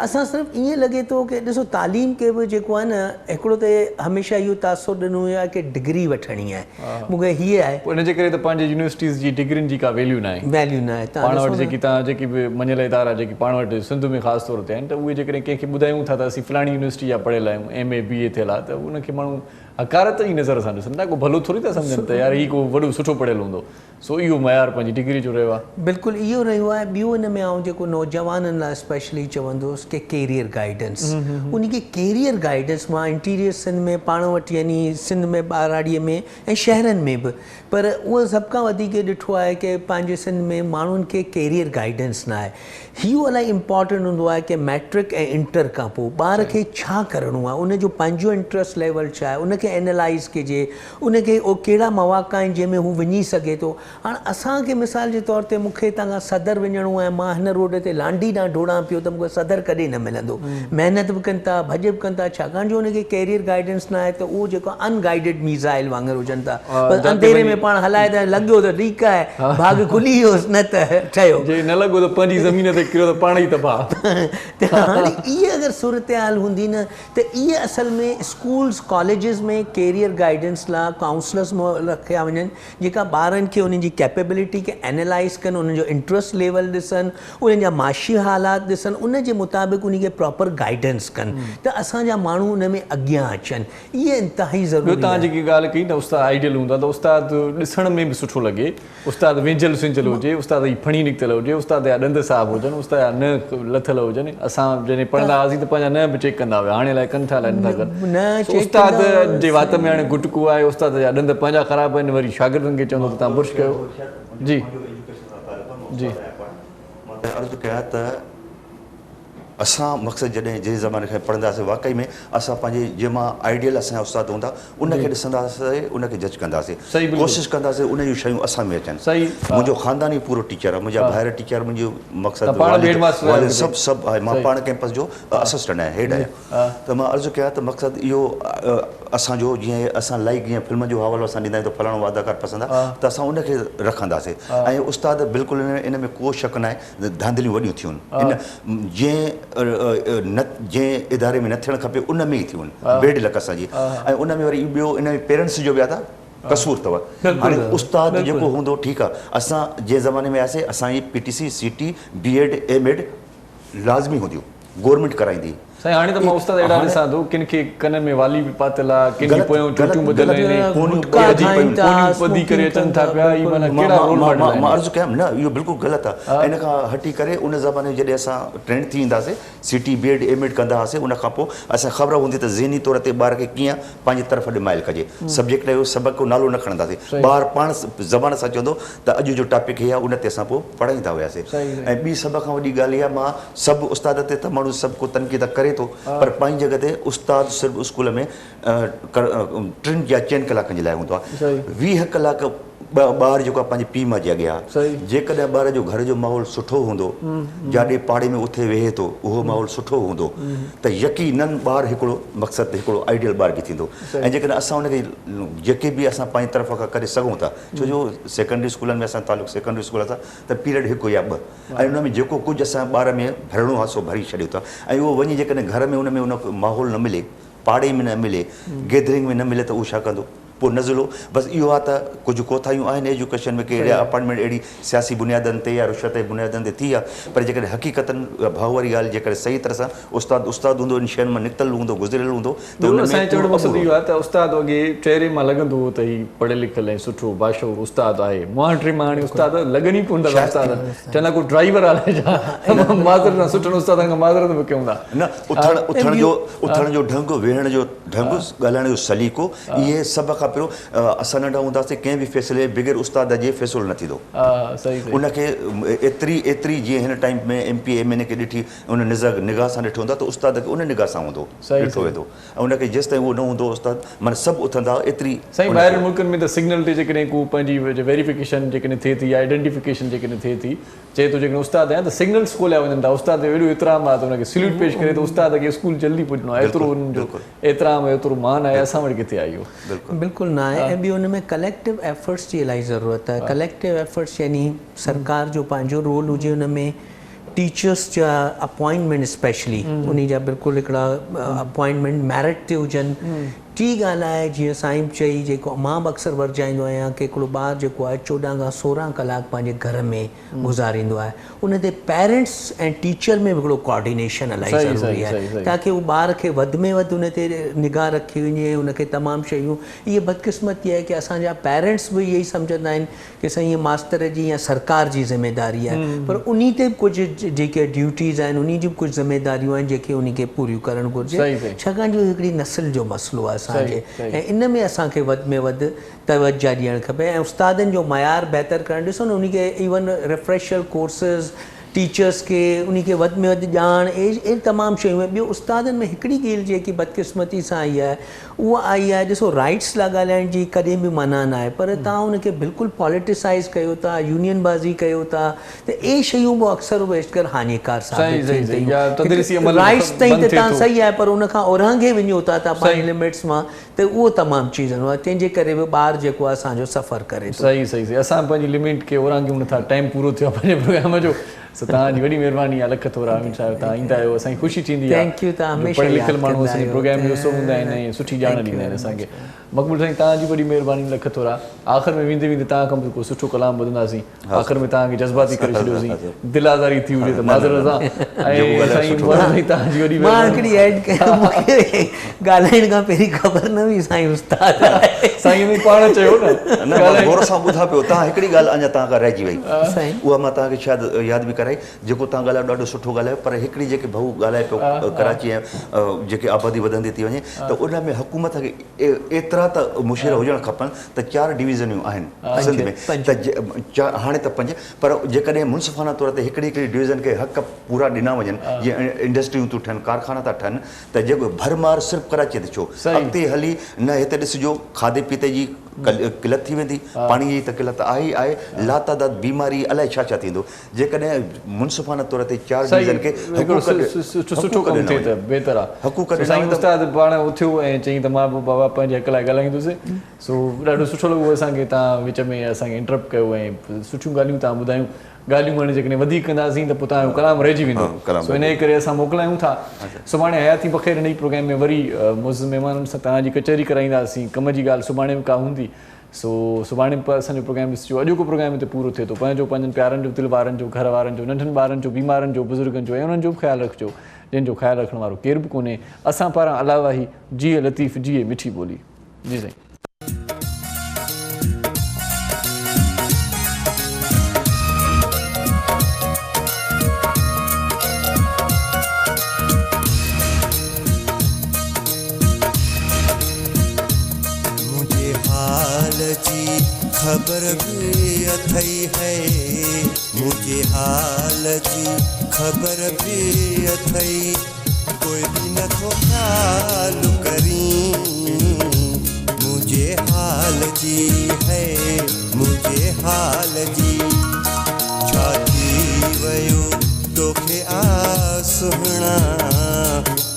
اسان صرف ائين لڳي ٿو ڪي ڏسو تعليم کي به جيڪو آهي نه هڪڙو ته هميشه اهو تاثر ڏنو ويو آهي ڪي ڊگري وٺڻي آهي مون کي هيء آهي. پوء ان جي ڪري ته پنهنجي يونيورسٽيز جي ڊگرين جي ڪا ويليو ناهي. ويليو ناهي توهان پاڻ وٽ جيڪي توهان جيڪي به مڃيل ادارا جيڪي پاڻ وٽ سنڌ ۾ خاص طور تي آهن ته اهي جيڪڏهن ڪنهن کي ٻڌايون ٿا ته اسين فلاڻي يونيورسٽي جا پڙهيل آهيون ايم اي بي اي ٿيل آهي ته ان کي ماڻهو حقارت جي نظر سان ڏسن ٿا ڪو ڀلو ٿوري ٿا سمجهن ته يار هي ڪو وڏو سٺو پڙهيل هوندو. سو اهو معيار پنهنجي ڊگري جو رهيو آهي. بلڪل اهو رهيو آهي ٻيو ان ۾ آئون جيڪو نوجوانن لاء اسپيشلي چوندس ڪي ڪيريئر گائيڊنس انهي کي ڪيريئر گائيڊنس مان انٽيريئر سنڌ ۾ پاڻ وٽ يعني سنڌ ۾ ٻهراڙي ۾ ۽ شهرن ۾ به پر اهو سڀ کان وڌيڪ ڏٺو آهي ڪي پنهنجي سنڌ ۾ ماڻهن کي ڪيريئر گائيڊنس نه آهي اهو الاهي امپارٽنٽ هوندو آهي ڪي ميٽرڪ ۽ انٽر کان پوء ٻار کي ڇا ڪرڻو آهي ان جو پنهنجو انٽرسٽ ليول ڇا آهي ان کي اينالائيز ڪجي ان کي اهو ڪهڙا مواقع آهن جنهن ۾ هو وڃي سگهي ٿو. هاڻ اسان کي مثال جي طور تي مون کي هتان کان صدر وڃڻو آهي مان هن روڊ تي لانڍي ڏانهن ڊوڙان پيو ته مون کي صدر ڪڏهن نه ملندو. محنت به ڪن ٿا، ڀڄ به ڪن ٿا ڇاڪاڻ جو ان کي ڪيريئر گائيڊنس نه آهي ته اهو جيڪو آهي ان گائيڊڊ ميزائل وانگر هجن ٿا. بس انڌيري ۾ پاڻ هلائي ته لڳيو ته ٺيڪ آهي ڀاڳ کلي ويس نه ته ٺهيو. جي نه لڳو ته پنهنجي زمين تي ڪريو ته پاڻ ئي تباهه. ته هاڻي اهي اگر صورتحال هوندي نه ته اهي اصل ۾ اسڪولز ڪاليجز ۾ ڪيريئر گائيڊنس لا ڪائونسلرز رکيا وڃن جيڪا ٻارن کي انهن جي ڪيپيبلٽي کي اينالائيز ڪن انهن جو انٽرسٽ ليول ڏسن انهن جا معاشي حالات ڏسن ان جي مطابق انهن کي پراپر گائيڊنس ڪن ته اسان جا ماڻهو ان ۾ اڳيان اچن اهي انتهائي ٻيو ضروري توهان آهي. جيڪي ڳالهه ڪئي ته استاد آئيڊيل هوندو آهي ته استاد ڏسڻ ۾ به سٺو لڳي استاد وينجهيل سنجهيل هجي، استاد جي ڦڻي نڪتل هجي، استاد جا ڏند صاف هجن، استاد جا ننهن لٿل هجن. اسان جڏهن پڙهندا هئاسين ته پنهنجا ننهن به چيڪ ڪندا هيا، هاڻي الائي ڪن ٿا الائي نٿا ڪن. سو استاد جي وات ۾ هاڻي گٽڪو آهي، استاد جا ڏند پنهنجا خراب آهن، وري شاگردن کي چوندو ته توهان برش ڪيو. جي جي. مان ته عرض ڪيان ته. اسان مقصد جڏهن جنهن زماني کان پڙهندا هئاسين واقعي ۾ اسان پنهنجي جنهن مان آئيڊيل اسان جا استاد هوندا ان کي ڏسندا هئاسين ان کي جج ڪندا هئاسين ڪوشش ڪندا هئاسين ان جون شيون اسان ۾ اچن منهنجو خاندان ئي پورو ٽيچر آهي منهنجا ڀائر ٽيچر منهنجو مقصد والد والد سڀ سڀ آهي مان پاڻ ڪيمپس جو اسسٽنٽ آهيان هيڊ آهيان ته مان عرض ڪيان ته مقصد اهو اسان جو جيئن اسان لائيڪ جيئن فلمن جو حوالو اسان ڏيندا آهيون ته فلاڻو اداڪار پسند آهي ته اسان ان کي رکنداسين ۽ استاد بلڪل ان ۾ ڪو شڪ ناهي ڌانڌليون وڏيون ٿيون ان جنهن نه جنهن اداري ۾ نه ٿيڻ کپي ان ۾ ئي ٿيون بيڊ لڪ اسان جي ۽ ان ۾ وري ٻيو ان ۾ پيرنٽس جو به آ ته قصور اٿو هاڻي استاد جيڪو هوندو ٺيڪ آ اسان جنهن زماني ۾ آياسي اسان جي P T C C T B Ed M Ed لازمي هونديون گورنمينٽ ڪرائيندي. سائين هاڻي ته مان استاد اهڙا ڏسان ٿو ڪن کي ڪنن ۾ والي به پاتل آ ڪن جي پويون چوٽيون ٻڌل آهن گٽڪا کائين ٿا پونيون ٻڌي ڪري اچن ٿا پيا اهي معنيٰ ڪهڙا رول ماڊل آهن. مان عرض ڪيم نه اهو بلڪل غلط آ ان کان هٽي ڪري ان زماني ۾ جڏهن اسان ٽرينڊ ٿي اينداسي C T B Ed M Ed ڪندا هئاسي ان کان پوء اسان کي خبر هوندي ته ذهني طور تي ٻار کي ڪيئن پنهنجي طرف ڏي مائل ڪجي سبجيڪٽ جو سبق جو نالو نه کڻنداسي ٻار پاڻ زبان سان چوندو ته اڄ جو ٽاپڪ هي آ ان تي اسان پوء پڙهائيندا هياسي ۽ ٻي سڀ کان وڏي ڳالهه اها مان سڀ استاد تي ته ماڻهو سڀ ڪو تنقيد ڪري ٿو پر پنهنجي جڳهه تي استاد صرف اسڪول ۾ ٽن يا چئن ڪلاڪن جي لاء هوندو آهي 20 ڪلاڪ ٻار جيڪو آهي پنهنجي پيء ماء جي اڳيان آهي. جيڪڏهن ٻار جو گهر جو ماحول سٺو هوندو، جاڏي پاڙي ۾ اٿي ويهي ٿو اهو ماحول سٺو هوندو ته يقينن ٻار هڪڙو مقصد هڪڙو آئيڊيل ٻار به ٿيندو ۽ جيڪڏهن اسان ان کي جيڪي به اسان پنهنجي طرف کان ڪري سگهون ٿا ڇو جو سيڪنڊري اسڪولن ۾ اسان جو تعلق سيڪنڊري اسڪول سان ته پيريڊ هڪ يا ٻه ۽ ان ۾ جيڪو ڪجهه اسان ٻار ۾ ڀرڻو آهي سو ڀري ڇڏيون ٿا ۽ اهو وڃي جيڪڏهن گهر ۾ ان ۾ ان ماحول نه ملي پاڙي ۾ نه ملي گيدرنگ ۾ نه ملي ته اهو ڇا ڪندو؟ پوء نزلو بس اهو آهي ته ڪجهه ڪوتاهيون آهن ايجوڪيشن ۾ ڪي اهڙا اپائنٽمينٽ اهڙي سياسي بنيادن تي يا رشوت جي بنيادن تي ٿي آهي پر جيڪڏهن حقيقتن ڀائو واري ڳالهه جيڪڏهن صحيح طرح سان استاد استاد هوندو ان شين مان نڪتل هوندو گذريل هوندو ته ٻيو ان ۾ اسان جو چوڻ جو پورو مقصد عبور اهو هوندو. آهي ته استاد اڳي چهري مان لڳندو هو ته هي پڙهيل لکيل ۽ سٺو باشعور استاد آهي معاشري مان هاڻي استاد لڳن ئي ڪونه ٿا استاد چوندا ڪو ڊرائيور آهي ڇا معذرت سان سٺن استادن کان معذرت به ڪيون ٿا. نه اٿڻ اٿڻ جو اٿڻ جو ڍنگ ويهڻ جو ڍنگ ڳالهائڻ جو سليقو اهي سڀ کان پهريون اسان ننڍا هونداسين ڪنهن به فيصلي بغير استاد جي فيصلو نه ٿيندو ان کي ايتري ايتري جيئن هن time ۾ M P M N A کي ڏٺي ان نظر نگاهه سان ڏٺو هوندا ته استاد کي ان نگاهه سان هوندو ڏٺو ويندو ۽ ان کي جيستائين اهو نه هوندو استاد معنيٰ سڀ اٿندا ايتري سائين ٻاهرين ملڪن ۾ ته سگنل تي جيڪڏهن ڪو پنهنجي ويريفڪيشن جيڪڏهن ٿئي ٿي يا آئيڊنٽيفڪيشن جيڪڏهن ٿئي ٿي چئي ٿو جيڪڏهن استاد آهيان ته سگنلز کوليا وڃن ٿا استاد جو ايڏو احترام آهي ته ان کي سليوٽ پيش ڪري ته استاد کي اسڪول جلدي پڄڻو آهي ايترو انهن جو احترام ۽ ايترو مان آهي اسان وٽ ڪٿي آهي اهو. بلڪل نه آهي ۽ ٻيو ان ۾ ڪليڪٽو ايفرٽس جي الاهي ضرورت آهي ڪليڪٽو ايفرٽس يعني سرڪار جو پنهنجو رول هجي ان ۾ ٽيچرس جا اپوائنٽمينٽ اسپيشلي انهي جا بلڪل هڪڙا اپوائنٽمينٽ ميرٽ تي هجن ٽي ڳالهه آهي جيئن سائين به چئي جيڪو مان به اڪثر ورجائيندو آهيان ڪي هڪڙو ٻار جيڪو آهي 14 کان 16 ڪلاڪ پنهنجي گهر ۾ گذاريندو آهي ان تي پيرنٽس ۽ ٽيچر ۾ به هڪڙو ڪوآرڊينيشن الاهي ضروري آهي تاڪي هو ٻار کي وڌ ۾ وڌ ان تي نگاهه رکي وڃي ان کي تمام شيون اهي بدقسمتي آهي ڪي اسان جا پيرنٽس به اهي ئي سمجهندا آهن ڪي سائين هي ماستر جي يا سرڪار جي ذميداري آهي پر انهي تي به ڪجهه جيڪي ڊيوٽيز آهن انهي جون به ڪجهه ذميداريون آهن جيڪي انهي کي پوريون ڪرڻ گهرجي ڇاڪاڻ جو هڪڙي نسل جو مسئلو آهي اسان جي ۽ ان ۾ اسان کي وڌ ۾ وڌ توجه ڏيڻ کپي ۽ استادن جو معيار بهتر ڪرڻ ڏسو نه انهي کي ايون ريفريشر ڪورسز ٽيچرس کي انهي کي وڌ ۾ وڌ ڄاڻ اهي تمام شيون ۽ ٻيو استادن ۾ هڪڙي ڳالهه جيڪي بدقسمتي سان آئي آهي اها آئي آهي ڏسو رائيٽس لاء ڳالهائڻ جي ڪڏهن به منع ناهي پر توهان ان کي بلڪل پاليٽيسائيز ڪيو ٿا يونين بازي ڪيو ٿا ته اهي شيون به اڪثر و بيشتر هاڃيڪار ثابت ٿين ٿيون رائيٽس تائين ته توهان صحيح آهي پر ان کان اورانگهي وڃو ٿا توهان پنهنجي لمٽس مان ته اهو تمام چيز تنهن جي ڪري به ٻار جيڪو آهي اسان جو سفر ڪري ٿو. صحيح صحيح صحيح اسان پنهنجي لمٽ کي اورانگهيون نٿا ٽائيم پورو ٿيو آهي پنهنجي پروگرام جو سو توهان جي وڏي مهرباني آهي لک ٿورا امين صاحب توهان ايندا آهيو اسان کي خوشي ٿيندي آهي thank you توهان جو هميشه پڙهيل لکيل ياد ماڻهو ڪندا اسان جي آهيو پروگرام جو حصو هوندا آهن ۽ سٺي ڄاڻ thank you ڏيندا آهن ويري اسان مچ کي مقبول سائين توهان جي وڏي مهرباني لک ٿورا آخر ۾ ويندي ويندي توهان کان به ڪو سٺو ڪلام ٻڌنداسين آخر ۾ توهان کي جذباتي ڪري ڇڏيوسين دل آزاري ٿي هجي ته معذرت سان ۽ سائين مراد سائين توهان جي وڏي مان مهرباني هڪڙي ايڊ ڪيان مون کي ڳالهائڻ کان پهرين خبر نه هئي سائين استاد آهي. سائين اوهين پاڻ چيو نه نه مان غور سان ٻڌان پيو توهان هڪڙي ڳالهه اڃا توهان کان رهجي وئي سائين اها مان توهان کي شايد ياد به ڪرائي جيڪو توهان ڳالهايو ڏاڍو سٺو ڳالهايو پر هڪڙي جيڪي ڀئو ڳالهائي پيو ڪراچي ۽ جيڪي آبادي وڌندي ٿي وڃي ته ان ۾ حڪومت کي ايترا ته مشير هجڻ کپن ته چار ڊويزنيون آهن سنڌ ۾ ته هاڻي ته پنج پر جيڪڏهن منصفانه طور تي هڪڙي هڪڙي ڊويزن کي حق پورا ڏنا وڃن جيئن انڊسٽريون ٿيون ٺهن ڪارخانا ٿا ٺهن ته جيڪو ڀرمار صرف ڪراچيء تي ڇو اڳتي هلي نه هتي ڏسجو کاڌي پيتي جي قلت ٿي ويندي پاڻي جي ته قلت آهي ئي آهي لاتعداد بيماري الائي ڇا ڇا ٿيندو جيڪڏهن منصفانه طور تي چار ڊويزن کي حقوق سٺو ڪم ٿئي ته بهتر آ حقوق ڏنا سائين استاد پاڻ اٿيو ۽ چيائين ته مان به بابا پنهنجي حق لاء ڳالهائيندس سو ڏاڍو سٺو لڳو اسان کي توهان وچ ۾ اسان کي انٽرپٽ ڪيو ۽ سٺيون ڳالهيون توهان ٻڌايون ڳالهيون هاڻي جيڪڏهن وڌيڪ ڪنداسين ته پوء توهان جو ڪلام رهجي ويندو سو انهيء ڪري اسان موڪلايون ٿا سڀاڻي حياتي بخير انهيء پروگرام ۾ وري معزز مهمانن سان توهان جي ڪچهري ڪرائينداسين ڪم جي ڳالهه سڀاڻي به ڪا هوندي سو سڀاڻي به اسان جو پروگرام ڏسجو. اڄوڪو پروگرام هتي پورو ٿئي ٿو. پنهنجو، پنهنجن پيارن جو، دل وارن جو، گهر وارن جو، ننڍن ٻارن جو، بيمارن جو، بزرگن جو ۽ انهن جو به خيال رکجو جن جو خيال رکڻ وارو ڪير به ڪونهي. اسان پاران الله واهي. جيئي لطيف جيئي مٺي ٻولي. جي سائين. منهنجي حال جي خبر به اٿئي هي منهنجي حال جي خبر به اٿئي ڪوئي به نٿو خيال ڪرين منهنجي. منهنجي حال جي هي منهنجي حال جي. ڇا ٿي ويو توکي آ سهڻا،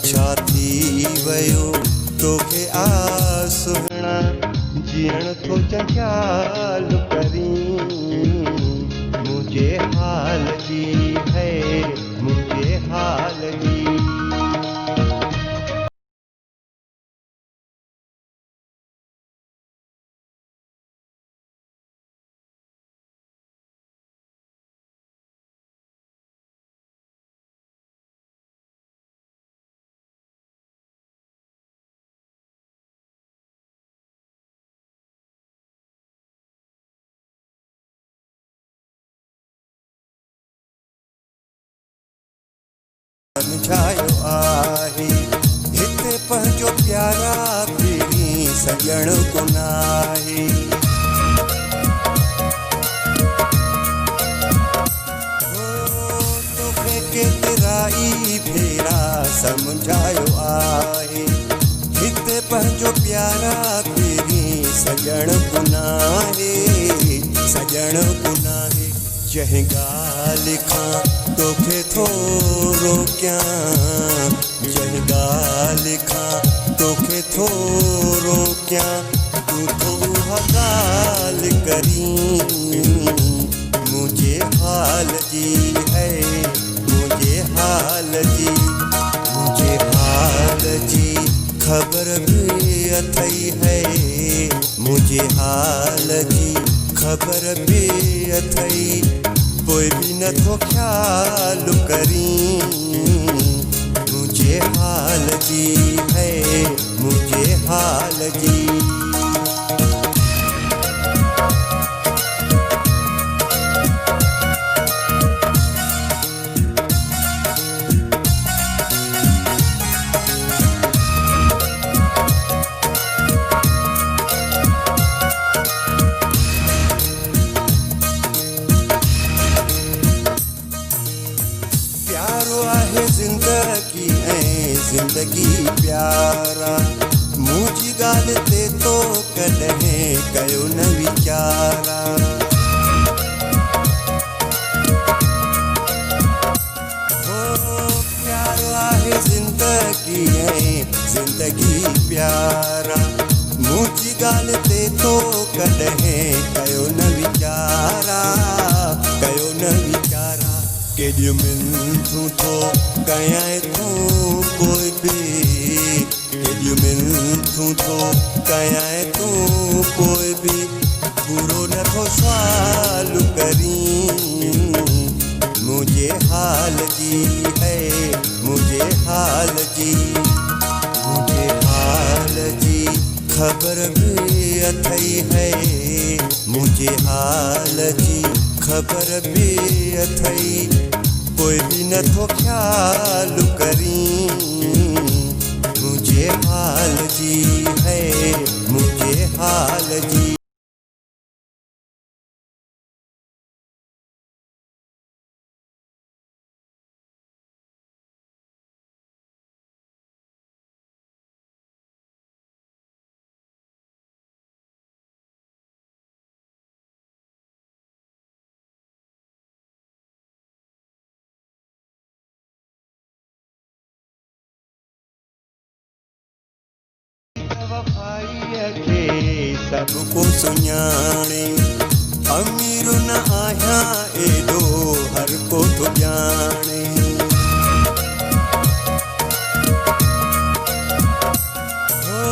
ڇا ٿي ويو توکي آ سهڻا، جيئڻ ٿو جنجال ڪرين منهنجي حال جي هي منهنجي حال جي. سمجهايو آهي هتي پنهنجو پيارا پرين سڄڻ ڪونه آهي. هو توکي ڪيترا ئي ڀيرا سمجهايو آهي هتي پنهنجو پيارا پرين سڄڻ ڪونه آهي، سڄڻ ڪونه آهي. جنهن ڳالهه کان توکي ٿو روڪيان، جنهن ڳالهه کان توکي ٿو روڪيان، تون ٿو اها ڳالهه ڪرين منهنجي حال جي هي منهنجي حال جي. منهنجي حال جي خبر به اٿئي هي منهنجي حال جي خبر به اٿئي، پوءِ به نٿو خيال ڪرين منهنجي حال جي هي منهنجي حال جي. پيارو آهي زندگي ۽ زندگي پيارا، منهنجي ڳالهه تي تو ڪڏهن ڪيو نه ويچارا. هو پيارو آهي زندگي ۽ زندگي پيارا، منهنجي ڳالهه تي تو ڪڏهن ڪيو نه ويچارا، ڪيو نه ويچارا. ڪيڏيون منٿون ٿو ڪيانءِ تون پوءِ به، ڪيڏيون منٿون ٿو ڪيانءِ تون پوءِ به، پورو نٿو سوال ڪرين منهنجي حال جي هي منهنجي حال جي. منهنجي حال جي خبر به اٿئي هي منهنجي حال جي خبر به اٿئي، پوءِ به نٿو خيال ڪرين منهنجي حال جي هي منهنجي حال جي. وفائيءَ کي سڀ ڪو سڃاڻي، امير نه آهيان ايڏو هر ڪو ٿو ڄاڻي. هو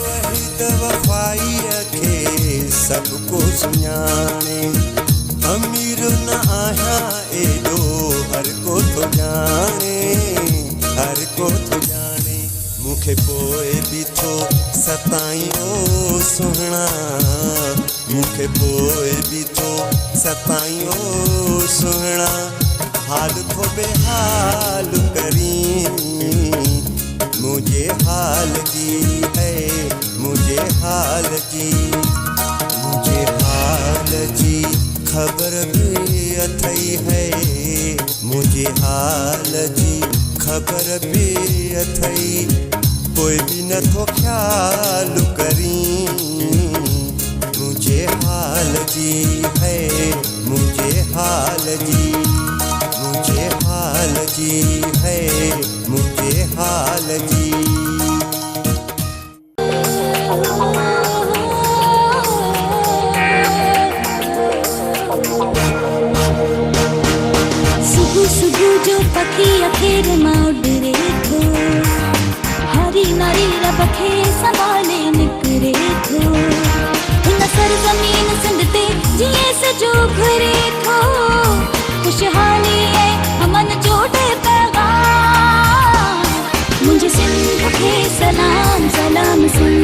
وحيد وفائيءَ کي سڀ ڪو سڃاڻي، امير نه آهيان ايڏو هر ڪو ٿو ڄاڻي، هر ڪو ٿو ڄاڻي. مون کي پوءِ به ٿو ستائين او سهڻا، مون کي پوءِ به ٿو ستائين او سهڻا، حال ٿو بيحال ڪرين منهنجي حال جي هي منهنجي حال جي. منهنجي حال جي خبر به اٿئي هي منهنجي حال جي خبر به اٿئي، پوءِ به نٿو ख़्याल करीं। मुंहिंजे हाल जी है, मुंहिंजे हाल जी, मुंहिंजे हाल जी है, मुंहिंजे हाल जी। सुबुह सुबुह जो पखी अखेर मां उॾरे थो, हरी नारी रब खे संभाले निकिरे थो। हिन सरज़मीन सिंध ते जीअं सॼो घुरे थो, ख़ुशहाली ऐं अमन जो ॾे पैगाम। मुंहिंजी सिंध खे सलाम, सलाम सिंध।